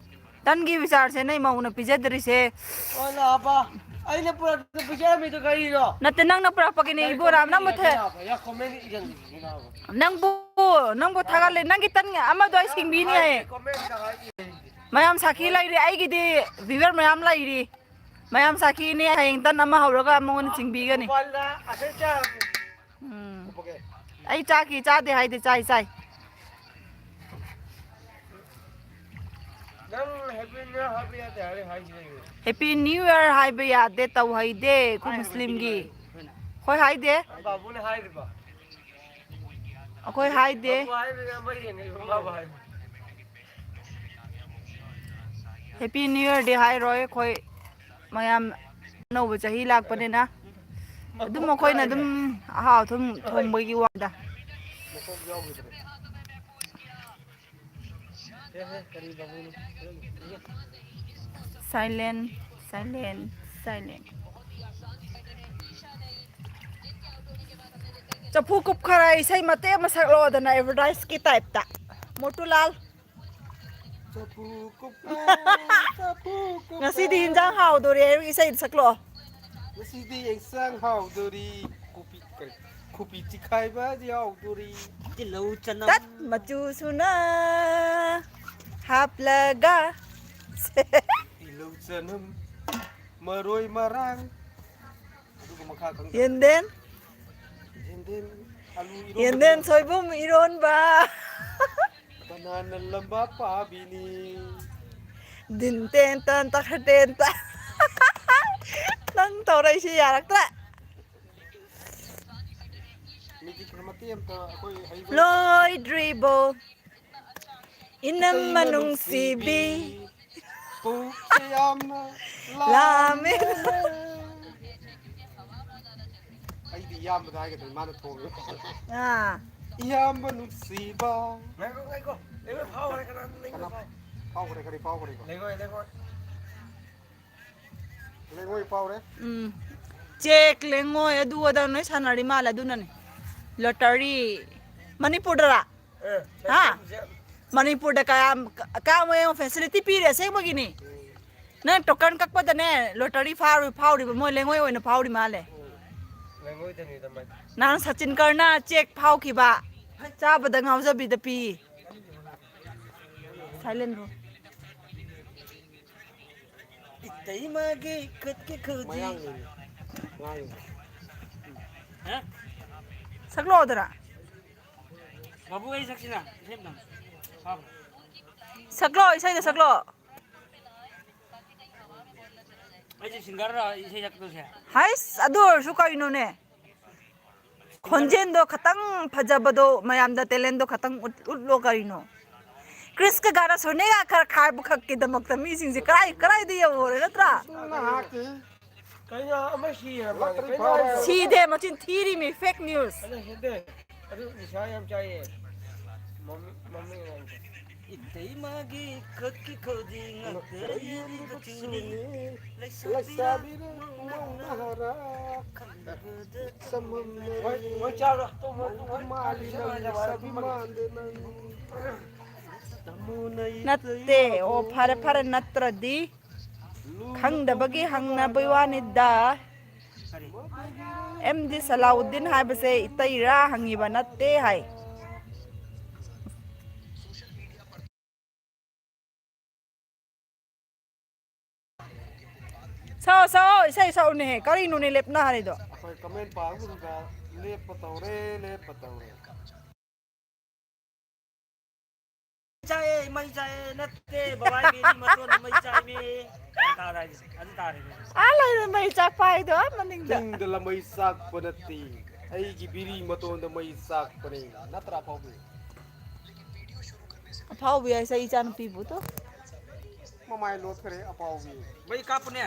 ꯇꯟꯒꯤ ꯕꯤꯆꯥꯔꯁꯦ ꯅꯣꯏ ꯃꯧꯅ ꯄꯤꯖꯗ꯭ꯔꯤꯁꯦ꯫ ꯑꯣ, ꯂꯥꯛꯑꯕ? ꯑꯩꯅ ꯄꯨꯔꯛꯇ ꯄꯤꯖꯔꯝꯃꯤꯗꯨ ꯀꯔꯤꯅꯣ? ꯅꯠꯇꯦ, ꯅꯪꯅ ꯄꯨꯔꯛꯄꯒꯤꯅꯦ, ꯏꯕꯣ ꯔꯥꯝ, ꯅꯪꯕꯨ ꯊꯦ-, ꯌꯥ, comment ꯏꯖꯟꯕꯤꯁꯤꯅ꯫ ꯅꯪꯕꯨ, ꯅꯪꯕꯨ ꯊꯥꯒꯠꯂꯦ, ꯅꯪꯒꯤ ꯇꯟ ꯑꯃꯗꯣ ꯑꯩ ꯁꯤꯡꯕꯤꯅꯤ ꯍꯥꯏꯌꯦ꯫ Comment ꯍꯥꯏ꯫ ꯃꯌꯥꯝ ꯁꯥꯈꯤ ꯂꯩꯔꯤ, ꯑꯩꯒꯤꯗꯤ viewer ꯃꯌꯥꯝ ꯂꯩꯔꯤ꯫ ꯃꯌꯥꯝ ꯁꯥꯈꯤꯅꯦ, ꯍꯌꯦꯡ ꯇꯟ ꯑꯃ ꯍꯧꯔꯒ ꯃꯉꯣꯟꯗ ꯆꯤꯡꯕꯤꯒꯅꯤ꯫ ꯎꯝ꯫ ꯑꯩ ꯆꯥꯈꯤ ꯆꯥꯗꯦ ꯍꯥꯏꯗꯦ, ꯆꯥꯏ ꯆꯥꯏ꯫ ꯅꯪ Happy New Year ꯍꯥꯏꯕ ꯌꯥꯗꯦ ꯍꯥꯏꯔꯦ ꯍꯥꯏꯁꯤꯅꯦ꯫ Happy New Year ꯍꯥꯏꯕ ꯌꯥꯗꯦ, ꯇꯧ ꯍꯩꯗꯦ ꯑꯩꯈꯣꯏ ꯃꯨꯁꯂꯤꯝꯒꯤ꯫ ꯍꯣꯏ ꯍꯥꯏꯗꯦ꯫ ꯕꯥꯕꯨꯅ ꯍꯥꯏꯔꯤꯕ꯫ ꯑꯩꯈꯣꯏ ꯍꯥꯏꯗꯦ꯫ ꯕꯥꯕꯨ ꯍꯥꯏꯔꯤꯕ ꯃꯔꯤ ꯌꯦꯡꯉꯛꯏꯕ ꯕꯥꯕꯨ ꯍꯥꯏꯔꯤꯕ꯫ Happy New Year ꯗꯤ ꯍꯥꯏꯔꯣꯏ ꯑꯩꯈꯣꯏ꯫ ꯃꯌꯥꯝ ꯑꯅꯧꯕ ꯆꯍꯤ ꯂꯥꯛꯄꯅꯤꯅ ꯑꯗꯨꯝ ꯑꯩꯈꯣꯏꯅ ꯑꯗꯨꯝ ꯑꯍꯥꯎ ꯑꯊꯨꯝ ꯊꯣꯡꯕꯒꯤ ꯋꯥꯗ꯫ Silent, silent, silent. ꯆꯐꯨ ꯀꯨꯞꯈꯔ ꯏꯁꯩ ꯃꯇꯦꯛ ꯑꯃ ꯁꯛꯂꯛꯑꯣꯗꯅ, advertise ꯀꯤ type ꯇ꯫ ꯃꯣꯇꯨꯂꯥꯜ꯫ ꯆꯐꯨ ꯀꯨꯞꯄ, ꯆꯐꯨ ꯀꯨꯞꯄ꯫ ꯉꯁꯤꯗꯤ ꯍꯤꯟꯖꯥꯡ ꯍꯥꯎꯗꯣꯔꯦ ꯍꯥꯏꯕꯒꯤ ꯏꯁꯩꯗꯨ ꯁꯛꯂꯛꯑꯣ꯫ ꯉꯁꯤꯗꯤ ꯌꯦꯟꯁꯥꯡ ꯍꯥꯎꯗꯣꯔꯤ꯫ ꯀꯣꯕꯤ, ꯀꯔꯤ? ꯀꯣꯕꯤ ꯆꯤꯈꯥꯏꯕ ꯌꯥꯎꯗꯣꯔꯤ꯫ ꯇꯤꯜꯍꯧ ꯆꯅꯝ꯫ ꯇꯠ ꯃꯆꯨ ꯁꯨꯅ ꯍꯥꯞꯂꯒ꯫ ꯇꯤꯜꯍꯧ ꯆꯅꯝ, ꯃꯔꯣꯏ ꯃꯔꯥꯡ꯫ ꯑꯗꯨꯒ ꯃꯈꯥ ꯈꯪꯗꯦ꯫ ꯌꯦꯟꯗꯦꯝ꯫ ꯌꯦꯟꯗꯦꯝ, ꯑꯂꯨ ꯏꯔꯣꯟꯕꯗꯤ ꯌꯦꯟꯗꯦꯝ ꯌꯥꯝ ꯁꯣꯏꯕꯨꯝ ꯏꯔꯣꯟꯕ꯫ ꯀꯅꯥꯅ ꯂꯝꯕꯥ ꯄꯥꯕꯤꯅꯤ? ꯗꯤꯟ ꯇꯦꯟ ꯇꯟ ꯇꯈ ꯇꯦꯟ ꯇ꯫ ꯅꯪ ꯇꯧꯔꯛꯏꯁꯤ ꯌꯥꯔꯛꯇ꯭ꯔꯦ꯫ ꯃꯤꯗꯤ ꯈꯔ ꯃꯇꯦꯛ ꯑꯝꯇ ꯑꯩꯈꯣꯏ ꯍꯩꯕ ꯂꯣꯏꯗ꯭ꯔꯤꯕꯣ? ꯏꯅꯝꯃ ꯏꯇꯩꯃ ꯅꯨꯡꯁꯤꯕꯤ꯫ ꯅꯨꯡꯁꯤꯕꯤ꯫ ꯄꯨꯛꯁꯦ ꯌꯥꯝꯅ ꯂꯥꯝꯃꯦ꯫ ꯂꯥꯝꯃꯦ꯫ ꯑꯩꯗꯤ ꯏꯌꯥꯝꯕꯗ ꯍꯥꯏꯒꯗꯕꯅꯤ, ꯃꯥꯅ ꯊꯣꯡꯉꯦ꯫ ꯑꯥ꯫ ꯏꯌꯥꯝꯕ ꯅꯨꯡꯁꯤꯕ꯫ ꯉꯥꯏꯈꯣ, ꯉꯥꯏꯈꯣ꯫ ꯂꯩꯉꯣꯏ ꯐꯥꯎꯈ꯭ꯔꯦ, ꯀꯅꯥꯅꯣ ꯂꯩꯉꯣꯏ ꯀꯅꯥ ꯐꯥꯎ-, ꯐꯥꯎꯈ꯭ꯔꯦ, ꯀꯔꯤ ꯐꯥꯎꯈ꯭ꯔꯦꯕ? ꯂꯩꯉꯣꯏ, ꯂꯩꯉꯣꯏ꯫ ꯂꯩꯉꯣꯏ ꯐꯥꯎꯔꯦ꯫ ꯎꯝ꯫ ꯆꯦꯛ, ꯂꯩꯉꯣꯏ, ꯑꯗꯨ ꯑꯗꯥ ꯂꯣꯏ ꯁꯥꯟꯅꯔꯤ ꯃꯥꯜꯂꯦ, ꯑꯗꯨꯅꯅꯦ꯫ Lottery꯫ ꯃꯅꯤꯄꯨꯔꯗꯔꯥ? ꯑꯦ, ꯍꯥ? ꯁꯦꯝ-, ꯁꯦꯝ-, ꯃꯅꯤꯄꯨꯔꯗ ꯀꯌꯥꯝ, ꯀꯌꯥꯝ ꯌꯦꯡꯉꯣ, ꯐꯦꯁꯤꯂꯤꯇꯤ ꯄꯤꯔꯦ ꯑꯁꯦꯡꯕꯒꯤꯅꯤ꯫ ꯅꯪ ꯇꯣꯀꯟ ꯀꯛꯄꯗꯅꯦ, ꯂꯣꯇꯔꯤ ꯐꯥꯎꯔꯤ-, ꯐꯥꯎꯔꯤꯕ ꯃꯣꯏ ꯂꯦꯡꯉꯣꯏ ꯑꯣꯏꯅ ꯐꯥꯎꯔꯤ ꯃꯥꯜꯂꯦ꯫ ꯂꯦꯡꯉꯣꯏꯗꯅꯤꯗ ꯃꯥꯏ꯫ ꯅꯍꯥꯟ ꯁꯆꯤꯟ ꯀꯔꯅ ꯆꯦꯛ ꯐꯥꯎꯈꯤꯕ, ꯆꯥꯕꯗ ꯉꯥꯎꯖꯕꯤꯗ ꯄꯤ꯫ Silent room. ꯏꯇꯩꯃꯒꯤ ꯈꯨꯠꯀꯤ ꯈꯨꯖꯤ꯫ ꯃꯌꯥꯡꯒꯤꯅꯤ꯫ ꯉꯥ ꯌꯣꯟꯕ꯫ ꯍꯥ? ꯁꯛꯂꯛꯑꯣꯗꯅ꯫ ꯃꯕꯨ ꯑꯩ ꯁꯛꯁꯤꯅ, ꯏꯁꯩ ꯑꯝꯇꯪ꯫ ꯐꯥꯕ꯭ꯔꯣ? ꯁꯛꯂꯛꯑꯣ, ꯏꯁꯩꯗꯣ ꯁꯛꯂꯛꯑꯣ꯫ ꯑꯩꯁꯦ ꯁꯤꯡꯒꯔꯔꯣ ꯏꯁꯩ ꯁꯛꯇꯣꯏꯁꯦ? ꯍꯩꯁ, ꯑꯗꯨ ꯑꯣꯏꯔꯁꯨ ꯀꯩꯅꯣꯅꯦ? ꯈꯣꯟꯖꯦꯜꯗꯣ ꯈꯇꯪ ꯐꯖꯕꯗꯣ, ꯃꯌꯥꯝꯗ ꯇꯦꯂꯦꯟꯗꯣ ꯈꯇꯪ ꯎꯠ-, ꯎꯠꯂꯣ ꯀꯔꯤꯅꯣ? ꯀ꯭ꯔꯤꯁꯀ ꯒꯥꯅ ꯁꯣꯅꯦꯒ ꯈꯔ ꯈꯥꯏꯕ ꯈꯛꯀꯤꯗꯃꯛꯇ ꯃꯤꯁꯤꯡꯁꯦ ꯀꯔꯥꯏ, ꯀꯔꯥꯏꯗ ꯌꯧꯔꯦ ꯅꯠꯇ꯭ꯔꯥ? ꯅꯪ ꯉꯥꯏꯍꯥꯛꯀꯤ ꯀꯩꯅꯣ ꯑꯃ ꯁꯤ ꯍꯥꯏꯕ ꯃꯥꯜꯂꯦ꯫ ꯂꯣꯇꯔꯤ ꯀꯩꯅꯣ ꯐꯥꯎꯔꯦ꯫ ꯍꯥꯏꯁꯦ? ꯁꯤꯗꯦ, ꯃꯆꯤꯟ ꯊꯤꯔꯤꯃꯤ, ꯐꯦꯛ ꯅ꯭ꯌꯨꯁ꯫ ꯑꯗꯨ ꯁꯤꯗꯦ꯫ ꯑꯗꯨ ꯅꯤꯁꯥ ꯌꯥꯝ ꯆꯥꯏꯌꯦ꯫ ꯃꯃꯤꯡ, ꯃꯃꯤꯡ ꯍꯥꯏꯕ꯫ ꯏꯇꯩꯃꯒꯤ ꯈꯨꯠꯀꯤ ꯈꯨꯗꯤ ꯉꯥꯛꯇ ꯌꯦꯡꯂꯤꯕ ꯆꯨꯅꯤ꯫ ꯂꯩꯁꯥꯕꯤꯔ ꯃꯧ ꯅꯍꯥꯔꯥ꯫ ꯃꯣꯏ, ꯃꯣꯏ ꯆꯥꯔꯣ꯫ ꯇꯨꯝꯃꯣ, ꯇꯨꯝꯃꯣ꯫ ꯃꯥꯜꯂꯤ ꯅꯪ ꯂꯩꯁꯥꯕꯤ ꯃꯥꯟꯗꯦ ꯅꯪ꯫ ꯅꯠꯇꯦ꯫ ꯑꯣ, ꯐꯔꯦ, ꯐꯔꯦ, ꯅꯠꯇ꯭ꯔꯗꯤ꯫ ꯈꯪꯗꯕꯒꯤ ꯍꯪꯅꯕꯩ ꯋꯥꯅꯤꯗ꯫ ꯑꯦꯝ ꯗꯤ ꯁꯂꯥꯎꯗꯤꯟ ꯍꯥꯏꯕꯁꯦ ꯏꯇꯩꯔꯥ ꯍꯪꯉꯤꯕ ꯅꯠꯇꯦ ꯍꯥꯏ꯫ ꯁꯛꯑꯣ, ꯁꯛꯑꯣ, ꯏꯁꯩ ꯁꯛꯎꯅꯦꯍꯦ, ꯀꯔꯤꯅꯣꯅꯦ ꯂꯦꯞꯅ ꯍꯥꯏꯔꯤꯗꯣ? ꯑꯩꯈꯣꯏ ꯀꯃꯦꯟ ꯄꯥꯕꯗꯨꯗ ꯂꯦꯞꯄ ꯇꯧꯔꯦ, ꯂꯦꯞꯄ ꯇꯧꯔꯦ꯫ ꯆꯥꯛꯑꯦ, ꯃꯩ ꯆꯥꯛꯑꯦ, ꯅꯠꯇꯦ, ꯕꯕꯥ ꯏꯕꯦꯟꯒꯤ ꯃꯇꯣꯟꯗ ꯃꯩ ꯆꯥꯛꯏꯃꯤ꯫ ꯒ꯭ꯌꯥꯟ ꯇꯥꯔꯦ ꯍꯥꯏꯁꯦ, ꯑꯗꯨ ꯇꯥꯔꯦ꯫ ꯑꯥ ꯂꯩꯔꯦ ꯃꯩ ꯆꯥꯛꯄ ꯍꯥꯏꯗꯣ, ꯑꯥ ꯃꯅꯤꯡꯗ꯫ ꯆꯤꯡꯗ ꯂꯃꯩ ꯆꯥꯛꯄ ꯅꯠꯇꯦ, ꯑꯩꯒꯤ ꯕꯤꯔꯤ ꯃꯇꯣꯟꯗ ꯃꯩ ꯆꯥꯛꯄꯅꯦ꯫ ꯅꯠꯇ꯭ꯔꯥ, ꯑꯐꯥꯎꯕꯤ? ꯑꯐꯥꯎꯕꯤ ꯍꯥꯏꯁꯦ ꯑꯩ ꯏꯆꯥꯅꯨꯄꯤꯕꯨ ꯇꯣ꯫ ꯃꯃꯥꯏ ꯂꯣꯠꯈ꯭ꯔꯦ, ꯑꯐꯥꯎꯕꯤ꯫ ꯃꯩ ꯀꯥꯞꯄꯨꯅꯦ꯫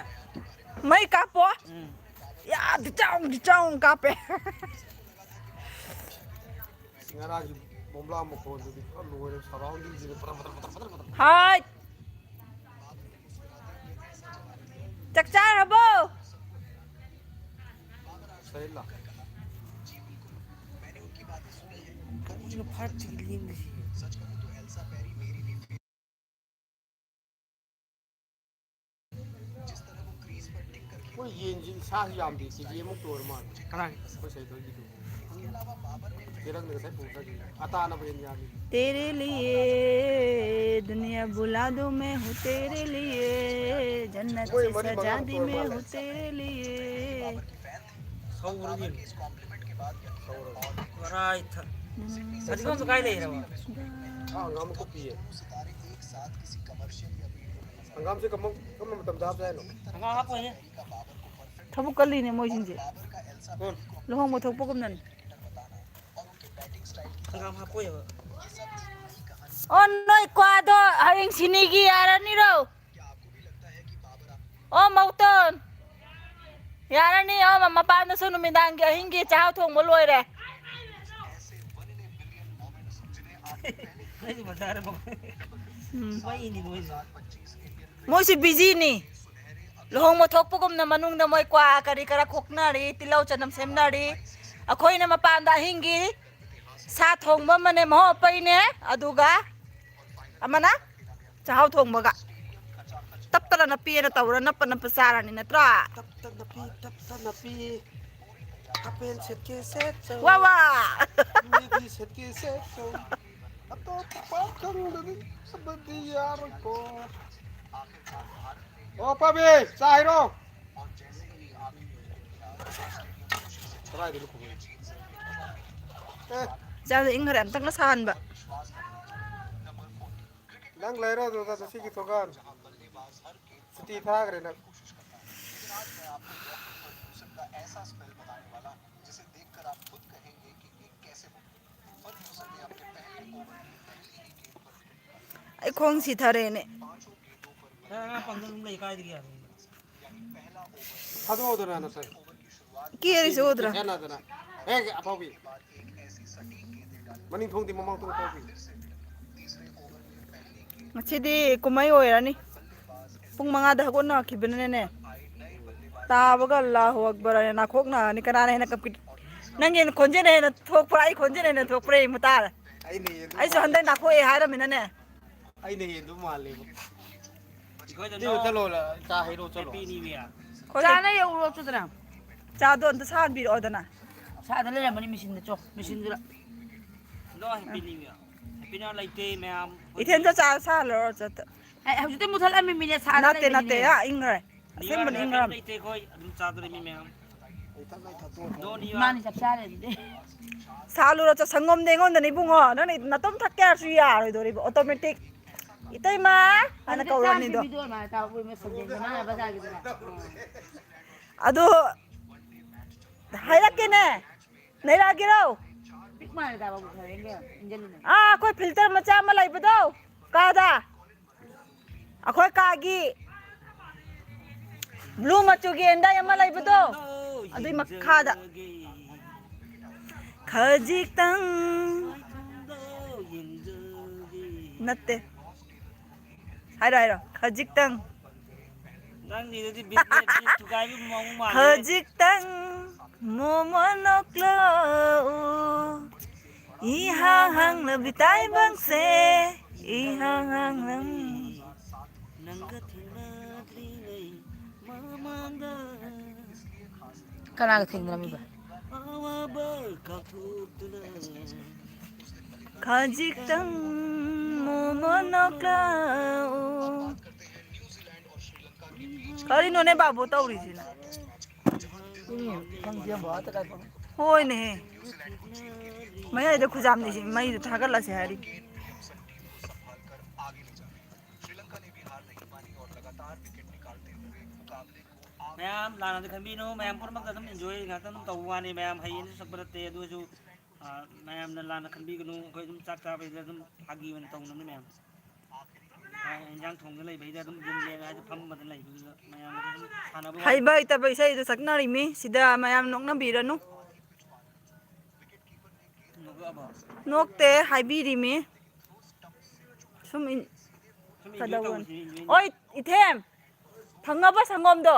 ꯃꯩ ꯀꯥꯞꯄꯣ? ꯎꯝ꯫ ꯌꯥ, ꯗꯤꯆꯥꯎ, ꯗꯤꯆꯥꯎ ꯀꯥꯞꯄꯦ꯫ ꯉꯔꯥꯡꯒꯤ ꯕꯣꯝꯕ꯭ꯂꯥ ꯃꯈꯣꯟꯗꯨꯗꯤ ꯄꯨꯔꯥ ꯂꯣꯏꯔꯦ, ꯁꯔꯥꯎꯟꯗꯤꯡꯁꯤꯗꯤ ꯄꯨꯔꯥ ꯕꯇꯔ, ꯕꯇꯔ, ꯕꯇꯔ, ꯕꯇꯔ꯫ ꯍꯥꯏ! ꯆꯥꯛ ꯆꯥꯔꯕꯣ? ꯁꯍꯤꯠꯂꯣ? ꯀꯔꯤꯅꯣ ꯐꯥꯏꯚ ꯖꯤꯒꯤ ꯂꯦꯡꯉꯤꯁꯤ? ꯁꯥꯁꯨ ꯌꯥꯝꯗꯦ, ꯀꯦ ꯖꯤ ꯑꯃꯨꯛꯇ ꯑꯣꯏꯔ ꯃꯥꯜꯂꯦ꯫ ꯀꯅꯥꯒꯤ? ꯑꯩꯈꯣꯏ ꯁꯩꯗꯣꯏꯒꯤꯗꯣ꯫ ꯆꯦꯔꯪꯗ ꯉꯁꯥꯏ ꯄꯨꯔ ꯆꯠꯈꯤꯕꯅꯦ꯫ ꯑꯇꯥꯅꯕꯨ ꯍꯦꯟꯅ ꯌꯥꯝꯃꯤ꯫ तेरे लिए दुनिया भुला दूं मैं हूँ तेरे लिए, जन्नत से सजा दी मैं हूँ तेरे लिए। ꯁꯧꯔꯗꯤ꯫ ꯀꯔꯥꯏ ꯊ-, ꯎꯝ꯫ ꯁꯖꯤꯛ ꯑꯃꯁꯨ ꯀꯥꯏ ꯂꯩꯔꯕ? ꯑꯥ, ꯍꯪꯒꯥꯝ ꯑꯃ ꯀꯨꯞꯄꯤꯌꯦ꯫ ꯍꯪꯒꯥꯝꯁꯦ ꯀꯝꯕ-, ꯀꯔꯝꯕ ꯃꯇꯝꯗ ꯍꯥꯞꯁꯦ ꯍꯥꯏꯅꯣ? ꯍꯪꯒꯥꯝ ꯍꯥꯞꯄꯣꯏꯍꯦ꯫ ꯊꯕꯛ ꯀꯜꯂꯤꯅꯦ ꯃꯣꯏꯁꯤꯡꯁꯦ꯫ ꯀꯣꯟ꯫ ꯂꯨꯍꯣꯡꯕ ꯊꯣꯛꯄꯒꯨꯝꯅꯅꯦ꯫ ꯍꯪꯒꯥꯝ ꯍꯥꯞꯄꯣꯏꯕ꯫ ꯑꯣ, ꯅꯣꯏ ꯀ꯭ꯋꯥꯗꯣ ꯍꯌꯦꯡ ꯁꯤꯅꯤꯒꯤ ꯌꯥꯔꯅꯤꯔꯣ? ꯑꯣ, ꯃꯧꯇꯣꯟ꯫ ꯌꯥꯔꯅꯤ꯫ ꯑꯣ, ꯃ-, ꯃꯄꯥꯟꯗꯁꯨ ꯅꯨꯃꯤꯗꯥꯡꯒꯤ ꯑꯍꯤꯡꯒꯤ ꯆꯥꯛꯍꯥꯎ ꯊꯣꯡꯕ ꯂꯣꯏꯔꯦ꯫ ꯑꯩꯁꯨ ꯕꯖꯥꯔ ꯑꯃ-, ꯎꯝ꯫ ꯃꯩꯅꯤ ꯃꯣꯏꯁꯦ꯫ ꯃꯣꯏꯁꯨ ꯕꯤꯖꯤꯅꯤ꯫ ꯂꯨꯍꯣꯡꯕ ꯊꯣꯛꯄꯒꯨꯝꯅ ꯃꯅꯨꯡꯗ ꯃꯣꯏ ꯀ꯭ꯋꯥ ꯀꯔꯤ ꯀꯔꯥ ꯈꯣꯛꯅꯔꯤ, ꯇꯤꯜꯍꯧ ꯆꯅꯝ ꯁꯦꯝꯅꯔꯤ꯫ ꯑꯩꯈꯣꯏꯅ ꯃꯄꯥꯟꯗ ꯑꯍꯤꯡꯒꯤ ꯁꯥ ꯊꯣꯡꯕ ꯑꯃꯅꯦ, ꯃꯍꯣ ꯑꯄꯩꯅꯦ, ꯑꯗꯨꯒ ꯑꯃꯅ ꯆꯥꯛꯍꯥꯎ ꯊꯣꯡꯕꯒ꯫ ꯇꯞꯇꯅ ꯅꯞꯄꯤꯅ ꯇꯧꯔ ꯅꯞꯄ ꯅꯞꯄ ꯆꯥꯔꯅꯤ ꯅꯠꯇ꯭ꯔꯣ? ꯇꯞꯇ ꯅꯞꯄꯤ, ꯇꯞꯇ ꯅꯞꯄꯤ꯫ ꯍꯥꯄꯦꯟ ꯁꯦꯠꯀꯦ ꯁꯦꯠꯆꯧ꯫ ꯋꯥ ꯋꯥ꯫ ꯃꯤꯗꯤ ꯁꯦꯠꯀꯦ ꯁꯦꯠꯆꯧ꯫ ꯑꯇꯣꯞꯄ ꯄꯥꯛ ꯈꯪꯗꯗꯤ ꯆꯠꯄꯗꯤ ꯌꯥꯔꯣꯏꯀꯣ꯫ ꯑꯣ, ꯄꯥꯕꯤ, ꯆꯥ ꯍꯩꯔꯣ꯫ ꯀꯗꯥꯏꯗꯅꯣ ꯈꯨꯝꯃꯛꯏ? ꯑꯦ꯫ ꯏꯆꯥꯁꯦ ꯏꯪꯈꯔꯦ, ꯑꯝꯇꯪꯒ ꯁꯥꯍꯟꯕ꯫ ꯅꯪ ꯂꯩꯔꯣ ꯑꯗꯨꯗ ꯉꯁꯤꯒꯤ ꯊꯣꯡꯒꯥꯟ꯫ ꯁꯨꯇꯤ ꯊꯥꯈ꯭ꯔꯦ ꯅꯪ꯫ ꯑꯩ ꯈꯣꯡ ꯁꯤꯊꯔꯦꯅꯦ꯫ ꯅꯪ ꯑꯉꯥꯡ ꯄꯝꯗ ꯑꯗꯨꯝ ꯂꯩ, ꯀꯥꯏꯗꯒꯤ ꯌꯥꯗꯣꯏꯅꯣ? ꯊꯥꯗꯣꯛꯑꯣꯗꯅ ꯅꯁꯥꯏ꯫ ꯀꯦꯔꯤꯁꯦ ꯎꯗ꯭ꯔꯣ? ꯀꯦꯁꯟꯅꯗꯅ꯫ ꯍꯦ, ꯑꯐꯥꯎꯕꯤ꯫ ꯃꯅꯤꯡ ꯊꯣꯡꯗꯤ ꯃꯃꯥꯡ ꯊꯣꯡ ꯇꯧꯕꯤ꯫ ꯉꯁꯤꯗꯤ ꯀꯨꯝꯍꯩ ꯑꯣꯏꯔꯅꯤ꯫ ꯄꯨꯡ ꯃꯉꯥꯗ ꯍꯧꯒꯠꯅꯔꯛꯈꯤꯕꯅꯤꯅꯅꯦ, ꯇꯥꯕꯒ ꯑꯜꯂꯥꯍꯨ ꯑꯛꯕꯔ ꯍꯥꯏꯅ ꯅꯥꯈꯣꯛ ꯅꯥꯔꯅꯤ꯫ ꯀꯅꯥꯅ ꯍꯦꯟꯅ ꯀꯞꯀꯦ? ꯅꯪꯒꯤ ꯈꯣꯟꯖꯦꯜꯅ ꯍꯦꯟꯅ ꯊꯣꯛꯄ꯭ꯔꯥ, ꯑꯩ ꯈꯣꯟꯖꯦꯜꯅ ꯍꯦꯟꯅ ꯊꯣꯛꯄ꯭ꯔꯥ ꯌꯦꯡꯕ ꯇꯥꯔꯦ꯫ ꯑꯩꯅ ꯍꯦꯟꯗꯧ ꯑꯩꯁꯨ ꯃꯥꯜꯂꯦ꯫ ꯍꯟꯗꯛ ꯅꯥꯈꯣꯛꯑꯦ ꯍꯥꯏꯔꯝꯃꯤꯅꯅꯦ꯫ ꯑꯩꯅ ꯍꯦꯟꯗꯧ ꯃꯥꯜꯂꯦꯕ꯫ ꯏꯆꯦ ꯍꯣꯏꯗ ꯅꯣ꯫ ꯆꯠꯂꯣ, ꯆꯥ ꯍꯩꯔꯣ, ꯆꯠꯂꯣ꯫ Happy New Year꯫ ꯆꯥꯅ ꯌꯧꯔꯣ ꯆꯨꯗꯅ꯫ ꯆꯥꯗꯣ ꯑꯝꯇ ꯁꯥꯍꯟꯕꯤꯔꯛꯑꯣꯗꯅ꯫ ꯁꯥꯗ ꯂꯩꯔꯝꯃꯅꯤ ꯃꯦꯆꯤꯟꯗ ꯆꯣ, ꯃꯦꯆꯤꯟꯗꯨꯗ꯫ No, Happy New Year꯫ Happy New Year ꯂꯩꯇꯦ ꯃꯌꯥꯝ꯫ ꯏꯊꯦꯟꯗ ꯆꯥ ꯁꯥꯍꯜꯂꯨꯔꯣ ꯆꯠꯇ꯫ ꯑꯦ, ꯍꯧꯖꯤꯛꯇ ꯃꯨꯊꯠꯂꯝꯃꯤꯃꯤꯅꯦ, ꯁꯥꯗ ꯅꯠꯇꯦ, ꯅꯠꯇꯦ, ꯂꯩꯕꯅꯤꯅꯦ꯫ ꯑꯥ, ꯏꯪꯈ꯭ꯔꯦ꯫ New Year ꯑꯁꯦꯡꯕꯅ ꯃꯌꯥꯝ ꯏꯪꯈ꯭ꯔꯦ꯫ ꯀꯩꯝ ꯂꯩꯇꯦ ꯑꯩꯈꯣꯏ ꯑꯗꯨꯝ ꯆꯥꯗꯣꯔꯤꯃꯤ ꯃꯌꯥꯝ꯫ ꯏꯃꯥꯅꯤ ꯆꯞ ꯆꯥꯔꯦ ꯑꯗꯨꯗꯤ꯫ ꯁꯥꯍꯜꯂꯨꯔꯣ ꯆꯠ, ꯁꯪꯒꯣꯝꯗ ꯑꯩꯉꯣꯟꯗꯅꯦ ꯏꯕꯨꯡꯉꯣ, ꯅꯪꯅ ꯅꯇꯣꯝ ꯊꯛꯀꯦ ꯍꯥꯏꯔꯁꯨ ꯌꯥꯔꯣꯏꯗꯣꯔꯤꯕ, automatic꯫ ꯏꯇꯩꯃ ꯍꯥꯏꯅ ꯑꯗꯨꯗꯤ ꯀꯧꯔꯅꯤꯗꯣ꯫ ꯆꯥ ꯄꯤꯕꯤꯗꯣ ꯑꯗꯨꯃꯥꯏꯅ ꯇꯧ, ꯑꯩꯈꯣꯏ ꯃꯁꯛ ꯌꯦꯡꯗꯅ ꯕꯖꯥꯔꯒꯤꯗꯨꯔꯣ? ꯑꯗꯨ ꯍꯥꯏꯔꯛꯀꯦꯅꯦ, ꯂꯩꯔꯛꯑꯒꯦꯔꯣ? ꯄꯤꯛ ꯃꯥꯜꯂꯦ ꯇꯥꯕ ꯕꯨꯛ ꯍꯣꯔꯦꯟꯒꯤ ꯏꯟꯖꯜꯂꯨꯅꯦ꯫ ꯑꯥ, ꯑꯩꯈꯣꯏ filter ꯃꯆꯥ ꯑꯃ ꯂꯩꯕꯗꯣ ꯀꯥꯗ, ꯑꯩꯈꯣꯏ ꯀꯥꯒꯤ blue ꯃꯆꯨꯒꯤ ꯑꯦꯟꯗꯥꯏ ꯑꯃ ꯂꯩꯕꯗꯣ, ꯑꯗꯨꯏ ꯃꯈꯥꯗ꯫ ꯈꯖꯤꯛꯇꯪ ꯅꯠꯇꯦ꯫ ꯍꯥꯏꯔꯣ, ꯍꯥꯏꯔꯣ꯫ ꯈꯖꯤꯛꯇꯪ꯫ ꯅꯪꯒꯤꯗꯨꯗꯤ ꯕꯤꯠ ꯂꯩ, ꯕꯤꯠ ꯊꯨꯒꯥꯏꯕ ꯃꯑꯣꯡ ꯃꯥꯜꯂꯦ꯫ ꯈꯖꯤꯛꯇꯪ ꯃꯣꯃꯣꯟ ꯅꯣꯛꯂꯛꯎ, ꯏꯍꯥꯡ ꯍꯥꯡꯂꯕꯤ ꯇꯥꯏꯕꯪꯁꯦ, ꯏꯍꯥꯡ ꯍꯥꯡꯂꯝ-, ꯅꯪꯒ ꯊꯦꯡꯅꯗ꯭ꯔꯤꯉꯩ ꯃꯃꯥꯡꯗ꯫ ꯀꯅꯥꯒ ꯊꯦꯡꯅꯔꯝꯃꯤꯕ? ꯑꯋꯥꯕ ꯀꯥꯎꯊꯣꯛꯇꯨꯅ꯫ ꯈꯖꯤꯛꯇꯪ ꯃꯣꯃꯣꯟ ꯅꯣꯛꯂꯛꯎ꯫ ꯀꯔꯤꯅꯣꯅꯦ ꯕꯥꯕꯨ ꯇꯧꯔꯤꯁꯤꯅ? ꯎꯝ, ꯈꯪꯗꯦ, ꯑꯝꯕ ꯑꯇ ꯀꯥꯏ ꯐꯪꯉꯤ? ꯍꯣꯏꯅꯦꯍꯦ꯫ ꯃꯌꯥꯏꯗ ꯈꯨꯖꯥꯝꯅꯤꯁꯤ ꯃꯩꯗ ꯊꯥꯒꯠꯂꯁꯦ ꯍꯥꯏꯔꯤ꯫ ꯃꯌꯥꯝ ꯂꯥꯟꯅꯗꯤ ꯈꯟꯕꯤꯅꯨ, ꯃꯌꯥꯝ ꯄꯨꯝꯅꯃꯛꯇ ꯑꯗꯨꯝ enjoy ꯉꯥꯛꯇ ꯑꯗꯨꯝ ꯇꯧꯕ ꯋꯥꯅꯤ꯫ ꯃꯌꯥꯝ ꯍꯩꯌꯦꯅꯁꯨ ꯁꯛꯄ ꯅꯠꯇꯦ, ꯑꯗꯨ ꯑꯣꯏꯔꯁꯨ, ꯑ, ꯃꯌꯥꯝꯅ ꯂꯥꯟꯅ ꯈꯟꯕꯤꯒꯅꯨ꯫ ꯑꯩꯈꯣꯏ ꯑꯗꯨꯝ ꯆꯥꯛ ꯆꯥꯕꯩꯗ ꯑꯗꯨꯝ ꯐꯥꯒꯤ ꯑꯣꯏꯅ ꯇꯧꯅꯕꯅꯤ ꯃꯌꯥꯝ꯫ ꯑ, ꯏꯟꯖꯥꯡ ꯊꯣꯡꯗ ꯂꯩꯕꯩꯗ ꯑꯗꯨꯝ ꯌꯨꯝ ꯂꯦꯡꯉ ꯍꯥꯏꯗ ꯐꯝꯕꯗ ꯂꯩꯕꯗꯨꯗ ꯃꯌꯥꯝ ꯑꯗꯨꯝ ꯁꯥꯟꯅꯕ ꯋꯥꯅꯤ꯫ ꯍꯩꯕ ꯍꯩꯇꯕ ꯏꯁꯩꯗꯣ ꯁꯛꯅꯔꯤꯃꯤ ꯁꯤꯗ, ꯃꯌꯥꯝ ꯅꯣꯛꯅꯕꯤꯔꯅꯨ꯫ ꯅꯣꯛꯑꯕꯣ? ꯅꯣꯛꯇꯦ, ꯍꯥꯏꯕꯤꯔꯤꯃꯤ꯫ ꯁꯨꯝ ꯏꯟ-, ꯁꯨꯝ enjoy ꯀꯩꯗꯧꯕꯅꯤ? ꯇꯧꯕꯁꯤ, enjoy꯫ ꯑꯣꯏ, ꯏꯊꯦꯝ, ꯐꯪꯉꯕ ꯁꯪꯒꯣꯝꯗꯣ?